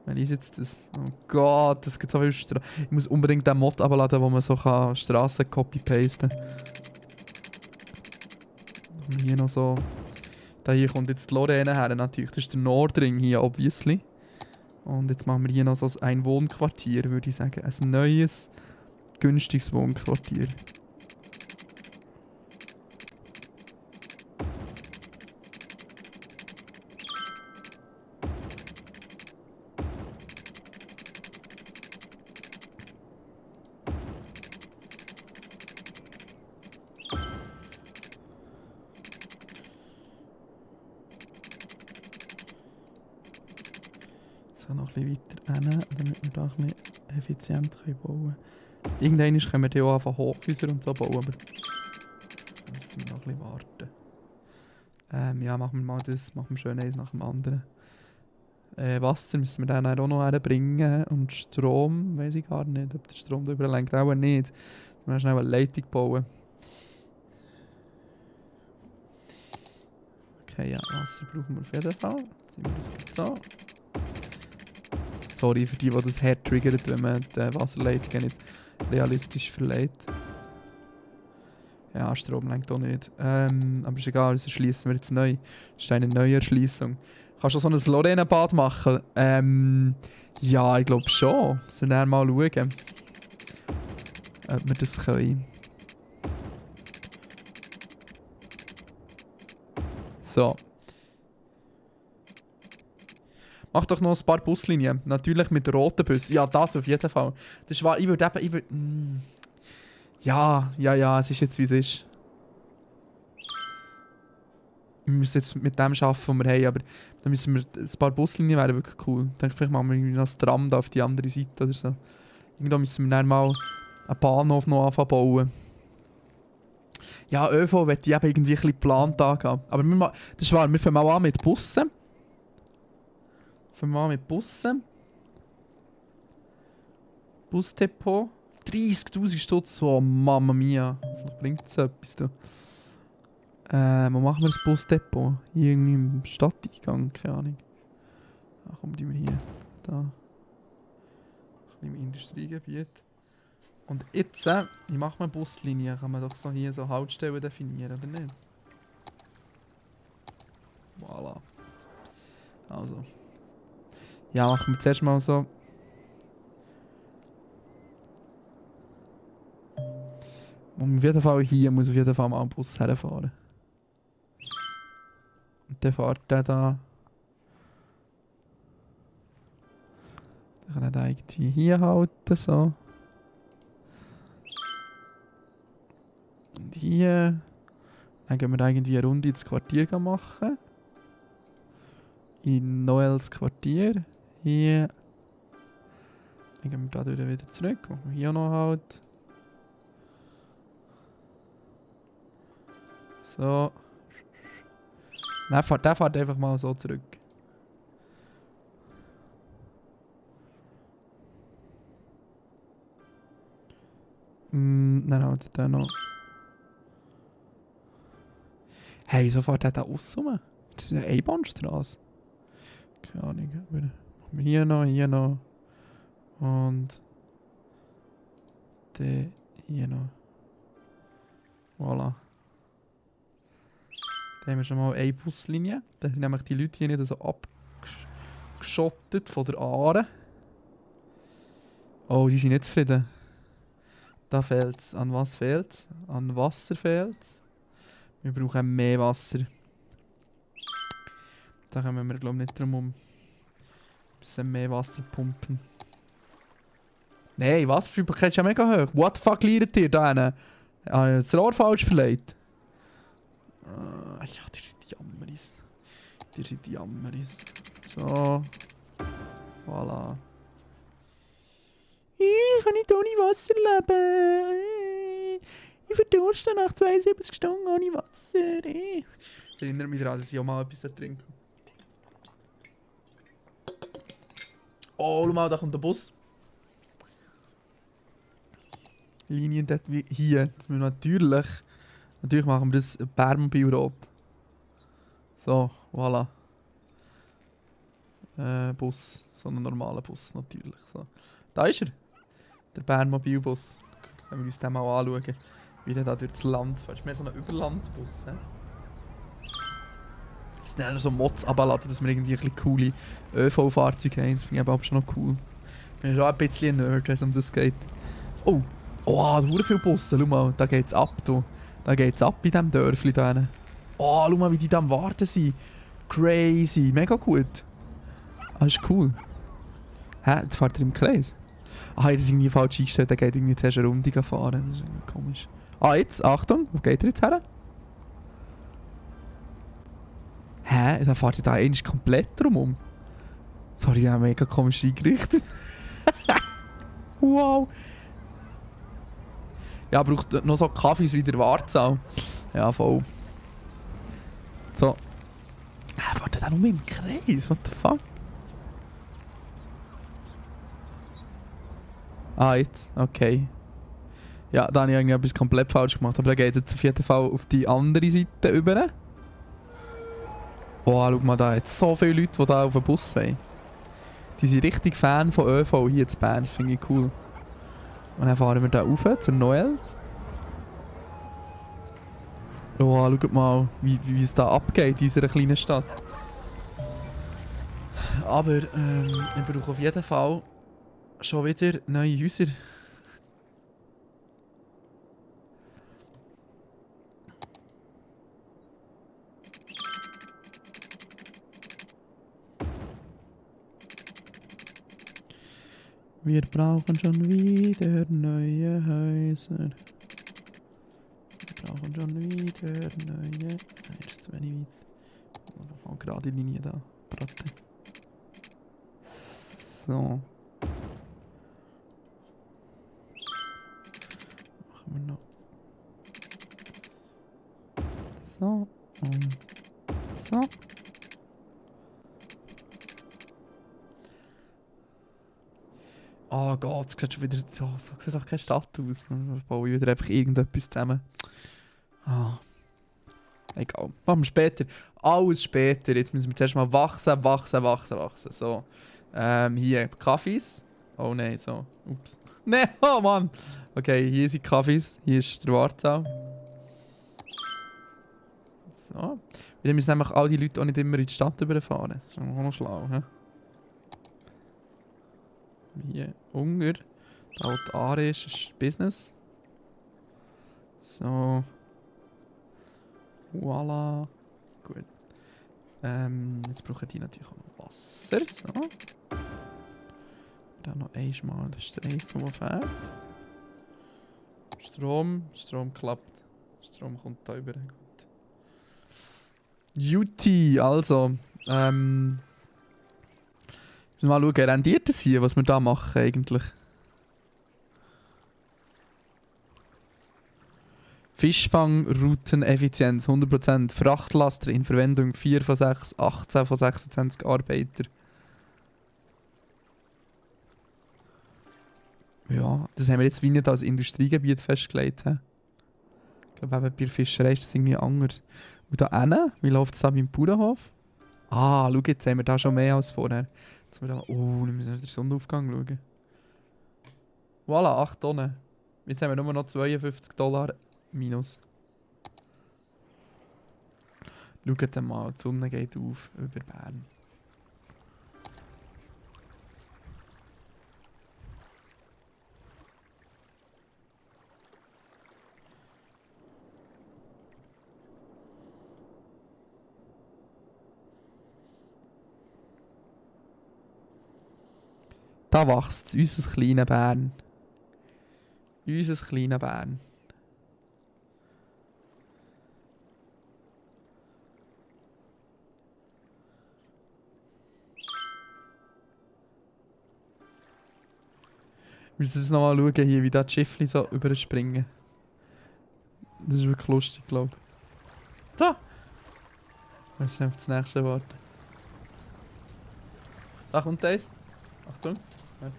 Wann ist jetzt das? Oh Gott, das gibt so viel Straße. Ich muss unbedingt den Mod abladen, wo man so Straßen copy-pasten kann. Hier noch so... Da hier kommt jetzt die Lorraine her, natürlich. Das ist der Nordring hier, obviously. Und jetzt machen wir hier noch so ein Wohnquartier, würde ich sagen. Ein neues, günstiges Wohnquartier. So, noch ein bisschen weiter hin, damit wir da ein bisschen effizient bauen können. Irgendwann können wir dann auch anfangen Hochhäuser und so bauen, aber da müssen wir noch ein bisschen warten. Ja, machen wir mal das, machen wir schön eins nach dem anderen. Wasser müssen wir dann auch noch herbringen und Strom, weiß ich gar nicht, ob der Strom da überlenkt, auch nicht. Wir müssen schnell eine Leitung bauen. Okay, ja, Wasser brauchen wir auf jeden Fall. Jetzt sind wir das gut so. Sorry für die das hart triggert, wenn man die Wasserleitungen nicht realistisch verleiht. Ja, Strom lenkt auch nicht. Aber ist egal, das erschließen wir jetzt neu. Das ist eine neue Erschließung. Kannst du so ein Lorraine-Bad machen? Ja, ich glaube schon. Müssen wir dann mal schauen, ob wir das können. So. Mach doch noch ein paar Buslinien. Natürlich mit roten Bussen. Ja, das auf jeden Fall. Das war, ja, es ist jetzt wie es ist. Wir müssen jetzt mit dem arbeiten, was wir haben, aber dann müssen wir, ein paar Buslinien wären wirklich cool. Ich denke, vielleicht machen wir irgendwie noch das Tram da auf die andere Seite oder so. Irgendwann müssen wir dann mal einen Bahnhof noch anfangen bauen. Ja, ÖV möchte ich eben irgendwie ein bisschen geplant angehen. Aber das ist wahr, wir fangen mal an mit Bussen. Busdepot. 30'000 Stutz. Oh, Mamma Mia. Vielleicht bringt es etwas da. Wo machen wir das Busdepot? Hier irgendwie im Stadteingang, keine Ahnung. Ach komm, die wir hier. Da. Ein bisschen im Industriegebiet. Und jetzt, wie macht man Buslinien? Kann man doch so hier so Haltestellen definieren, oder nicht? Voilà. Also. Ja, machen wir zuerst mal so. Und auf jeden Fall hier muss auf jeden Fall mal ein Bus herfahren. Und dann fährt der da. Dann kann er da irgendwie hier halten, so. Und hier. Dann gehen wir da irgendwie eine Runde ins Quartier machen. In Noels Quartier. Hier. Dann gehen wir da wieder zurück. Machen wir hier noch halt. So. Nein, der fährt einfach mal so zurück. Nein, halt der noch. Hey, wieso fährt der da aus rum? Das ist eine Einbahnstraße. Keine Ahnung. Aber machen wir hier noch. Und. Der hier noch. Voilà. Da haben wir schon mal eine Buslinie. Da sind nämlich die Leute hier nicht so abgeschottet von der Aare. Oh, die sind nicht zufrieden. Da fehlt es. An was fehlt es? An Wasser fehlt es. Wir brauchen mehr Wasser. Da kommen wir, glaube ich, nicht drum um. Ein bisschen mehr Wasser pumpen. Nein, Wasserverfügbarkeit ist ja mega hoch. What the fuck liegt ihr da hinten? Ah, das Rohr falsch verlegt. Ja, die sind die Jammeris. Die sind die Jammeris. So. Voilà. Ich kann nicht ohne Wasser leben. Ich verdurste nach 72 Stunden ohne Wasser. Das erinnert mich daran, dass ich auch mal etwas trinken. Oh, schau mal, da kommt der Bus. Linien dort wie hier. Das müssen wir natürlich machen wir das Bärmobil-Rot. So, voilà. Bus. So ein normaler Bus natürlich. So. Da ist er. Der Bärmobilbus. Wenn wir uns den mal anschauen. Wie der da durch das Land fährt. Das ist mehr so ein Überlandbus. He? Wir sind eher so Mods abladen, dass wir irgendwie ein bisschen coole ÖV-Fahrzeuge haben. Das finde ich aber schon noch cool. Ich bin schon ein bisschen ein Nerd, wenn es um das geht. Oh! Oh, da sind viele Busse. Schau mal, da geht's ab. Da geht's ab in diesem Dörfli da hinten. Oh, schau mal, wie die da am Warten sind. Crazy. Mega gut. Ah, das ist cool. Hä? Jetzt fährt er im Kreis? Ah, das ist irgendwie falsch eingestellt. Der geht irgendwie zuerst eine Runde fahren. Das ist irgendwie komisch. Ah, jetzt, Achtung. Wo geht er jetzt her? Hä? Dann fährt er da eigentlich komplett drum. Sorry, die haben mega komisch eingerichtet. Wow. Ja, braucht noch so Kaffees wie der Warzahl. Ja, voll. So. Warte, da nur im Kreis. What the fuck? Ah, jetzt. Okay. Ja, da habe ich irgendwie etwas komplett falsch gemacht. Aber da geht es jetzt auf jeden Fall auf die andere Seite über. Boah, schau mal da. Jetzt so viele Leute, die da auf den Bus wollen. Die sind richtig Fan von ÖV hier in Bern. Das finde ich cool. Und dann fahren wir da rauf zur Noel. Oh, schaut mal, wie es da abgeht in unserer kleinen Stadt. Aber ich brauche auf jeden Fall schon wieder neue Häuser. Wir brauchen schon wieder neue Häuser. Wir brauchen schon wieder neue... Nein, das ist zu wenig weit. Wir fahren gerade die Linie da. Bratte. So. Machen wir noch. So. Und so. Oh Gott, es sieht schon wieder so sieht doch keine Stadt aus. Dann baue ich wieder einfach irgendetwas zusammen. Ah. Egal. Machen wir später. Alles später. Jetzt müssen wir zuerst mal wachsen. So. Hier Kaffees. Oh nein, so. Ups. Nein, oh Mann. Okay, hier sind Kaffees. Hier ist der Wartau. So. Wir müssen nämlich all die Leute auch nicht immer in die Stadt überfahren. Das ist auch noch schlau, he? Hier Unger. Da wo die Aare ist Business. So. Voila. Gut. Jetzt brauchen die natürlich auch noch Wasser. So. Dann noch einmal den Streifen, der fehlt. Strom klappt. Strom kommt da über. Gut. Juti, also. Müssen wir mal schauen, rendiert es hier, was wir da machen eigentlich? Fischfangrouteneffizienz 100%. Frachtlaster in Verwendung 4 von 6, 18 von 26 Arbeiter. Ja, das haben wir jetzt wie nicht als Industriegebiet festgelegt. He? Ich glaube, eben bei der Fischerei ist das irgendwie anders. Und da hinten, wie läuft es da beim Bauernhof? Ah, schau, jetzt haben wir da schon mehr als vorher. Jetzt haben wir da, oh, dann müssen wir den Sonnenaufgang schauen. Voilà, 8 Tonnen. Jetzt haben wir nur noch $52 minus. Schaut mal, die Sonne geht auf über Bern. Da wächst unser kleiner Bern. Unser kleiner Bern. Wir müssen uns nochmal schauen, hier, wie da die Schiffli so überspringen. Das ist wirklich lustig, glaube ich. Da! Jetzt ist einfach das nächste warten. Da kommt eins. Achtung. Warte.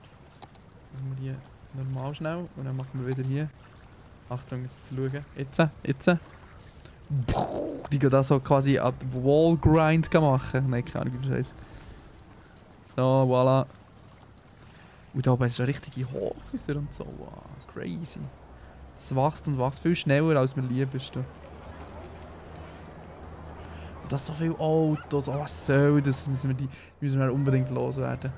Machen wir hier normal schnell und dann machen wir wieder hier. Achtung, jetzt müssen wir schauen. Jetzt. Die gehen da so quasi an die Wallgrind machen. Nein, keine Ahnung, wie das heisst. So, voilà. Und da oben ist eine richtige Hochhäuser und so. Wow, crazy. Es wächst und wächst viel schneller, als wir lieben. Und da so viele Autos. Oh, was soll das? Müssen wir unbedingt loswerden.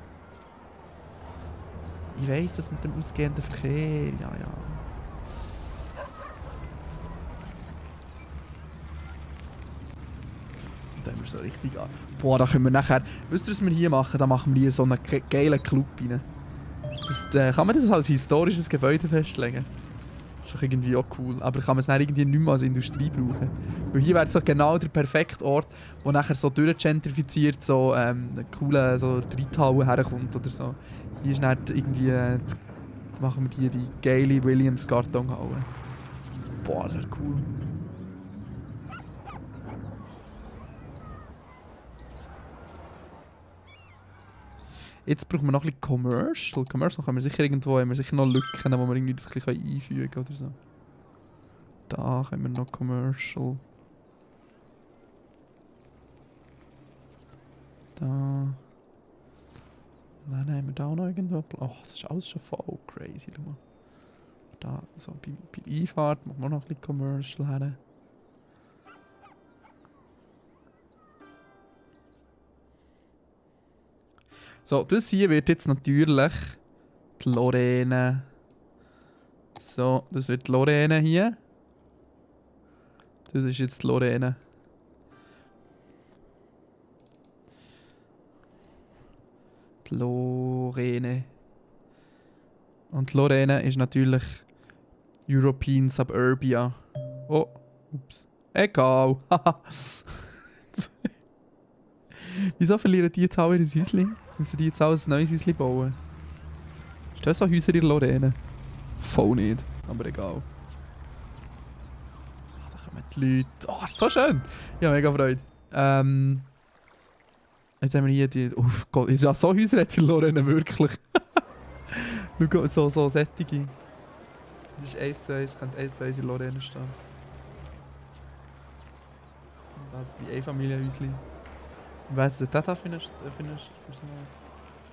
Ich weiss, das mit dem ausgehenden Verkehr. Ja. Und dann haben wir so richtig an. Boah, da können wir nachher. Wisst ihr, was wir hier machen? Da machen wir hier so einen geilen Club rein. Kann man das als historisches Gebäude festlegen? Das ist doch irgendwie auch cool. Aber kann man es dann irgendwie nicht mehr als Industrie brauchen? Weil hier wäre so genau der perfekte Ort, wo nachher so durchgentrifiziert so coole so Reithalle herkommt oder so. Hier ist dann irgendwie machen wir die geile Williams Kartonhalle. Boah, das wäre cool. Jetzt brauchen wir noch ein bisschen Commercial. Commercial haben wir sicher irgendwo, haben wir sicher noch Lücken, wo wir irgendwie das ein bisschen einfügen können oder so. Da haben wir noch Commercial. Da. Dann haben wir da auch noch irgendwo. Oh, das ist alles schon voll crazy. Da, so bei der Einfahrt machen wir noch ein bisschen Commercial her. So, das hier wird jetzt natürlich die Lorene. So, das wird die Lorene hier. Das ist jetzt die Lorene. Die Lorene. Und die Lorene ist natürlich European Suburbia. Oh, ups. Egal. Wieso verlieren die jetzt alle ihr Häuschen? Müssen die jetzt alles ein neues Häuschen bauen? Ist das so Häuser in Lorene? Voll nicht, aber egal. Da kommen die Leute. Oh, ist so schön! Ja, mega Freude. Jetzt haben wir hier die. Oh Gott, ja, so Häuser hat in Lorene wirklich. Schau, so sättige. Das ist 1 zu 1, könnte 1 zu 1 in Lorene stehen. Also die Einfamilienhäuschen. Wer ist denn das da für so einen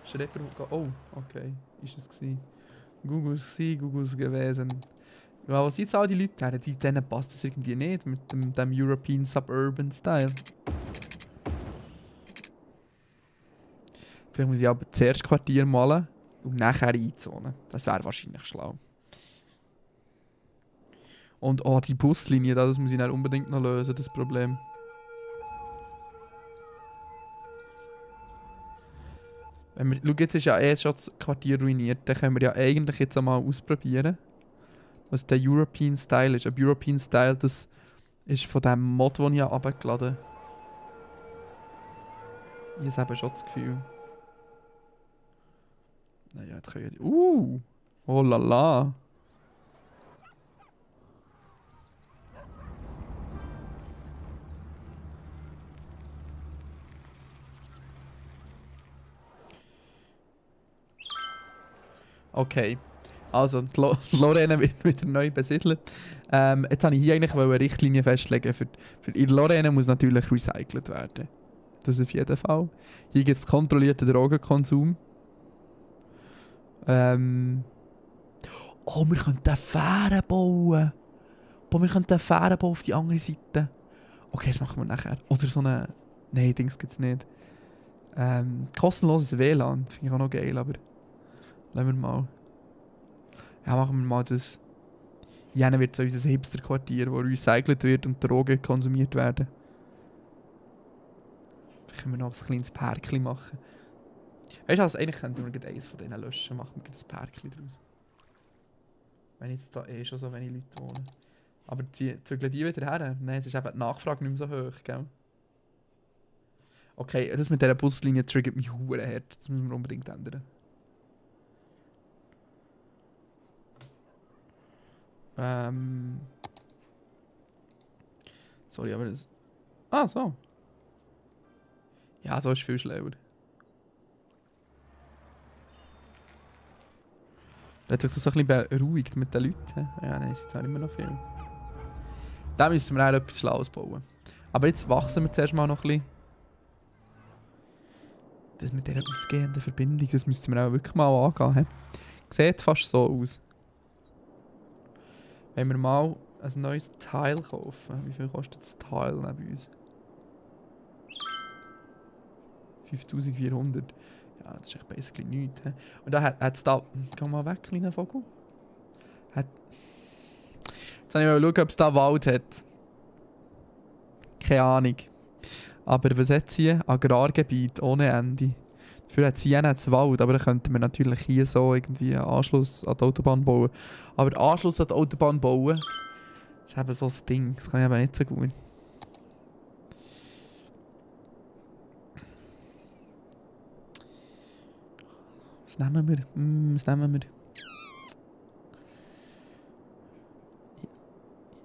Schreiber? Oh, okay. Ist es gewesen. Googles gewesen. Ja, was jetzt all die Leute her? Denen passt das irgendwie nicht mit dem European Suburban Style. Vielleicht muss ich aber zuerst Quartier malen und nachher einzonen. Das wäre wahrscheinlich schlau. Und oh, die Buslinie, das muss ich dann unbedingt noch lösen, das Problem. Wenn wir, schau, jetzt ist ja schon das Quartier ruiniert. Dann können wir ja eigentlich jetzt einmal ausprobieren, was der European Style ist. Ein European Style, das ist von dem Mod, den ich heruntergeladen habe. Ich habe schon das Gefühl. Naja, jetzt können wir... Oh la la. Okay. Also, die Lorraine wird wieder neu besiedelt. Jetzt wollte ich hier eigentlich eine Richtlinie festlegen. In Lorraine muss natürlich recycelt werden. Das auf jeden Fall. Hier gibt es kontrollierten Drogenkonsum. Oh, wir könnten eine Fähre bauen. Boah, wir könnten eine Fähre bauen auf die andere Seite. Okay, das machen wir nachher. Oder so eine... Nein, Dings gibt es nicht. Kostenloses WLAN. Finde ich auch noch geil, aber... Lassen wir mal. Ja, machen wir mal das. Jene wird so unser Hipster-Quartier, wo recycelt wird und Drogen konsumiert werden. Vielleicht können wir noch ein kleines Pärkchen machen. Weißt du was, eigentlich könnten wir eines von denen löschen, machen wir ein Pärkchen draus. Wenn jetzt da schon so wenige Leute wohnen. Aber zügeln die wieder her? Nein, es ist eben die Nachfrage nicht mehr so hoch, gell? Okay, das mit dieser Buslinie triggert mich hure hart. Das müssen wir unbedingt ändern. Sorry, aber das... Ah, so. Ja, so ist viel schlauer. Da hat sich das so ein bisschen beruhigt mit den Leuten. Ja, nein, es ist jetzt auch immer noch viel. Da müssen wir auch etwas Schlaues bauen. Aber jetzt wachsen wir zuerst mal noch ein bisschen. Das mit dieser ausgehenden Verbindung, das müssten wir auch wirklich mal angehen. Sieht fast so aus. Wenn wir mal ein neues Teil kaufen. Wie viel kostet das Teil neben uns? 5400. Ja, das ist echt basically nichts. He? Und da hat es da... Geh mal weg, kleiner Vogel. Jetzt wollte ich mal schauen, ob es da Wald hat. Keine Ahnung. Aber was hat es hier? Agrargebiet ohne Ende. Dafür hat es hier nicht Wald, aber dann könnten wir natürlich hier so irgendwie einen Anschluss an die Autobahn bauen. Aber den Anschluss an die Autobahn bauen ist eben so ein Ding. Das kann ich aber nicht so gut. Was nehmen wir? Was nehmen wir?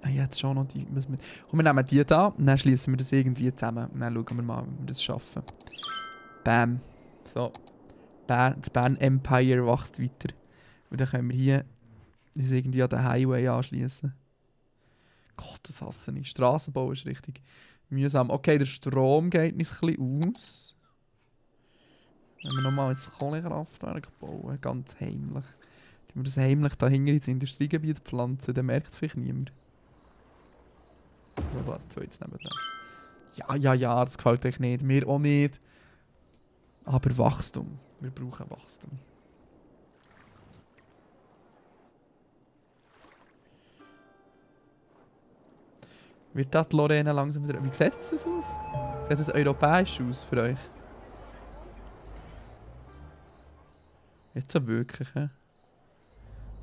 Ja, jetzt schon noch die... Komm, wir nehmen die da und dann schließen wir das irgendwie zusammen. Und dann schauen wir mal, wie wir das schaffen. Bam. So. Das Bern Empire wächst weiter. Und dann können wir hier uns irgendwie an den Highway anschließen. Gott, das hasse ich. Strassenbau ist richtig mühsam. Okay, der Strom geht uns ein bisschen aus. Wenn wir nochmal ins Kohlekraftwerk bauen, ganz heimlich. Wenn wir das heimlich da hinten ins Industriegebiet pflanzen, dann merkt es vielleicht niemand. So, das zweites nebendran. Ja, das gefällt euch nicht. Mir auch nicht. Aber Wachstum. Wir brauchen Wachstum. Wird das die Lorraine langsam wieder... Wie sieht das aus? Sieht das europäisch aus für euch? Jetzt so wirklich, hä?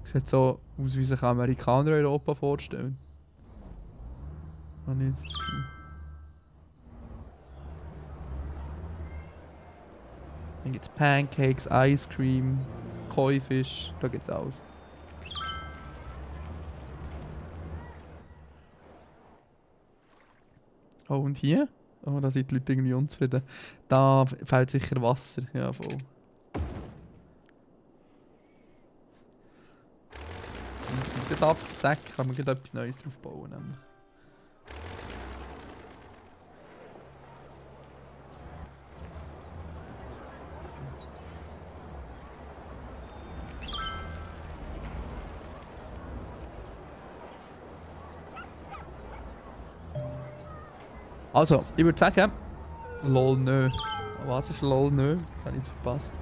Sieht so aus, wie sich Amerikaner Europa vorstellen. Habe ich jetzt das Gefühl. Dann gibt es Pancakes, Ice Cream, Koi-Fisch, da geht's alles. Oh, und hier? Oh, da sind die Leute irgendwie unzufrieden. Da fehlt sicher Wasser, ja voll. Das ab, zack, kann man gleich etwas Neues drauf bauen. Nämlich. Also, ich würde sagen, lol nö. Was ist lol nö? Das habe ich jetzt verpasst.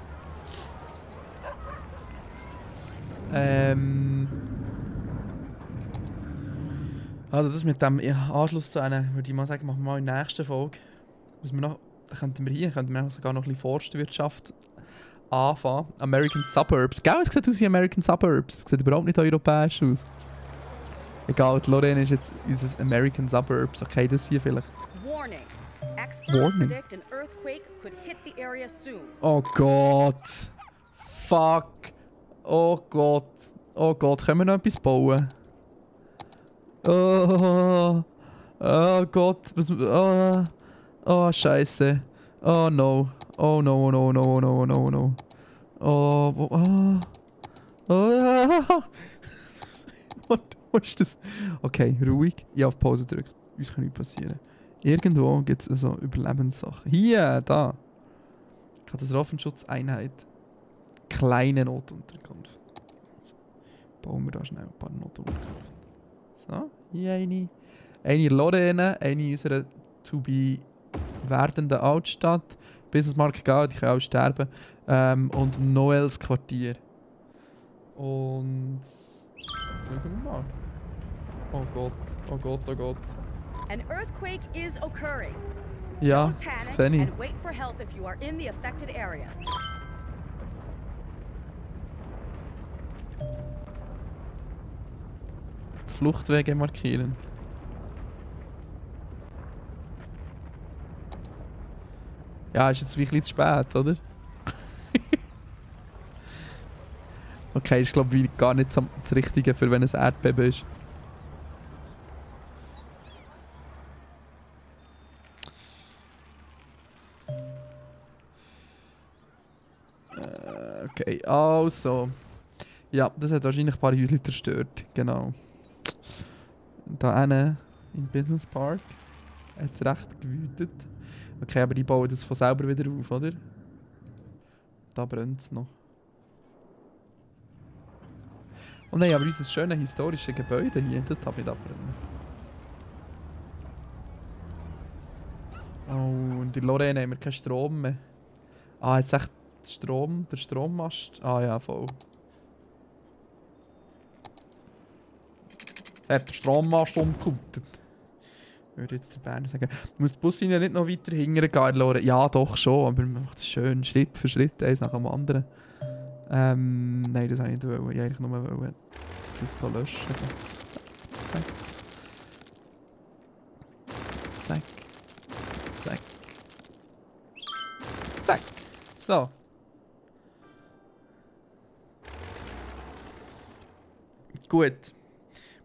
Also das mit dem Anschluss zu einem, würde ich mal sagen, machen wir mal in der nächsten Folge. Was wir noch, könnten wir sogar noch ein bisschen Forstwirtschaft anfangen. American Suburbs. Gell, es sieht aus wie American Suburbs. Es sieht überhaupt nicht europäisch aus. Egal, die Lorraine ist jetzt unser American Suburbs. Okay, das hier vielleicht. Warning. Experts Warning. predict an earthquake could hit the area soon. Oh Gott. Fuck. Oh Gott. Oh Gott, können wir noch etwas bauen? Oh. Oh Gott. Was, oh. Oh, Scheiße. Oh no. Oh no, no, no, no, no, no. Oh. Oh. Oh. Wo ist das? Okay, ruhig. Ich habe auf Pause gedrückt. Uns kann nichts passieren. Irgendwo gibt es also Überlebenssachen. Hier, da. Katastrophenschutzeinheit. Kleine Notunterkunft. Also, bauen wir da schnell ein paar Notunterkünfte. So, hier eine. Eine in Lorraine, eine in unserer to-be werdenden Altstadt. Businessmarkt geht, ich kann auch sterben. Und Noels Quartier. Und... Jetzt schauen wir mal. Oh Gott, oh Gott, oh Gott. An earthquake is occurring. Ja, Don't das panic sehe ich. and wait for help if you are in the affected area. Fluchtwege markieren. Ja, ist jetzt ein bisschen zu spät, oder? Okay, ist glaube ich gar nicht das Richtige, für wenn es Erdbeben ist. Okay, also. Ja, das hat wahrscheinlich ein paar Häuser zerstört, genau. Da hinten im Business Park hat es recht gewütet. Okay, aber die bauen das von selber wieder auf, oder? Da brennt es noch. Oh nein, aber unser schönes historisches Gebäude hier, das darf nicht abbrennen. Oh, und in Lorraine haben wir keinen Strom mehr. Ah, jetzt echt der Strommast. Ah ja, voll. Er hat den Strommast umgekuttet. Würde jetzt der Berner sagen. Muss die Buslinie nicht noch weiter hingern gehen, Lorraine? Ja, doch schon, aber man macht es schön, Schritt für Schritt, eins nach dem anderen. Nein, das wollte ich nicht. Ich wollte eigentlich nur das löschen. Zack. Zack. Zack. Zack. So. Gut.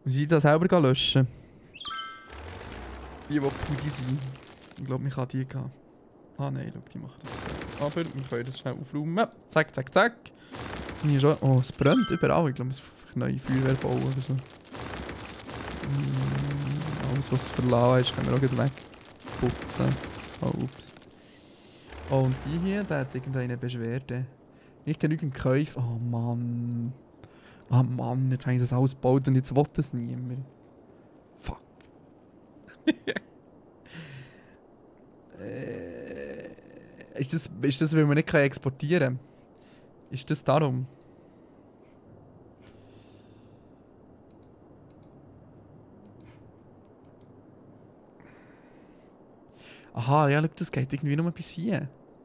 Muss ich das selber löschen? Die Pudi sind. Ich glaube, ich kann die gehen. Ah nein, schau, die machen das selber. Aber wir können das schnell aufräumen. Zack, zack, zack. Hier schon. Oh, es brennt überall. Ich glaube, es ist neue Feuerwehr bauen oder so. Alles, was verlassen ist, können wir auch gleich wegputzen. Oh, ups. Oh, und die hier, der hat irgendeine Beschwerde. Nicht genügend Käufe. Oh Mann. Ah Mann, jetzt habe ich das alles gebaut und jetzt will das niemand. Fuck. Ist das, weil wir nicht exportieren können? Ist das darum? Aha, ja, schau, das geht irgendwie nur bis hier.